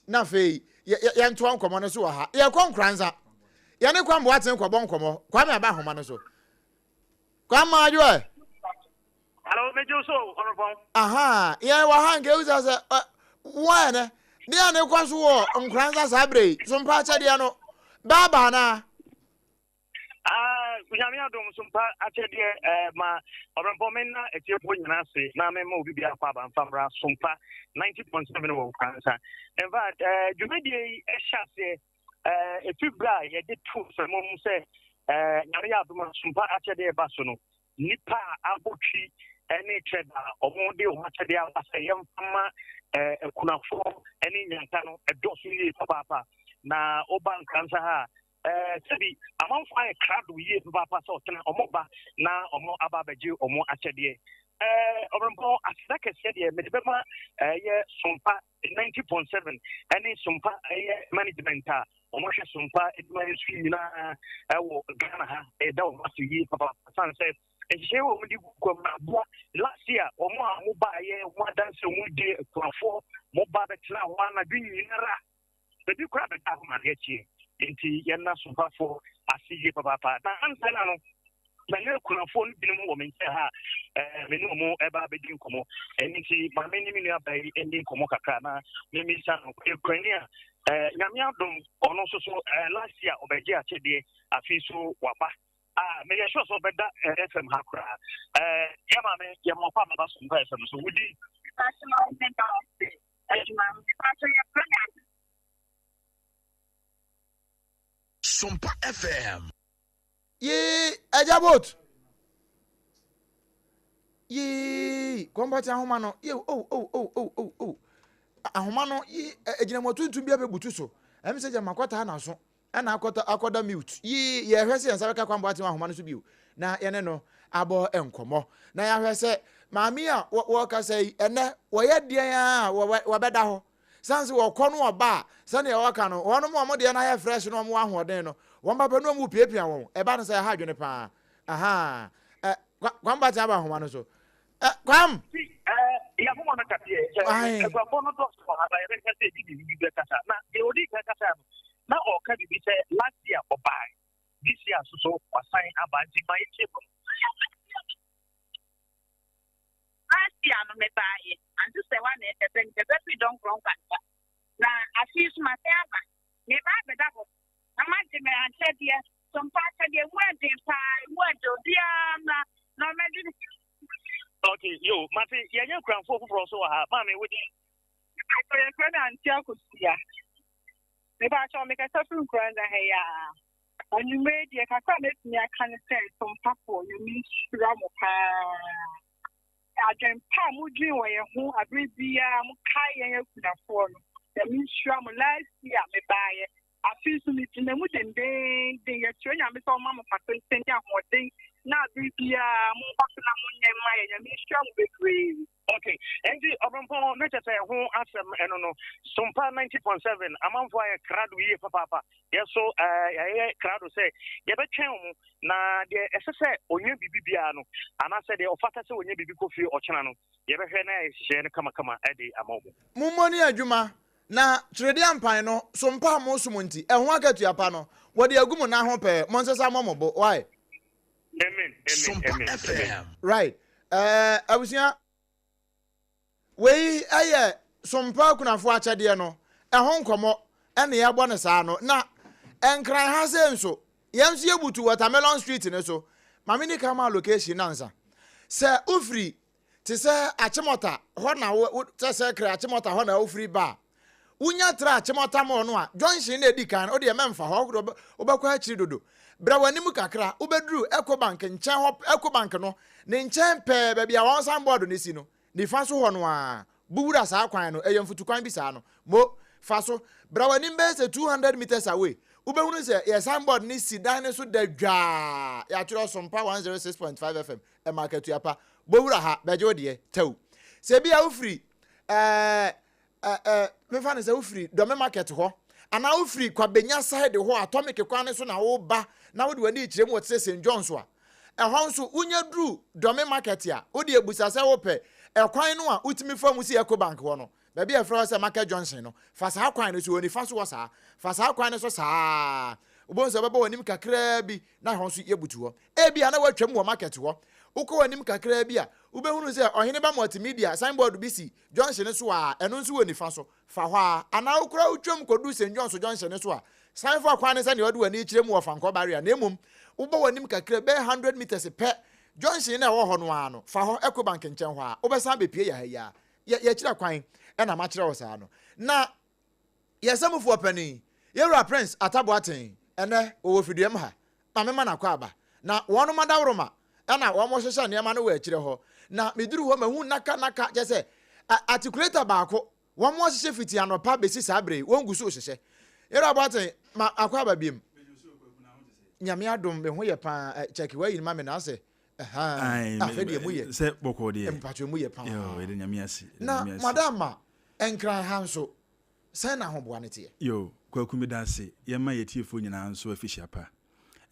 Na afei yɛntoa nkɔmmɔ no so wɔ ha. Yɛkɔ Nkoranza. Yɛne Kwame Boateng kɔbɔ nkɔmmɔ. Kwame aba ahoma no so. Kwame adwo ɛ. Hello, me jo so ɔrɔbɔn. Aha, yɛn wɔ ha nka ewusa sɛ ɛ wɔn ɛnɛ deɛ ne kɔ so wɔ nkoransa saa bere yi so mpa akyɛdeɛ no baaba anaa. Ah, nyame adom so mpa akyɛdeɛ eh, ma ɔrɔbɔn me na atiefoɔ nyinaa ase na mema obi biara kɔ aba mfa mmra so mpa 90.7 wɔ nkoransa. In fact, eh, dwumadie yi ɛhyɛ aseɛ ɛfiri berɛ a yɛde to sɛ mo sɛ nyame yɛ adom a sompa akyɛdeɛ ɛba so no nnipa a abɔ twi ne kyɛ da a wɔde wɔn akyɛdeɛ aba sɛ yɛmfa ma akunafoɔ ne nyanka no ɛdɔɔso yie papaapa na woba nkransa ha a sɛbi amanfoɔ ayɛ krado yie papaapa sɛ ɔtena wɔn ba na wɔn aba abɛgye wɔn akyɛdeɛ ɔbrɛmpɔn aseda kɛseɛ deɛ mede bɛma ɛyɛ sompa 90.7 ɛne sompa ɛyɛ management a wɔhwɛ sompa adwuma nso nyinaa ɛwɔ Ghana ha ɛda wɔn ase yie papa san sɛ nhyehyɛ wɔ wɔn de gu kɔm na aboa last year wɔn a wɔn ba yɛ wɔn adanse wɔn di akunafoɔ wɔn ba bɛtena hɔ anadwo nyinara ebi koraa bɛda hɔ ma adeɛ kyeɛ nti yɛnna sompafoɔ ase yie papaapa na ansa na no mene akunafoɔ no binom wɔ me nkyɛn ha a me ne wɔn ɛba abɛdi nkɔmmɔ ɛno nti maame ne me nua baa yi ndi nkɔmmɔ kakra na memisa no kurani a nyame adom ɔno nso so last year ɔbɛgye akyɛdeɛ afei so waba a meyɛ sure sɛ ɔbɛda fm ha koraa yɛ maame yɛmmɔkɔ ababa so mpa fm so wodi Sompa FM. Yee, Agya Boat. Yee, Kwame Boateng ahoma no, yee, oh, oh, oh, oh, oh, oh. Ahoma no, yee, agyinamoa tuntum bi abɛbutu so. Ɛm sɛ gyama kɔtaa n'aso. Ɛna akɔtɔ akɔda mute. Yee, yɛhwɛ sɛ yɛn nsa bɛka Kwame Boateng ahoma no so bio na yɛne no abɔ nkɔmmɔ. Na yɛahwɛ sɛ maame a wɔkasa yi, ɛnɛ wɔyɛ deɛn a wɔbɛda hɔ. Sane sɛ wɔkɔ no ɔba a, sɛdeɛ wɔka no, wɔnom wɔn deɛ no ayɛ fresh na wɔn wɔ ahoɔden no, wɔn ba pɛ no wɔn repiapia wɔn. Ɛba no sɛ ɛha adwene paa. Ahaa. Ɛ, Kwam Boateng aba ahoma no so. Ɛ, Kwam! Ti, ɛ, yɛahoma no kaseɛ sɛ aguabɔ no dɔɔso wɔ ha, na yɛbɛka sɛ ebi de biribi bɛkasa. Na deɛ ɔdii kan kasaeɛ no, na ɔreka biribi sɛ last year ɔbae, this year nso so wasan aba, nti ma yɛntie no. Last year no mebaeɛ, ante sɛ wa na ɛbɛbɛ no, bɛbɛ firi dɔnkorɔ nkwanta. Na afe yi nso masan aba, meba abɛda hɔ na magye me akyɛdeɛ, so mpa akyɛdeɛ, emu ɛden paa, emu ɛden, obiara mmra na ɔmmɛgye ne. Okay, yo, mate, yɛnyɛ kuranfoɔ foforɔ nso wɔ ha. Maame, wo din? Mepakyɛ yɛfrɛ me Auntie Akosua. Mepakyɛ mekasa firi Nkoranza ha yi ara. Anwummerɛ yi deɛ kakra a mɛtumi aka ne sɛ Sompafoɔ Nyame nhyira mo paa. Adwen pa a modwen wɔ yɛn ho abere biara mokae yɛn akunafoɔ no. Nyame nhyira mo. Last year mebaeɛ. Afei nso megyina mu dendeenden. Yɛsrɛ Nyame sɛ ɔma mo nkwa tenten ne ahoɔden na abere biara monkɔ so na monyɛ mma yɛn. Nyame nhyira mo bebree. Okay, enti ɔbɛmpɔn na kyɛ sɛ ɛho asɛm ɛno no Sompa 90.7 amanfoɔ ayɛ krado yie papaapa. Yɛ so yɛayɛ krado sɛ yɛbɛtwɛn wɔn na deɛ ɛsɛ sɛ ɔnya biribi biara no anaasɛ deɛ ɔfata sɛ ɔnya biribi kɔ fie ɔkyena no yɛbɛhwɛ na yɛayɛ nhyehyɛeɛ no kamakama de ama wɔn. Mommɔ ne adwuma, na twerɛdeɛ ampan no so mpa a mosom nti, ɛho akatua pa no, wɔde agu mo nan ho pɛɛ. Monsesa mmɔ mo bo. Why? Amen, amen, amen, amen. Right. Eh, abusua, wei ɛyɛ sompa akunafoɔ akyɛdeɛ no, ɛho nkɔmmɔ ɛna yɛbɔ no saa no. Na Nkran ha sei nso, yɛn nso yɛbutu Watermelon Street no so. Ma me ni ka ma location no ansa. Sɛ wofiri te sɛ Achimota hɔ na wo sɛ sɛ kra Achimota hɔ na wofiri ba a, wonya tra Achimota mall no a, junction na edi kan no, wodeɛ mɛmfa hɔ, wobɛkɔ akyiri dodo. Bra w'anim kakra, wobɛduru Ecobank nkyɛn hɔ, Ecobank no ne nkyɛn pɛɛ baabi a wɔn signboard no si no, nifa so hɔ no ara, bu wura saa kwan no, ɛyɛ mfutukwan bi saa no, mo, fa so. Bra w'anim bɛyɛ sɛ 200 meters away, wobɛhunu sɛ yɛ signboard no si dan no so da dwaa, yɛatwerɛ Sompa 106.5 FM, ɛma akatua pa. Bɔ wura ha, bɛgye wo deɛ, tɛw. Sɛ ebia wofiri ɛɛ ɛɛ mefa no sɛ wofiri Dɔme market hɔ, anaa wofiri Kwabenya side hɔ, Atomic kwan no so na woba, na wode w'ani rekyerɛ mu wɔ te sɛ St. John's a, ɛhɔ nso wonya duru Dɔme market a, wode abusa sɛ wopɛ ɛkwan no a wotumi fa mu si Ecobank hɔ no, Baabi a yɛfrɛ hɔ sɛ Market Junction no, fa saa kwan no so, wɔ nifa so hɔ saa. Fa saa kwan no so saa ara. Wobɛhu sɛ wobɛba w'anim kakraa bi na ɛhɔ nso yɛbutu hɔ. Ebia na woatwam wɔ market hɔ. Wokɔ w'anim kakraa bi a, wobɛhunu sɛ Ɔhene Ba Multimedia signboard bi si junction no so a ɛno nso wɔ nifa so. Fa hɔ ara. Anaa wo koraa wotwam kɔdu St. John's junction no so a, san fa kwan no sɛnea wode w'ani rekyerɛ mu wɔ Fankɔ Barrier na mmom wobɔ w'anim kakra bɛyɛ 100 meters pɛ, junction no a ɛwɔ hɔ no ara no, fa hɔ, Ecobank nkyɛn hɔ ara. Wobɛsan abɛpue yɛ ha yi ara. Yɛ yɛkyerɛ kwan na makyerɛ wo saa no. Na yɛn samufoɔ panin, Yɛwura Prince Atta Boateng, ɛnnɛ wɔwɔ Fiduam ha, ma mema no akwaaba. Na wɔnom adaworoma na wɔhyehyɛ nneɛma no wɔ akyire hɔ. Na meduru hɔ mahu nnaka nnaka, kyerɛ sɛ, articulator baako, wɔn ahyehyɛ fiti anɔpa bɛsi saa berɛ yi, wɔn gu so rehyehyɛ. Yɛwura Boateng, ma akwaaba biom. Nyame adom, me ho yɛ paa, check wayi no ma me na asɛ Ae, Afei deɛ mu yɛ. Sɛ bɔkɔɔ deɛ. Mpakyɛ mu yɛ paa. Yoo, yɛde Nyame ase. Yɛde Na Nyame ase. madam ma Nkran ha nso, sɛn na ahoboa no teɛ? Yoo, Kwaku meda ase. Yɛmma yɛn atiefoɔ nyinaa nso afihyia pa.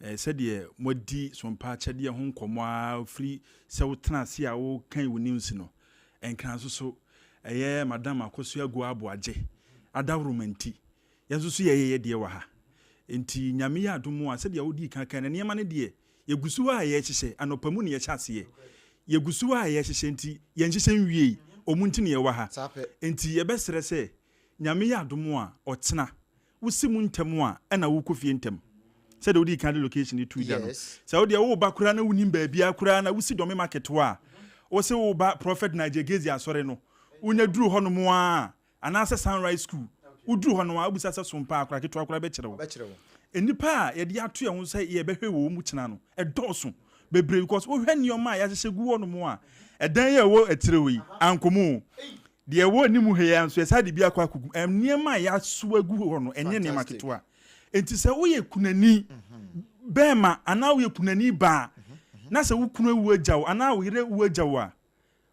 Eh, sɛdeɛ moadi Sompa akyɛdeɛ ho nkɔmmɔ ara firi sɛ wotena ase a wokan wo news no, Nkran nso so, ɛyɛ Madam Akosua Aguaa Aboagye adaworoma nti, Yɛn nso so yɛyɛ yɛ deɛ wɔ ha. Enti Nyame yɛ adom a, sɛdeɛ wodii kan kae no, nneɛma no deɛ, yɛgu so ara a yɛrehyehyɛ. Anɔpa mu na yɛhyɛ aseɛ. Yɛgu so ara a yɛrehyehyɛ nti, yɛnhyehyɛ nwiei. Wɔn nti na yɛwɔ ha. Enti yɛbɛsrɛ sɛ, Nyame yɛ adom a, ɔkyena, wosi mu ntɛm a, ɛna wokɔ fie ntɛm. Sɛdeɛ wodii kan de location no too dwa no. Sɛ wodeɛ woreba koraa na wonnim baabiara koraa na wosi Dɔme Market hɔ a, wose woreba Prophet Nigel Gaisie asɔre no, wonya duru hɔnom ara a, Anaasɛ Sunrise School. Woduru hɔ no a, wobisa sɛ so mpa akora ketewa koraa bɛkyerɛ wo. Nnipa a yɛde ato yɛn ho sɛ yɛbɛhwɛ wɔn mu kyena no, ɛdɔɔso bebree because wohwɛ nneɛma a yɛahyehyɛ gu hɔnom a, Ɛdan yi a ɛwɔ akyire hɔ yi, ankɔ mu o. Deɛ ɛwɔ anim ha yi ara nso, yɛsan de bi akɔ akɔgu. Nneɛma a yɛasoa agu hɔ no, ɛnyɛ nneɛma ketewa. Enti sɛ woyɛ kunani bɛrima anaa woyɛ kunani baa na sɛ wo kunu awu agya wo anaa wo yere awu agya wo a,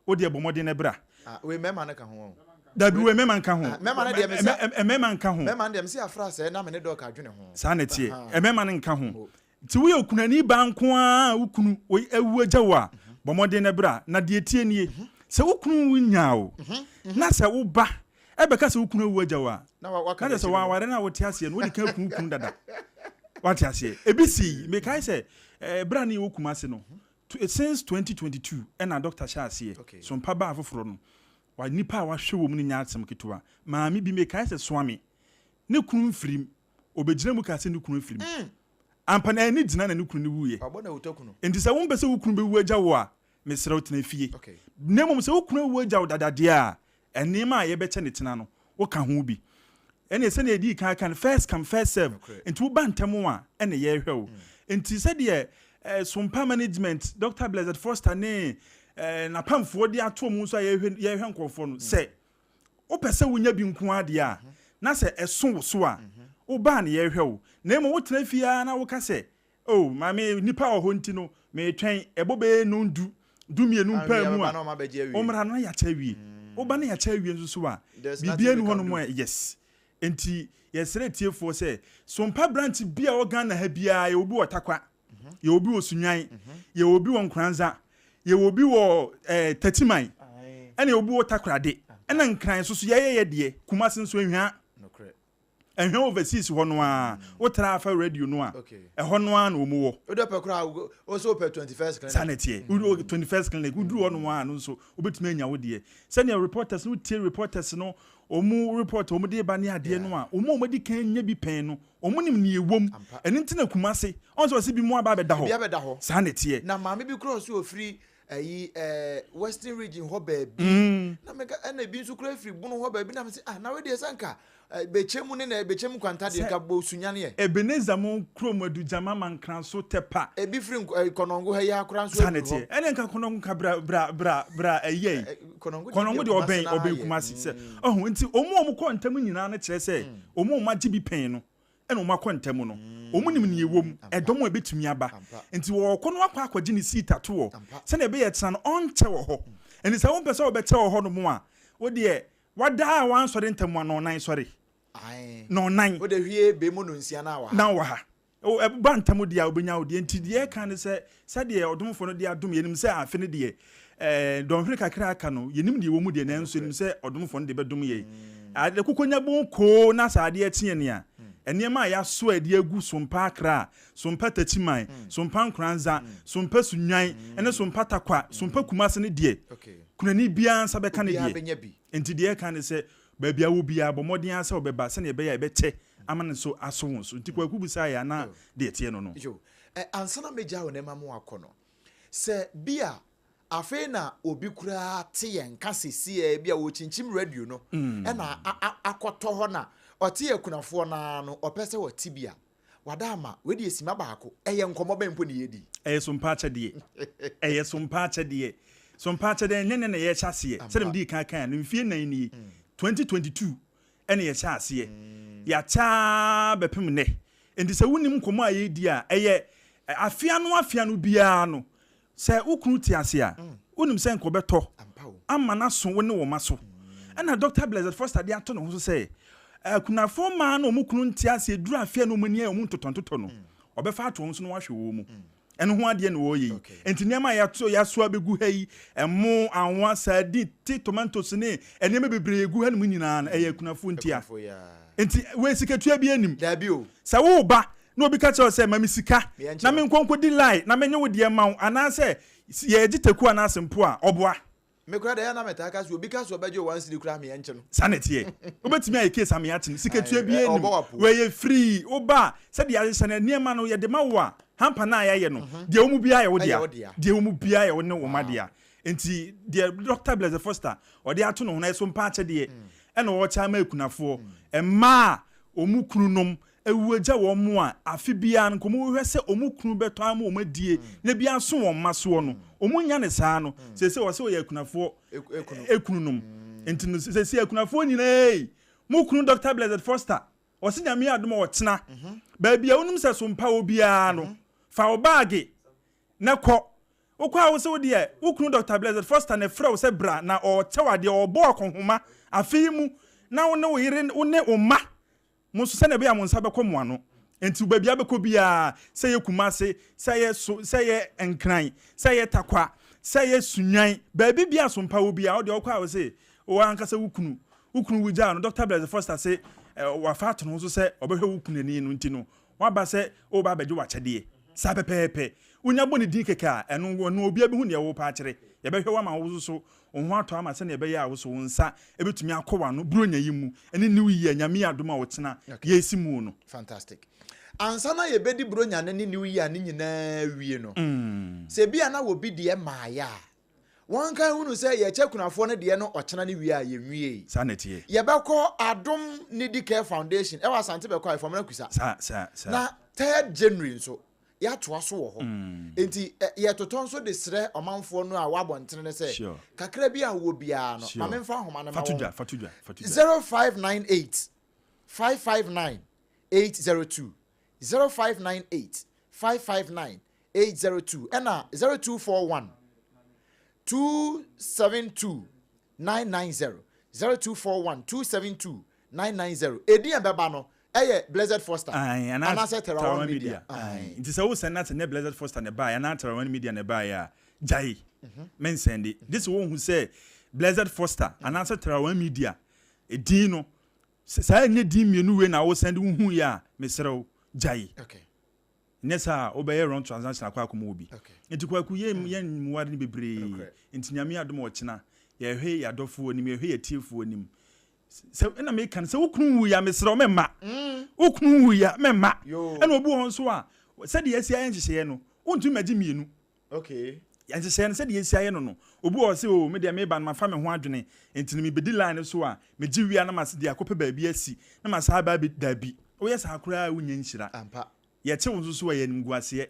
wo deɛ bɔ mmɔden na bra. Ah, wei mmarima no ka ho o. Dabi, wei mmarima nka ho. Ah, mmarima no deɛ mese. Mmarima nka ho. Mmarima no deɛ mese afra sɛ na me ne dɔk adwene ho. Saa na ɛteɛ. Mmarima no nka ho. Nti woyɛ okunani baa nko ara a wo kunu awu agya wo a, bɔ mmɔden na bra. Na deɛ ɛteɛ nie, sɛ wo kunu nwu nyaa wo, na sɛ wo ba bɛka sɛ wo kunu awu agya wo a, na kyerɛ sɛ w'aware no a wote aseɛ no, wodi kan aku wo kunu dada. Wate aseɛ? Ebi sii, mekae sɛ berɛ a na yɛwɔ Kumasi no, since 2022 ɛna dɔkta hyɛɛ aseɛ, so mpa baa foforɔ no, wa nnipa a wahwɛ wɔn no nyɛ asɛm ketewa. Maame bi, mekae sɛ Soame, ne kunu mfirim, Ɔbɛgyina mu kaa sɛ ne kunu afiri mu. Ampa na anni gyina na ne kunu no wuiɛ. Enti sɛ wompɛ sɛ wo kunu bɛwu agya wo a, mesrɛ wo tena fie. Na mmom sɛ wo kunu awu agya wo dada deɛ a, nneɛma a yɛbɛkyɛ ne tena no, woka ho bi. Ɛnneɛ sɛdeɛ yɛdii kan aka no, first come, first serve. Enti woba ntɛm a, ɛnna yɛrehwɛ wo. Enti sɛdeɛ Sompa Management, Doctor Blessed Foster ne n'apamfoɔ de ato wɔn so a yɛrehwɛ yɛrehwɛ nkurɔfoɔ no, sɛ Wopɛ sɛ wonya bi nko ara deɛ a, na sɛ ɛso wo so a, woba a na yɛrehwɛ wo. Na mmom wotena fie ara na woka sɛ, Oh, maame, nnipa wɔ hɔ nti no, meretwɛn, ɛbɔ bɛyɛ nnɔndu, dumienu mpaa mu a, wommra no na yɛakyɛ awie. Woba na yɛakyɛ awie nso so a, biribiara nni hɔnom a, yes. Enti yɛsrɛ atiefoɔ sɛ, Sompa branch bi a ɛwɔ Ghana ha biara, yɛwɔ bi wɔ Tarkwa, yɛwɔ bi wɔ Sunyani, yɛwɔ bi wɔ Nkoranza, yɛwɔ bi wɔ eh, Tatiman, ɛna yɛwɔ bi wɔ Takoradi, ɛna Nkran nso so yɛyɛ yɛ deɛ, Kumasi nso Ehwea. Ehwea overseas hɔ no ara, wotra afa radio no a, ɛhɔ no ara na wɔn wɔ. Wode pɛ koraa, wo sɛ wopɛ 21st clinic. Saa na ɛteɛ, mm. 21st clinic, woduru hɔ nom a no nso, wobɛtumi anya wo deɛ. Sɛnea reporters no, wotie reporters no, wɔn report wɔn de ba ne adeɛ no a, wɔn a wɔadi kan anya bi pɛn no, Wɔn nim nea ɛwom. Ɛno nti na Kumase, ɔn sɛ ɔse bi mu aba abɛda hɔ. Ebi abɛda hɔ. Saa na ɛteɛ. Na maame bi koraa ɔse ɔfiri ayi ɛɛ western region hɔ baabi. Na meka ɛna ebi nso koraa firi bono hɔ baabi na mese ah na wei deɛ sɛ nka bɛkyɛ mu ne na bɛkyɛ mu kwanta deɛ nka bɔ sunyane ɛ. Ebenezer mo kurom Adugyama Mankraso Tɛpa. Ebi firi Kɔnɔngo ha yi ara koraa nso Saa na ɛteɛ. Ɛne nka Kɔnɔngo nka bra bra bra bra ayi ayi. Kɔnɔngo deɛ ɔbɛn ɔbɛn Kumasi sɛ ɔho nti wɔn a wɔkɔ ntam nyinaa no kyerɛ sɛ wɔn a wɔagye bi pɛn no na wɔakɔ ntam no wɔn nim nea ɛwɔ mu ɛdɔm a ɛbɛtumi aba nti wɔkɔ no akɔ akɔgye ne seat ato hɔ sɛdeɛ ɛbɛyɛ tena no ɔnkyɛ wɔ hɔ nti sɛ wompɛ sɛ wɔbɛkyɛ wɔ hɔ nom a wodeɛ wada a wansɔre ntam a na ɔnan sɔre na ɔnan wode hwie bɛmu no nsia na wɔ ha na wɔ ha Ɛba ntɛm deɛ a, wobɛnya wo deɛ. Nti deɛ ɛka ne sɛ, sɛdeɛ ɔdomfoɔ no de adom yɛn, yɛnim sɛ afe no deɛ, ɛɛ, dɔnhwere kakra a aka no, yɛnim deɛ ɛwɔ mu deɛ, nanso yɛnim sɛ ɔdomfoɔ no de bɛdom yɛn. Ade kokɔ nya bon koo na sɛ adeɛ kye yɛn a, nneɛma a yɛasoa adi agu Sompa Accra, Sompa Takyiman, Sompa Nkoranza, Sompa Sunnwan, ne Sompa Tarkwa, Sompa Kumasi no deɛ, kunani biara nsa bɛka ne deɛ. Nti deɛ ɛka ne sɛ, baabi a wɔ biara, bɔ mmɔden ara sɛ wobɛba sɛdeɛ ɛbɛyɛ a ɛbɛkyɛ ama no nso aso wo nso. Nti Kwaku bisaa yɛ a na deɛ ɛteɛ no no. Yo, eh, ansa na mɛgya wo na ɛma mo akɔ no, sɛ bi a afei na obi koraa te yɛn nka sesiɛ bi a ɔkyinkyim radio no ɛna akɔtɔ hɔ na ɔte akunafoɔ no ara no ɔpɛ sɛ ɔte bi a, wada ama, wei deɛ sima baako, ɛyɛ nkɔmmɔ bɛn mpo na yɛredi? Ɛyɛ sompa akyɛdeɛ. Ɛyɛ sompa akyɛdeɛ. Sompa akyɛdeɛ ɛnyɛ nnɛ na yɛrehyɛ aseɛ. Sɛdeɛ medii kan kaeɛ no, mfeɛ nnan nie, 2022 ɛna yɛhyɛ aseɛ. Yɛakyɛ ara bɛpem nnɛ. Enti sɛ wonim nkɔmmɔ a yɛredi a, ɛyɛ afe ano afe ano biara no, sɛ wo kunu te ase a, wonim sɛ nka ɔbɛtɔ ama no aso wo ne wo mma so. Ɛna Dɔkta Blessed Foster de ato ne ho so sɛ, akunafoɔ mmaa no a wɔn kunu nte ase duru afe a na wɔn ani ayɛ wɔn ntotɔntotɔ no, ɔbɛfa ato wɔn so na wahwɛ wɔn mu. Ɛno ho adeɛ na wɔreyɛ yi. Enti nneɛma a yɛato yɛasoa abɛgu ha yi, ɛmo, anwa, sardine, te, tomatoes ne nneɛma bebree gu hanom nyinaa no, ɛyɛ akunafoɔ ntia. Enti wei sikatua biara nnim. Sɛ woreba na obi ka kyerɛ wo sɛ, ma me sika na menkɔ nkɔdi line na menye wo deɛ mma wo, anaasɛ yɛregye taku anaa sempo a, ɔboa. Me koraa deɛ ɛyɛ a na metaa ka sɛ obi ka sɛ ɔbɛgye wo one cedi koraa meɛ nkye no. Saa na ɛteɛ. Wobɛtumi ayɛ case ama yɛakye no. Sikatua biara nnim. Wei yɛ free. Woba a, sɛdeɛ yɛahyehyɛ no, nneɛma no yɛde ma wo a, hamper no a yɛayɛ no, deɛ ɛwɔ mu biara yɛ wo dea. Deɛ ɛwɔ mu biara yɛ wo ne wo mma dea. Enti deɛ Doctor Blessed Foster ɔde ato ne ho no, ɛyɛ so mpa akyɛdeɛ ɛna ɔrekyɛ ama akunafoɔ, mmaa a wɔn kununom awu agya wɔn a afe biara no nka wɔhwehwɛ sɛ wɔn kunu bɛtɔ ama wɔn adie na bi aso wɔn mma soɔ no, wɔn nnya no saa no, seesei wɔse wɔyɛ akunafoɔ ekununom. Nti no seesei akunafoɔ nyinaa ei, mo kunu Doctor Blessed Foster, ɔse Nyame adom a ɔkyena, baabi a wonim sɛ sompa wɔ biara no, fa wo baage na kɔ. Wokɔ a wose wo deɛ wo kunu Doctor Blessed Foster na ɛfrɛ wo sɛ bra na ɔrekyɛ wo adeɛ, ɔrebɔ wo akɔnhoma afe yi mu na wo ne wo yere, wo ne wo mma mo nso sɛdeɛ ɛbɛyɛ a mo nsa bɛkɔ mo ano. Enti baabi a wobɛkɔ biara, sɛ ɛyɛ Kumase, sɛ ɛyɛ so, sɛ ɛyɛ Nkran, sɛ ɛyɛ Tarkwa, sɛ ɛyɛ Sunyani, baabi biara a sompa wɔ biara, wo deɛ wokɔ a wose wo ankasa wo kunu, wo kunu wogyaa no, Doctor Blessed Foster se wafa ato ne ho so sɛ ɔbɛhwɛ wo kunu ani no nti no, Woaba sɛ woreba abɛgye w'akyɛdeɛ. Saa pɛpɛɛpɛ. Wonya bɔ ne din kɛkɛ a, ɛno ɛno obiara bɛhu deɛ worepɛ akyerɛ. Yɛbɛhwɛ wo ama wo nso so wo ho atɔ ama sɛdeɛ ɛbɛyɛ a wo nso wo nsa bɛtumi akɔ w'ano Buronya yi mu ne New Year Nyame adom a ɔkyena yɛresi mu no. Fantastic. Ansa na yɛbɛdi Buronya no ne New Year no nyinaa awie no, sɛ ebia na obi deɛ mmaeɛ a, Wɔnka nhunu sɛ yɛkyɛ kunafoɔ no deɛ no ɔkyena no wie a yɛnwiei. Saa na ɛteɛ. Yɛbɛkɔ Adom Needy Care Foundation ɛwɔ Asante Bɛkɔ Ayefɔmena Kusa. Saa, saa, saa. Na third January nso yɛatoa so wɔ hɔ. Enti yɛtotɔ nso de srɛ ɔmanfoɔ no a wɔ abɔntene no sɛ kakra bi a wowɔ biara no ma memfa nhoma no ma Fa to wɔn. dwa, fa to dwa, fa to dwa. 0598 559 802, 0598 559 802 ɛna 0241 272 990, 0241 272 990. Edin a ɛbɛba no ɛyɛ Blessed Foster Ae, anaa anaasɛ Terawan Terawan Media. Media. Ae. Nti sɛ wo sɛnde na sɛ nyɛ Blessed Foster na ɛbaeɛ anaa Terawan Media na ɛbaeɛ a, gyae. Mensɛnde. Gye sɛ wohu sɛ Blessed Foster anaasɛ Terawan Media edin no, sɛ saa ɛnyɛ din mmienu wei na wo sɛnde wohuiɛ a, mesrɛ wo, gyae. Okay. Nyɛ saa a wobɛyɛ wrong transaction akɔ akɔma obi. Nti Kwaku yɛn yɛn mmuade no bebree. Nti Nyame adom a ɔkyena yɛhwɛ yɛn adɔfoɔ anim, yɛhwɛ yɛn atiefoɔ anim. Sɛ ɛna meka no sɛ wo kunu wuiɛ a mesrɛ wo mɛmma. Wo kunu wuiɛ a mɛmma. Ɛna obi wɔ hɔ nso a sɛdeɛ yɛasi ayɛ nhyehyɛeɛ no wontumi mmɛgye mmienu. Okay. Nhyehyɛeɛ no sɛdeɛ yɛasi ayɛ no no obi wɔ hɔ sɛ oh me deɛ meba no mafa me ho adwene nti no mebɛdi line no so a megye wie a na mas de akɔpɛ baabi asi na masan aba abɛ dabi. Woyɛ saa koraa a wonnya nhyira. Ampa. Yɛte wo nso so a, ɛyɛ animguaseɛ.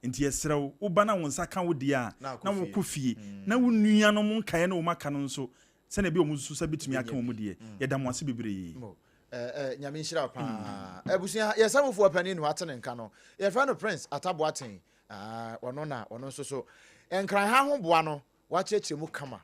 Enti yɛsrɛ wo, wo ba na wo nsa ka wo deɛ a, na wokɔ fie. Na wo nuanom nkaeɛ ne wɔn aka no nso, sɛdeɛ ɛbɛyɛ wɔn nso nsa bɛtumi aka wɔn deɛ. Yɛda mo ase bebree. Mo eh, Nyame nhyira wo paa. Abusua, yɛ samufoɔ panin na wate ne nka no. Yɛfrɛ no Prince Atta Boateng. Ah, ɔno na ɔno nso so Nkran ha ho boa no, wakyerɛkyerɛ mu kama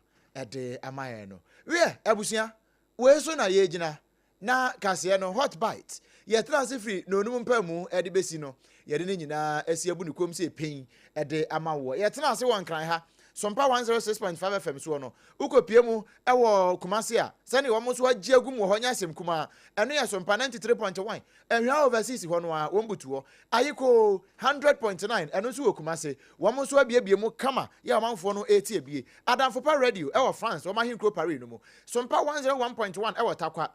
de ama yɛn no. Wiɛ, abusua, wei so na yɛgyina Na kaseɛ no, Hot Bite, yɛtena ase firi nnɔnnum mpaemu de bɛsi no, yɛde ne nyinaa asi abu ne kɔm sɛ pɛn de ama woɔ. Yɛtena ase wɔ Nkran ha, Sompa 106.5 FM soɔ no, wokɔpue mu wɔ Kumase a, sɛdeɛ wɔn nso agye agum wɔ hɔ nyɛ asɛm kumaa, ɛno yɛ Sompa 93.1, Anhwea Overseas hɔ no ara, wɔn butu hɔ. Ayikoo 100.9, ɛno nso wɔ Kumase, wɔn nso abuebue mu kama yɛ ɔmanfoɔ no retie bie. Adamfo Pa Radio wɔ France, wɔn ahenkuro Paris no mu. Sompa 101.1 wɔ Tarkwa.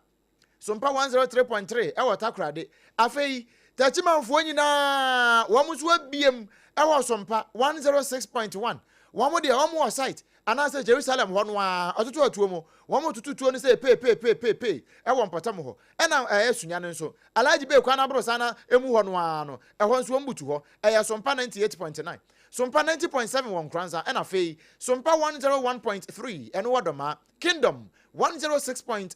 Sompa 103.3 wɔ Takoradi. Afei, Techimanfoɔ nyinaa, wɔn nso abiem wɔ Sompa 106.1. Wɔn deɛ, wɔn wɔ site anaasɛ Jerusalem hɔ no ara, ɔtoto atuo mu. Wɔn toto tuo no sɛ peepeepeepeepee wɔ mpɔtam hɔ. Ɛna ɛyɛ Sunyani nso, Alhaji Bey kwan aborosan no emu hɔ no ara no, ɛhɔ nso wɔn butu hɔ. Ɛyɛ Sompa 98.9. Sompa 90.7 wɔ Nkoranza ɛna afei Sompa 101.3 ɛno wɔ Dɔmaa, Kingdom 106.1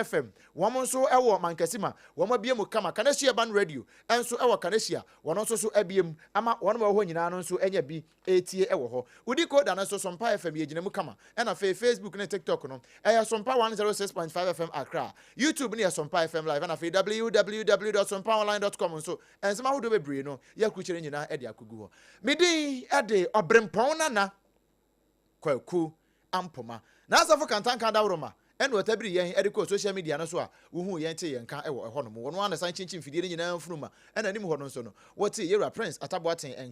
FM wɔn nso wɔ Mankesima wɔn abue mu kama, Kaneshie Urban Radio nso wɔ Kaneshie wɔn nso so abue mu ama wɔn a wɔwɔ hɔ nyinaa no nso anya bi retie wɔ hɔ. Wo decoder no nso Sompa FM yɛgyina mu kama ɛna afei Facebook ne TikTok no ɛyɛ Sompa 106.5 FM Accra, YouTube no yɛ Sompa FM Live ɛna afei www.sompaonline.com nso Nsɛm ahodoɔ bebree no, yɛakrukyire ne nyinaa de akɔgu hɔ. Me din de Ɔberempɔn Nana Kwaku Ampoma. N'asafo Kantanka Adaworoma na ɔtabiri yɛn de kɔɔ social media no so a wohuu yɛn tee yɛn nka wɔ ɛhɔnom. Wɔn ara na san kyinkyim mfidie no nyinaa mfunuma na anim hɔ no nso no, wɔtee Yɛwura Prince Atta Boateng nka.